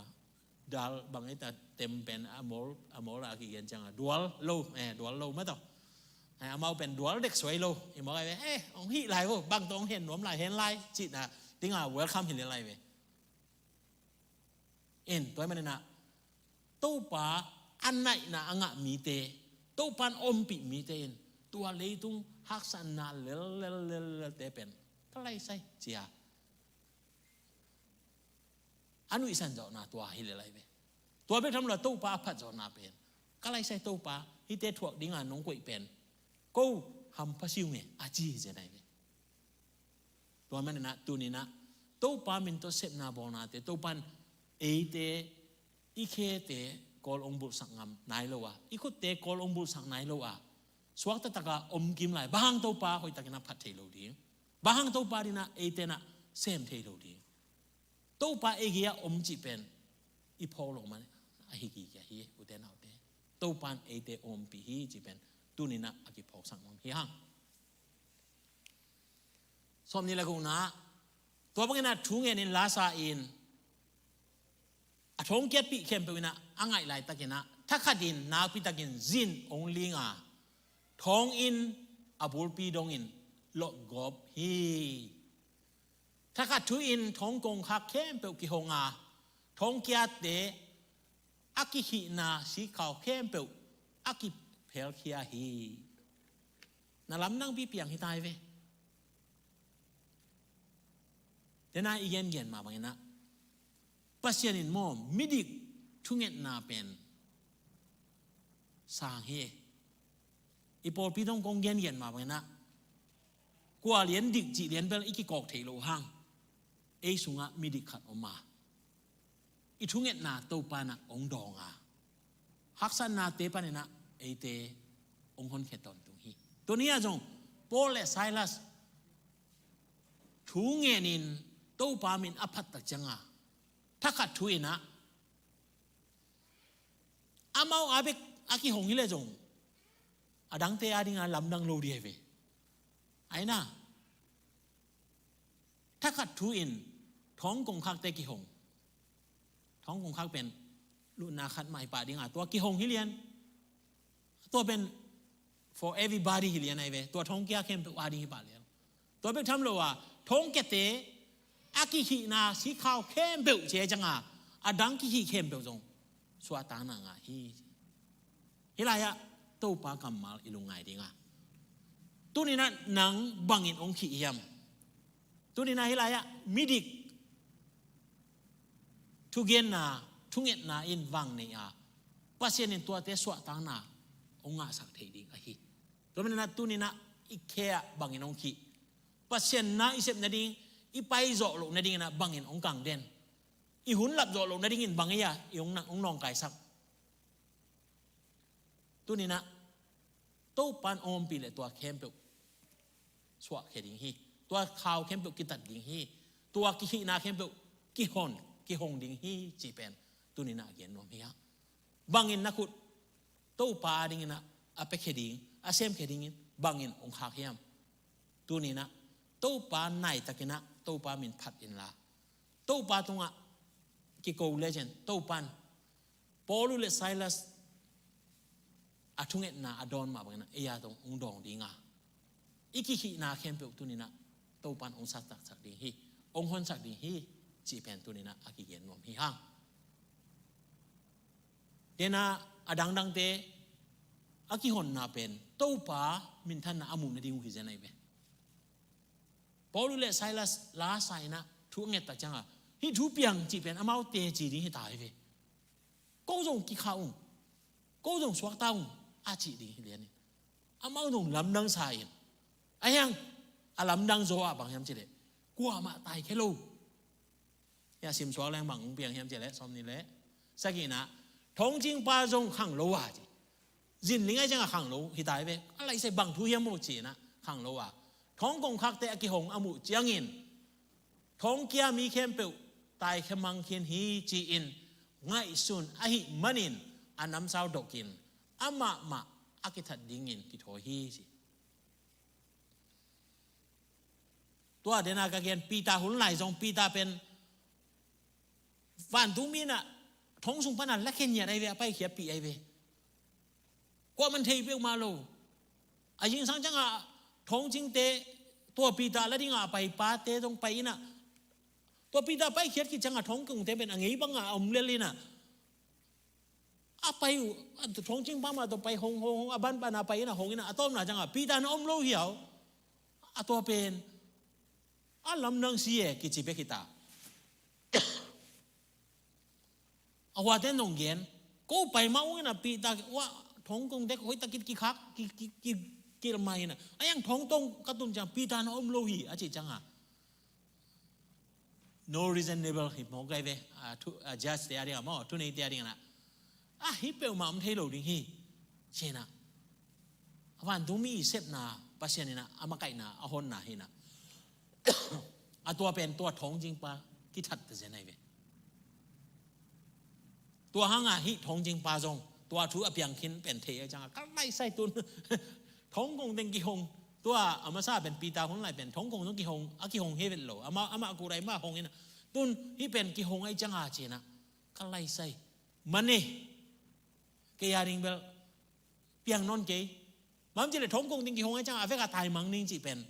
dal bang ei ta tem pen a mawl, a mawl a kigen ciang a dual lo, eh, dual lo mah tawh. Eh, amau pen dual dek suai lo. I mawk ai ve, eh, hong hih lai vo, bang tawh hong hen nuam lai, hen lai cihna ding a welcome hi lel lai ve. In, tua ahih manin ah Topa a naihna a ngah mite, Topa in ompih mite in tua leitung haksatna lel, lel, lel, lelte pen ka laisai cia a nuihsan zawhna tua hi lel lai ve. Tua bek tham lo, Topa a phat zawhna pen ka laisai, Topa hihte thuak ding a nong koih pen ko hampha si ung e, a ci hi zen ai ve. Tua manin ah tuni in ah Topa min tawh sepna bawlnate, Topa in eite, i khete kawl hong bulhsak ngam nai lo a, i khutte kawl hong bulhsak nai lo a, suakta tak a om kim lai, bang hang Topa hoihtakin a phat thei lo ding? Bang hang Topa din ah eite in ah sem thei lo ding? Topa ei gei ah om cih pen i phawk loh man a hi gige hi, ute naute. Topa in eite ompih hi cih pen tuni in ah a kiphawksak nuam hi hang. Sawmnih le gukna, tua bangin ah thu ngenin la sa in, a thong kiatpih khempeuh in ah a ngaih laitakin ah, thakhatin nakpitakin zin hong ling a, thonginn a bulpi dongin lawhgawp hi. Thakhat thu-in thong kongkhak khempeuh kihong a, thongkiate a kihihna sikhau khempeuh a kiphelkhia hi. Na lamdangpi piang hi ta hi ve. Dena i gengen mah bangin ah, Pasian in maw, midik thungetna pen sang hi. I pawlpi dong kong gengen mah bangin ah, kua lian dik cih lian bel i kikawk theih loh hang, ei sungah midik khat om a, i thungetna Topa in ah hong dawng a, haksatnate panin ah eite hong honkhia tawntung hi. Tuni ah zong Paul le Silas thu ngenin Topa min a phat tak ciang a, thakhat thu in ah, amau a bek a kihong hi le zong, a dangte a ding a lamdang lo ding hi ve. Ai na, thakhat thu-in thong kongkhakte kihong. Thong kongkhak pen luhna khat mah hi pah ding a, tua kihong hi lian. Tua pen for everybody hi lian ai ve. Tua thongkia khempeuh a ding hi pah lian. Tua bek tham lo a, thongkiate a kihihna sikhau khempeuh ci ciang a, a dang kihih khempeuh zong suahtakna ngah hi. Hih lai-ah Topa kammal i lungngai ding a, tuni-in ah nang bangin hong khih hiam? Tuni-in ah hih lai-ah midik thugenna, thungetna in vang nei a, Pasian in tuate suahtakna hong ngahsak thei ding ahi. Tua manin ah tuni-in ah i khe ah bangin hong khih? Pasian na i sep nading, i paizawh loh nadingin ah bangin hong kangden? I hun lap zawh loh nadingin bang ei a i hong na-, hong nawngkaisak? Tuni-in ah Topa in hong ompih leh tua khempeuh suahkhia ding hi. Tua khau khempeuh kitat ding hi. Tua kihihna khempeuh kihon, kihong ding hi cih pen tuni-in ah gen nuam hi hang. Bangin na khut Topa a dingin ah a piakhia ding, a semkhia dingin bangin hong khak hiam? Tuni-in ah Topa naitakin ah Topa min phat inla, Topa tungah kiko lecin Topan Paul le Silas a thungetna a dawn mah bangin ah ei a tawh hong dawng dinga, i kikhihna khempeuh tuninah Topan hong sattaksak ding hi, hong honsak ding hi, cih pen tuninah a kigen nuam hi hang. Denah a dangdangte a kihonna pen Topa minthanna a muh nading uh hi zen ahi ve. Paul le Silas lasa inah thu a ngettak cianga hih thu piang cih pen amaute ci ding hi ta hi ve. Ko zong kikhah ung, ko zong suakta ung a cih ding hi lianin amau zong lamdang sa in, a hiang a lamdang zaw ah bang hiam cileh kuamah taikhia lo. Hia simsuak leng bang hong piang hiam cileh sawm ni leh sagihna, thongcingpa zong khang lo a ci. Zin ling ai cianga khang lo hi ta hi ve. A laisai bang thu hiam maw cinah khang lo a, thongkong khakte a kihong a muh ciangin thongkia mi khempeuh taikhia mang khin hi ci-in ngaihsun ahih manin a namsau dokin amah mah a kithat dingin kithawi hi ci. Tua dena ka gen Peter hun lai zong Peter pen vantungmi inah thong sung pana lakhen ngiat ai ve, a paikhiatpih ai ve. Kuaman thei peuhmah lo. A zingsang cianga thongcingte tua Peter la dinga a pai pate zong pai inah, tua Peter paikhiat khit cianga thongkongte pen a ngei banga a om lel inah a pai uh, a thongcingpa mah tua pai hong hong hong a banbana pai inah hong inah a tawpna cianga Peter na om lo hiau. A tua pen a lamdang si e kici bek hita. A huate nong gen, ko pai mah ung inah Peter wa thongkongte hoihtakit kikhak ki, ki, ki, kilmah inah a hiang thongtong ka tun ciang Peter na om lo hi a cih cianga no reasonable hi mawk ai ve. A thu, a judge te a dingah maw, thuneite a dingah na a hih peuhmah om thei lo ding hi cinah a vantungmi i sepna Pasian inah a makaihna a honna hinah a tua pen tua thongcingpa kithat ta zen ai ve. Tua hanga hih thongcingpa zong tua thu a piang khin pen thei ai cianga ka laisai tun thongkong teng kihong. Tua a masa pen Peter hun lai pen thongkong zong kihong, a kihong he vet lo, amah amah kurai mah hong inah tun hih pen kihong ai cianga cinah ka laisai. Mane kei a ding bel piang nawn kei. Mam cileh thongkong ding kihong ai cianga a veka taimang ding cih pen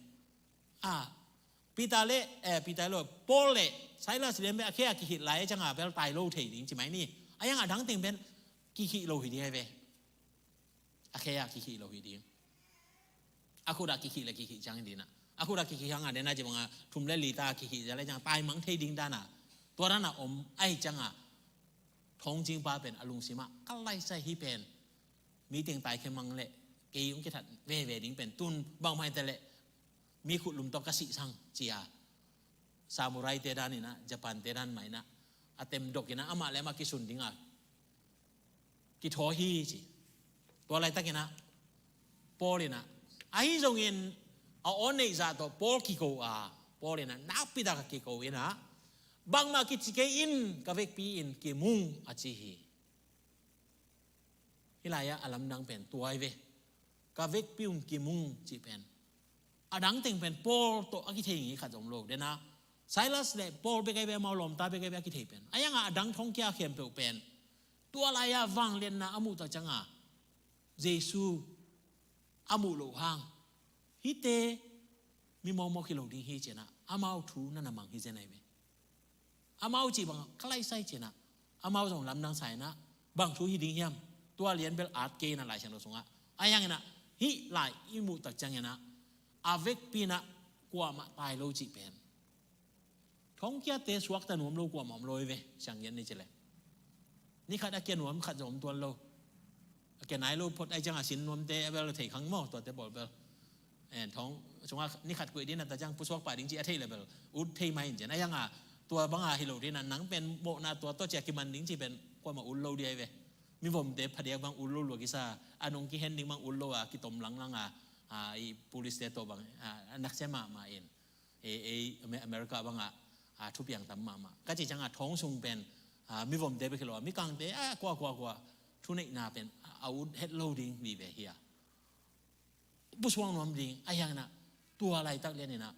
a Peter le, eh, Peter lo Paul le Silas lian bel a khe a kihilh lai ai cianga bel tai lo thei ding ci mai ni. A hiang a dangteng pen kihilh lo hi ding ai ve. A khe a kihilh lo hi ding. A khut a kikhih le kikhih ciang hi dinah a khut a kikhih hanga dena ci banga thum le lita a kikhih zia le cianga taimang thei ding dana tua dana om ai cianga thongcingpa pen a lungsimah ka laisai hi pen mi teng taikhia mang le kei hong kithat veve ding pen tun bangmah hita leh mi khutlum tawh ka sihsang cia samurai te dan inah Japan te dan mah inah a temdok inah amah le amah kisun dinga kithawi hi ci. Tua laitakinah Paul inah ahi zongin a aw neih zah tawh Paul kiko a Paul inah nakpi taka kiko inah bangmah kici kei in ka vekpi in kimung a ci hi. Hih lai-ah a lamdang pen tua hi ve. Ka vekpi un kimung cih pen a dangteng pen Paul tawh a kithei ngi khat zong lo dena Silas le Paul bek ai ve, amau lawmta bek ai ve a kithei pen a hianga a dang thongkia khempeuh pen tua lai-ah vangliatna a muhtak cianga Jesu a muh loh hang hihte mi mawkmawk hi lo ding hi cinah amau thu na na mang hi zen ai ve. Amau cih bang ka laisai cinah amau zong lamdang sa inah bang thu hi ding hiam? Tua lian bel at kei inah Lai Siangtho sungah a hiang inah hih lai i muhtak ciang inah a vekpi inah kuamah tai lo cih pen thongkiate suakta nuam lo kuamah om lo hi ve. Siang gen ni cileh ni khat a kia nuam khat zong om tuan lo. A kia nai lo phot ai cianga sin nuamte a bel thei khang maw tuate bawl bel. En thong sungah ni khat kuih ding a ta ciang pusuak pah ding ci a thei le bel ut thei mai in cian a hianga tua banga hi lo ding a nang pen mawhna tua tawh cia kiman ding ci pen kuamah ut lo ding ai ve. Mi vomte phadiak bang ut lo lua kisa a nong kihen ding bang ut lo a kitom langlang a i police te tawh bang a naksia mahmah in. Ei, ei America bangah a thupiang tam mahmah ka ci cianga thong sung pen a mi vomte bek hi lo a mi kangte a kua kua kua thuneihna pen a ut het lo ding vive hi a pusuang nuam ding a hiang inah tua laitak lian inah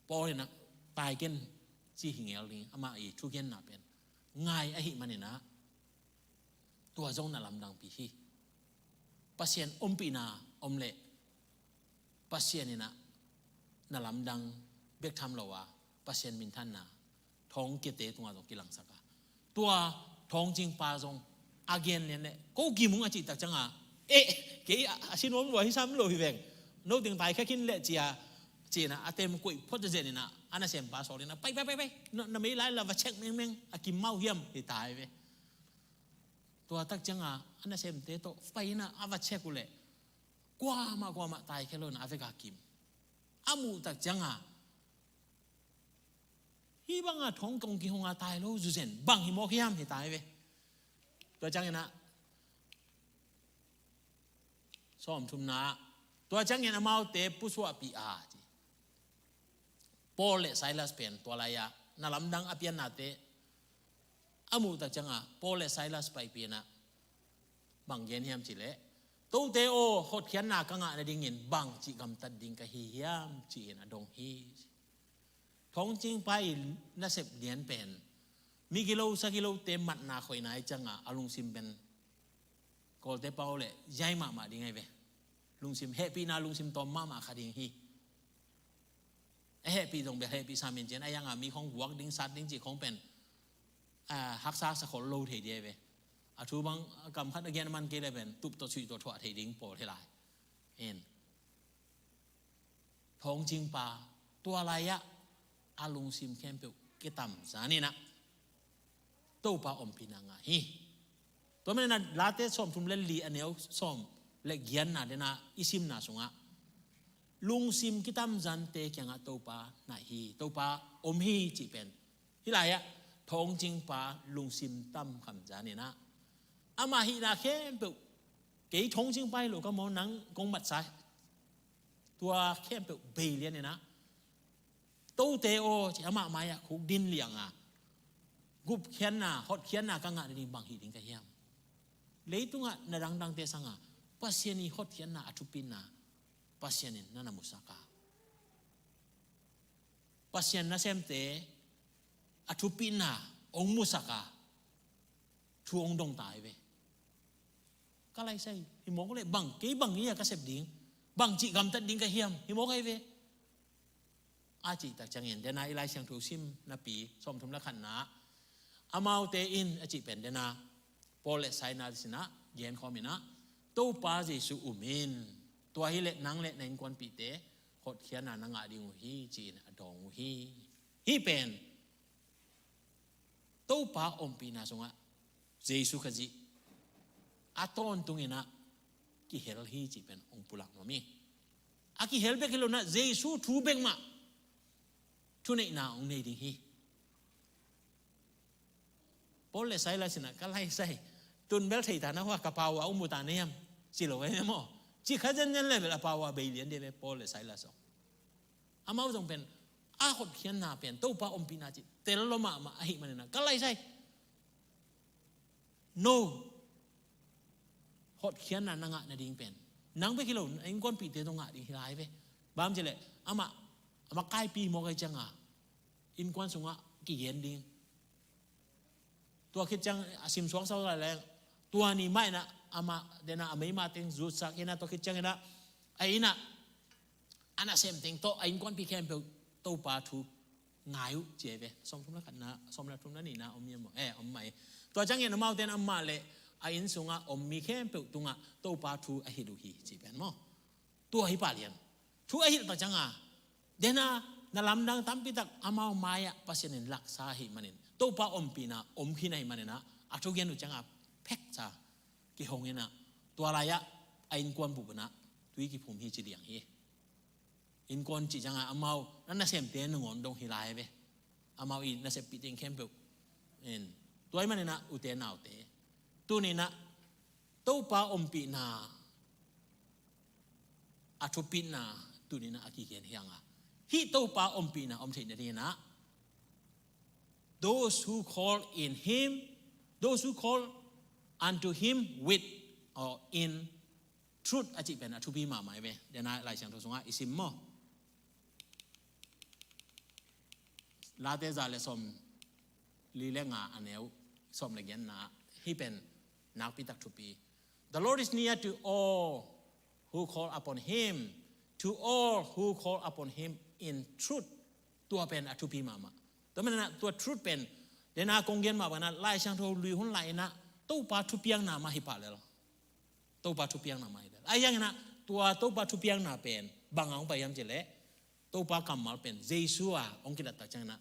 Paul inah tai ken ci hi ngel ding, amah i thugenna pen ngai ahih manin ah, tua zong na lamdangpi hi. Pasian ompihna om leh Pasian in ah na lamdang bek tham lo a, Pasian minthanna thawng kiate tungah zong kilangsak a, tua thawngcingpa zong a gen lian leh ko gim ung a cih tak ciangah, eh, kei a, a si nuam lua hi sam lo hi veng, no teng tai kha khin leh ci a, ci-in ah a tem koih phot zen in ah a nasempa sawl in ah, pai, pai, pai, pai, na, na mei lai la va check mengmeng, a kim mah uh hiam, hi tai ve. Tua tak ciangah a nasemte tawh pai in ah a va check uh leh kuamah kuamah tai khe lo in ah a vek a kim. A muh tak ciangah, hih bangah thawng kong kihong a tai lo zuzen, bang hi mawk hiam, hi tai ve. Tua ciangin ah sawmthumna, tua ciangin amaute pusuahpih a ci. Paul le Silas pen tua lai-ah na lamdang a piannate a muh tak ciangah Paul le Silas paipih in ah bang gen hiam cih leh, "Tote aw, hotkhiatna ka ngah nadingin bangci gamtat ding ka hi hiam?" ci-in a dong hi. Thawngcingpa i nasep lian pen mi gilo sa gilote matna khoihna i ciangah a lungsim pen Kawlte pau leh zai mahmah ding ahi ve. Lungsim hehpihna lungsim tawm mahmah kha ding hi. A hehpih zong bel hehpih sa min cian a, iangah mi khong guak ding, sat ding cih khong pen, ah, haksa sa khol lo thei ding ahi ve. A thu bang kam khat a gen a man kei leh pen tup tawh suih tawh thuah thei ding pawl hi lai. En. Thawngcingpa tua lai-ah a lungsim khempeuh kitamzan in ah Topa ompihna ngah hi. Tua manin ah Late sawmthum le li a neu sawm le giatna den ah i simna sungah lungsim kitamzante kiangah Topa na hi, Topa om hi cih pen hih lai-ah thawngcingpa lungsim tam khamzan in ah, amah hihna khempeuh, kei thawngcingpa hi lo ka maw, nang kong matsa, tua khempeuh bei lian in ah, "Tote aw," ci, amah mai-ah khuk din liang a, "gupkhiatna, hotkhiatna ka ngah nading bang hih ding ka hiam?" Leitungah na dangdangte sangah Pasian i hotkhiatna a thupitna Pasian in na na musak a, Pasian nasemte a thupitna hong musak a, thu hong dong ta hi ve. Ka laisai, hi mawk leh bang, kei bang hi a ka sep ding, bangci gamtat ding ka hiam, hi mawk ahi ve. A cih tak ciangin, dena i Lai Siangtho sim napi, sawmthum le khatna, amaute in a cih pen dena, Paul le Silas in ah genkhawm in ah, "Topa Jesu um in, tua hi leh nang le na innkuanpihte hotkhiatna na ngah ding uh hi," ci-in a dawng uh hi. Hih pen Topa ompihna sungah Jesu Khazih a tawntung in ah kihel hi cih pen hong pulak nuam hi. A kihel bek hi lo in ah Jesu thu bek mah thuneihna hong nei ding hi. Paul le Silas in ah, "Ka laisai, tun bel thei ta na hua, ka pau a hong mu ta na hiam?" ci lo ve maw. Ci kha zenzen le bel a pau a bei lian ding ve Paul le Silas zong. Amau zong pen a hotkhiatna pen Topa ompihna cih tel lo mahmah ahih manin ah, "Ka laisai, no, hotkhiatna na ngah nading pen nang bek hi lo, na innkuanpihte zong ngah ding hi lai ve." Bang hang hiam cih leh amah, amah kaipi mawk ahih ciangah innkuan sungah kigen ding. Tua khit ciang a simsuak sa lai leng, tua ni mah in ah amah dena a meima teng zutsak in ah, tua khit ciang in ah a inn ah a nasem teng tawh a innkuanpih khempeuh Topa thu ngai uh ci ahi ve. Sawmthum le khatna, sawm le thum na nihna om hiam maw? Eh, om mah hi. Tua ciangin amaute in amah le a inn sungah om mi khempeuh tungah Topa thu a hilh uh hi ci pen maw. Tua hi pah lian. Thu a hilh tak ciangah, dena na lamdang tampi tak amau mai-ah Pasian in laksa ahih manin, Topa ompihna om khin ahih manin ah, a thugen uh ciangah pheksa kihong in ah, tua lai-ah a innkuan bup in ah tui kiphum hi ci liang hi. Innkuan cih ciangah amau na nasemte nangawn dong hi lai ve. Amau i nasep pih teng khempeuh. En. Tua ahih manin ah ute naute, tuni in ah Topa ompihna a thupitna tuni in ah a kigen hi hang a, hih Topa ompihna om theih nading in ah, those who call in him, those who call unto him with or in truth a cih pen a thupi mahmah hi ve. Dena Lai Siangtho sungah i sim maw? Late za le sawm li le nga a neu sawm le giatna, hih pen nakpi tak thupi. "The Lord is near to all who call upon him, to all who call upon him in truth." Tua pen a thupi mahmah. Tua manin ah tua truth pen, den a kong gen mah bangin ah Lai Siangtho lui hun lai-in ah Topa thupiakna mah hi pah lel. Topa thupiakna mah hi lel. Ahi zongin ah tua Topa thupiakna pen bang a hong pai hiam cih leh, Topa kammal pen Jesu a hong kilat tak ciangin ah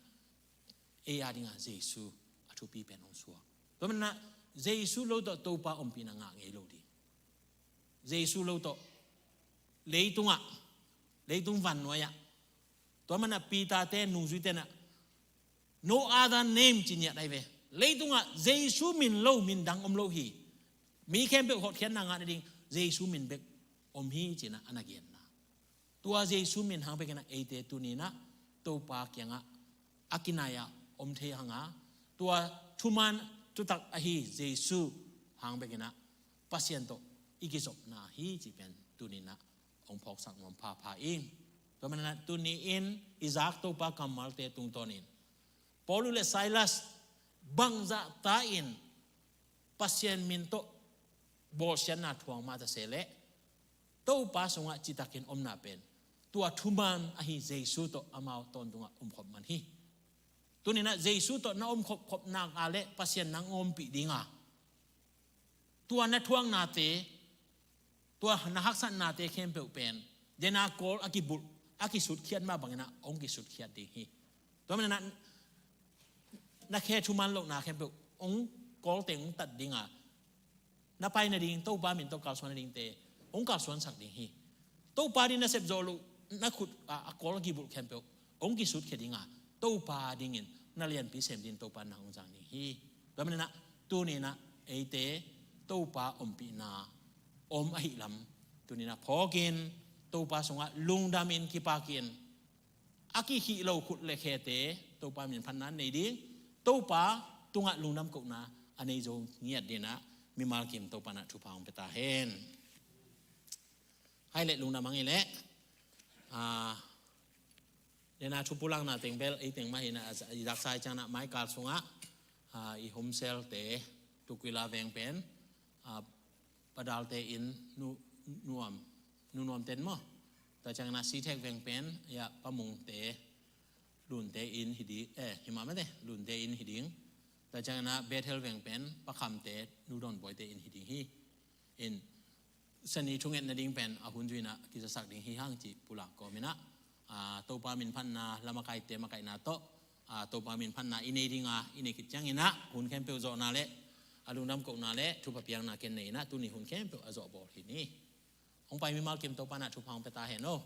ei a dingin Jesu a thupi pen hong suak. Tua manin ah Jesu lo tawh Topa ompihna ngah ngei lo ding. Jesu lo tawh leitungah, leitung vannuai-ah, tua manin ah Peter-te, nungzuite in ah "No other name," ci ngiat ahi ve. Leitungah Jesu min lo min dang om lo hi. Mi khempeuh hotkhiatna ngah nading Jesu min bek om hi ci-in ah a na genna. Tua Jesu min hang bekin ah eite tuni-in ah Topa kiangah a kinai-ah om thei hang a, tua thuman thutak ahi Jesu hang bekin ah Pasian tawh i kizopna hi cih pen tuni-in ah hong phawksak nuam phapha ing. Tua manin ah tuni-in i zak Topa kammalte tungtawnin Paul le Silas bangzah ta-in Pasian min tawh bawlsiatna thuak mah ta se leh, Topa sungah citakin omna pen tua thuman ahi Jesu tawh amau tawntungah omkhop man hi. Tuni-in ah Jesu tawh na omkhop khop nak leh Pasian nang ompih ding a, tua na thuaknate, tua na haksatnate khempeuh pen den a kawl a kibulh, a kisutkhiat mah bangin ah hong kisutkhiat ding hi. Tua manin ah na khe thuman lohna khempeuh hong kawl teng hong tat ding a, na pai nading, Topa min tawh kalsuan nadingte hong kalsuansak ding hi. Topa ading na sep zawh loh, na khut a, a kawl a kibulh khempeuh hong kisutkhia ding a, Topa adingin na lianpi sem dingin Topa in nang hong zang ding hi. Tua manin ah tuni-in ah eite Topa ompihna om ahih lam tuni-in ah phawkin, Topa sungah lungdamin kipakin, a kikhih lo khut le khete Topa min phatna nei ding, Topa tungah lungdam kohna a nei zo ngiat dingin ah mimal kim Topa in ah thupha hong pia ta hen. Hai leh lungdam hang i leh, a, den a thu pulakna teng bel ei teng mah hi-in ah, a, i zaksa i ciangin ah Maikal sungah, a, i Home Cell-te, Tukwila veng pen, a, Pa Dalte inn, Nu, Nuam, Nu Nuam ten maw. Tua ciangin ah Sihthek veng pen, ya, Pa Mungte, Lunte inn hi ding, eh, hi mah mate, Lunte inn hi ding. Tua ciangin ah Bethel veng pen Pa Khamte, Nu Dawnbawite inn hi ding hi. In, sani thunget nading pen a hun zui-in ah kizasak ding hi hang cih pulak kawmin ah, a, Topa min phatna, la makaite makaihna tawh, a, Topa min phatna i nei ding a, i nei khit ciangin ah hun khempeuh zawhna le a lungdam kohna le thupha piakna ken nei-in ah tuni hun khempeuh a zawh bawl hi ni. Hong pai mimal kim Topa in ah thupha hong pia ta hen aw.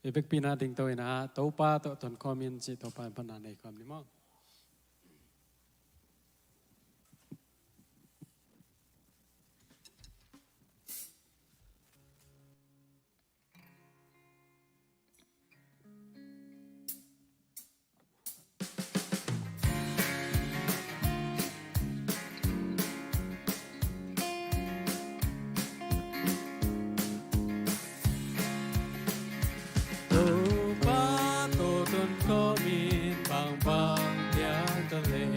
I vekpi-in ah dingto-in ah Topa tawh tonkhawm in cih Topa in phatna nei khawm ni maw. Topa tawh tonkhawm in bangbang piang ta leh,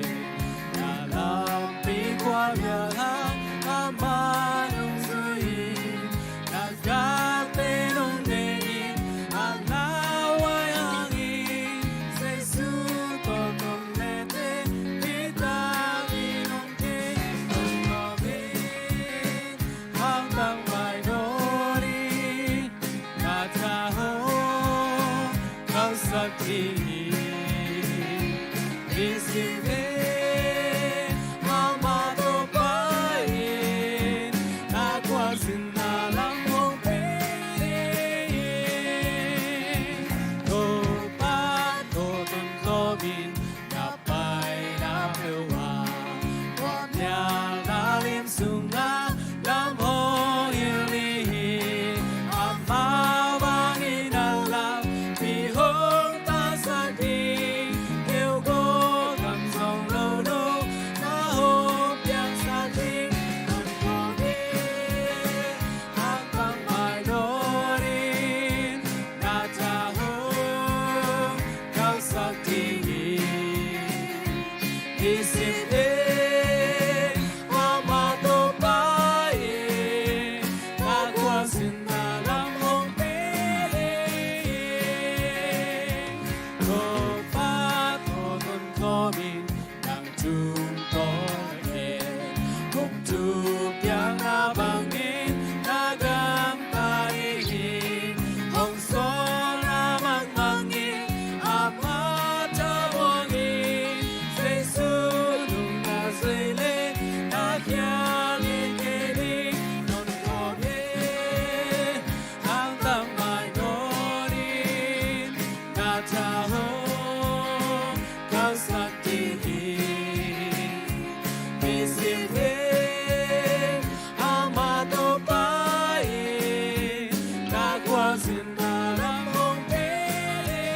na lampi khuamial hang amah nungzui in, na gakte nong deih in, a lauhuai hang in, Jesu tawh tawm lete, i tangin hong kei tawh tawm in, hamtang pai nawn in, na tha hong khauhsak ding hi. Isi ve, amah tawh pai in, na khualzinna lam hong pia in. Topa tawh tonkhawm in, na paina peuh ah khuamial na lim sungah lam hong hilh ding hi. Amah bangin na lampi hong tangsak ding hi. Sim e, amah Topa e, na khuazinna lam hong pe e. Topa tawh nunkhawmin nang tung tawh e, hong tu piakna bangin na gam pai in, hong sawlna mangmangin amah tawh muangin, Jesu lungna zei le na khial in kei ding nunkhawm e. Hang tam mai nawn in na tha hong kalsak ding hi. Nisim e, amah Topa e, na khuazinna lam hong pe e.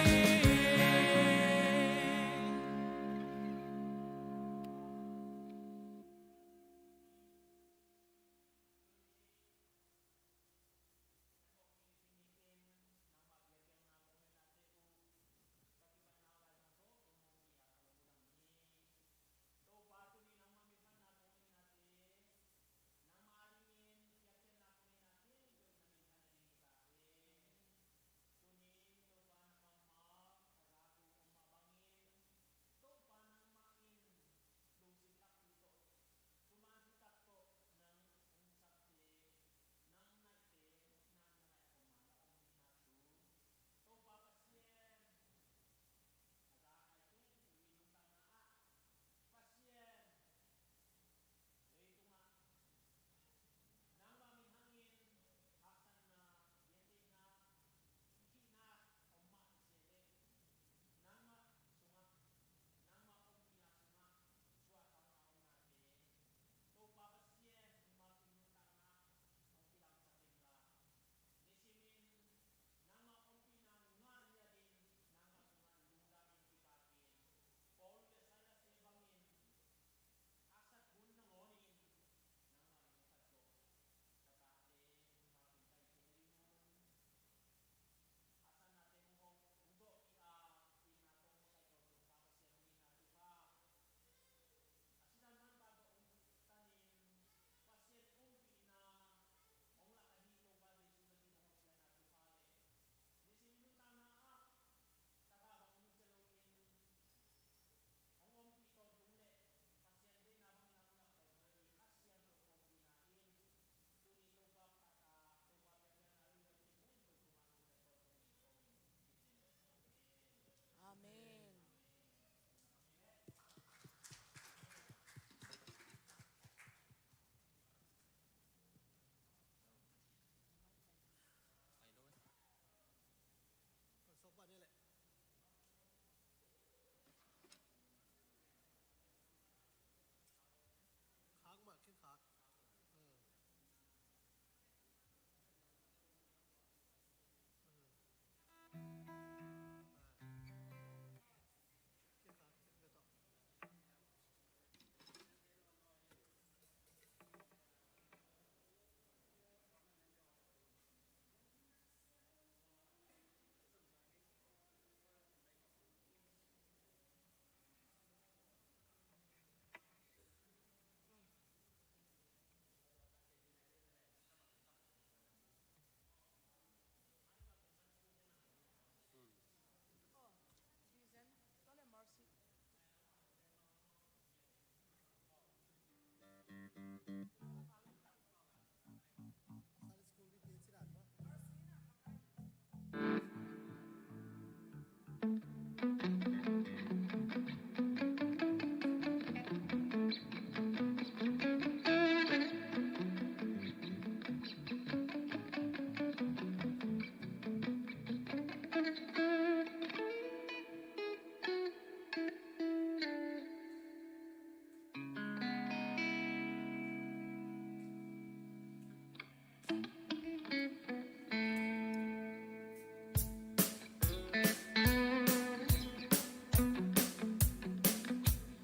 Amen.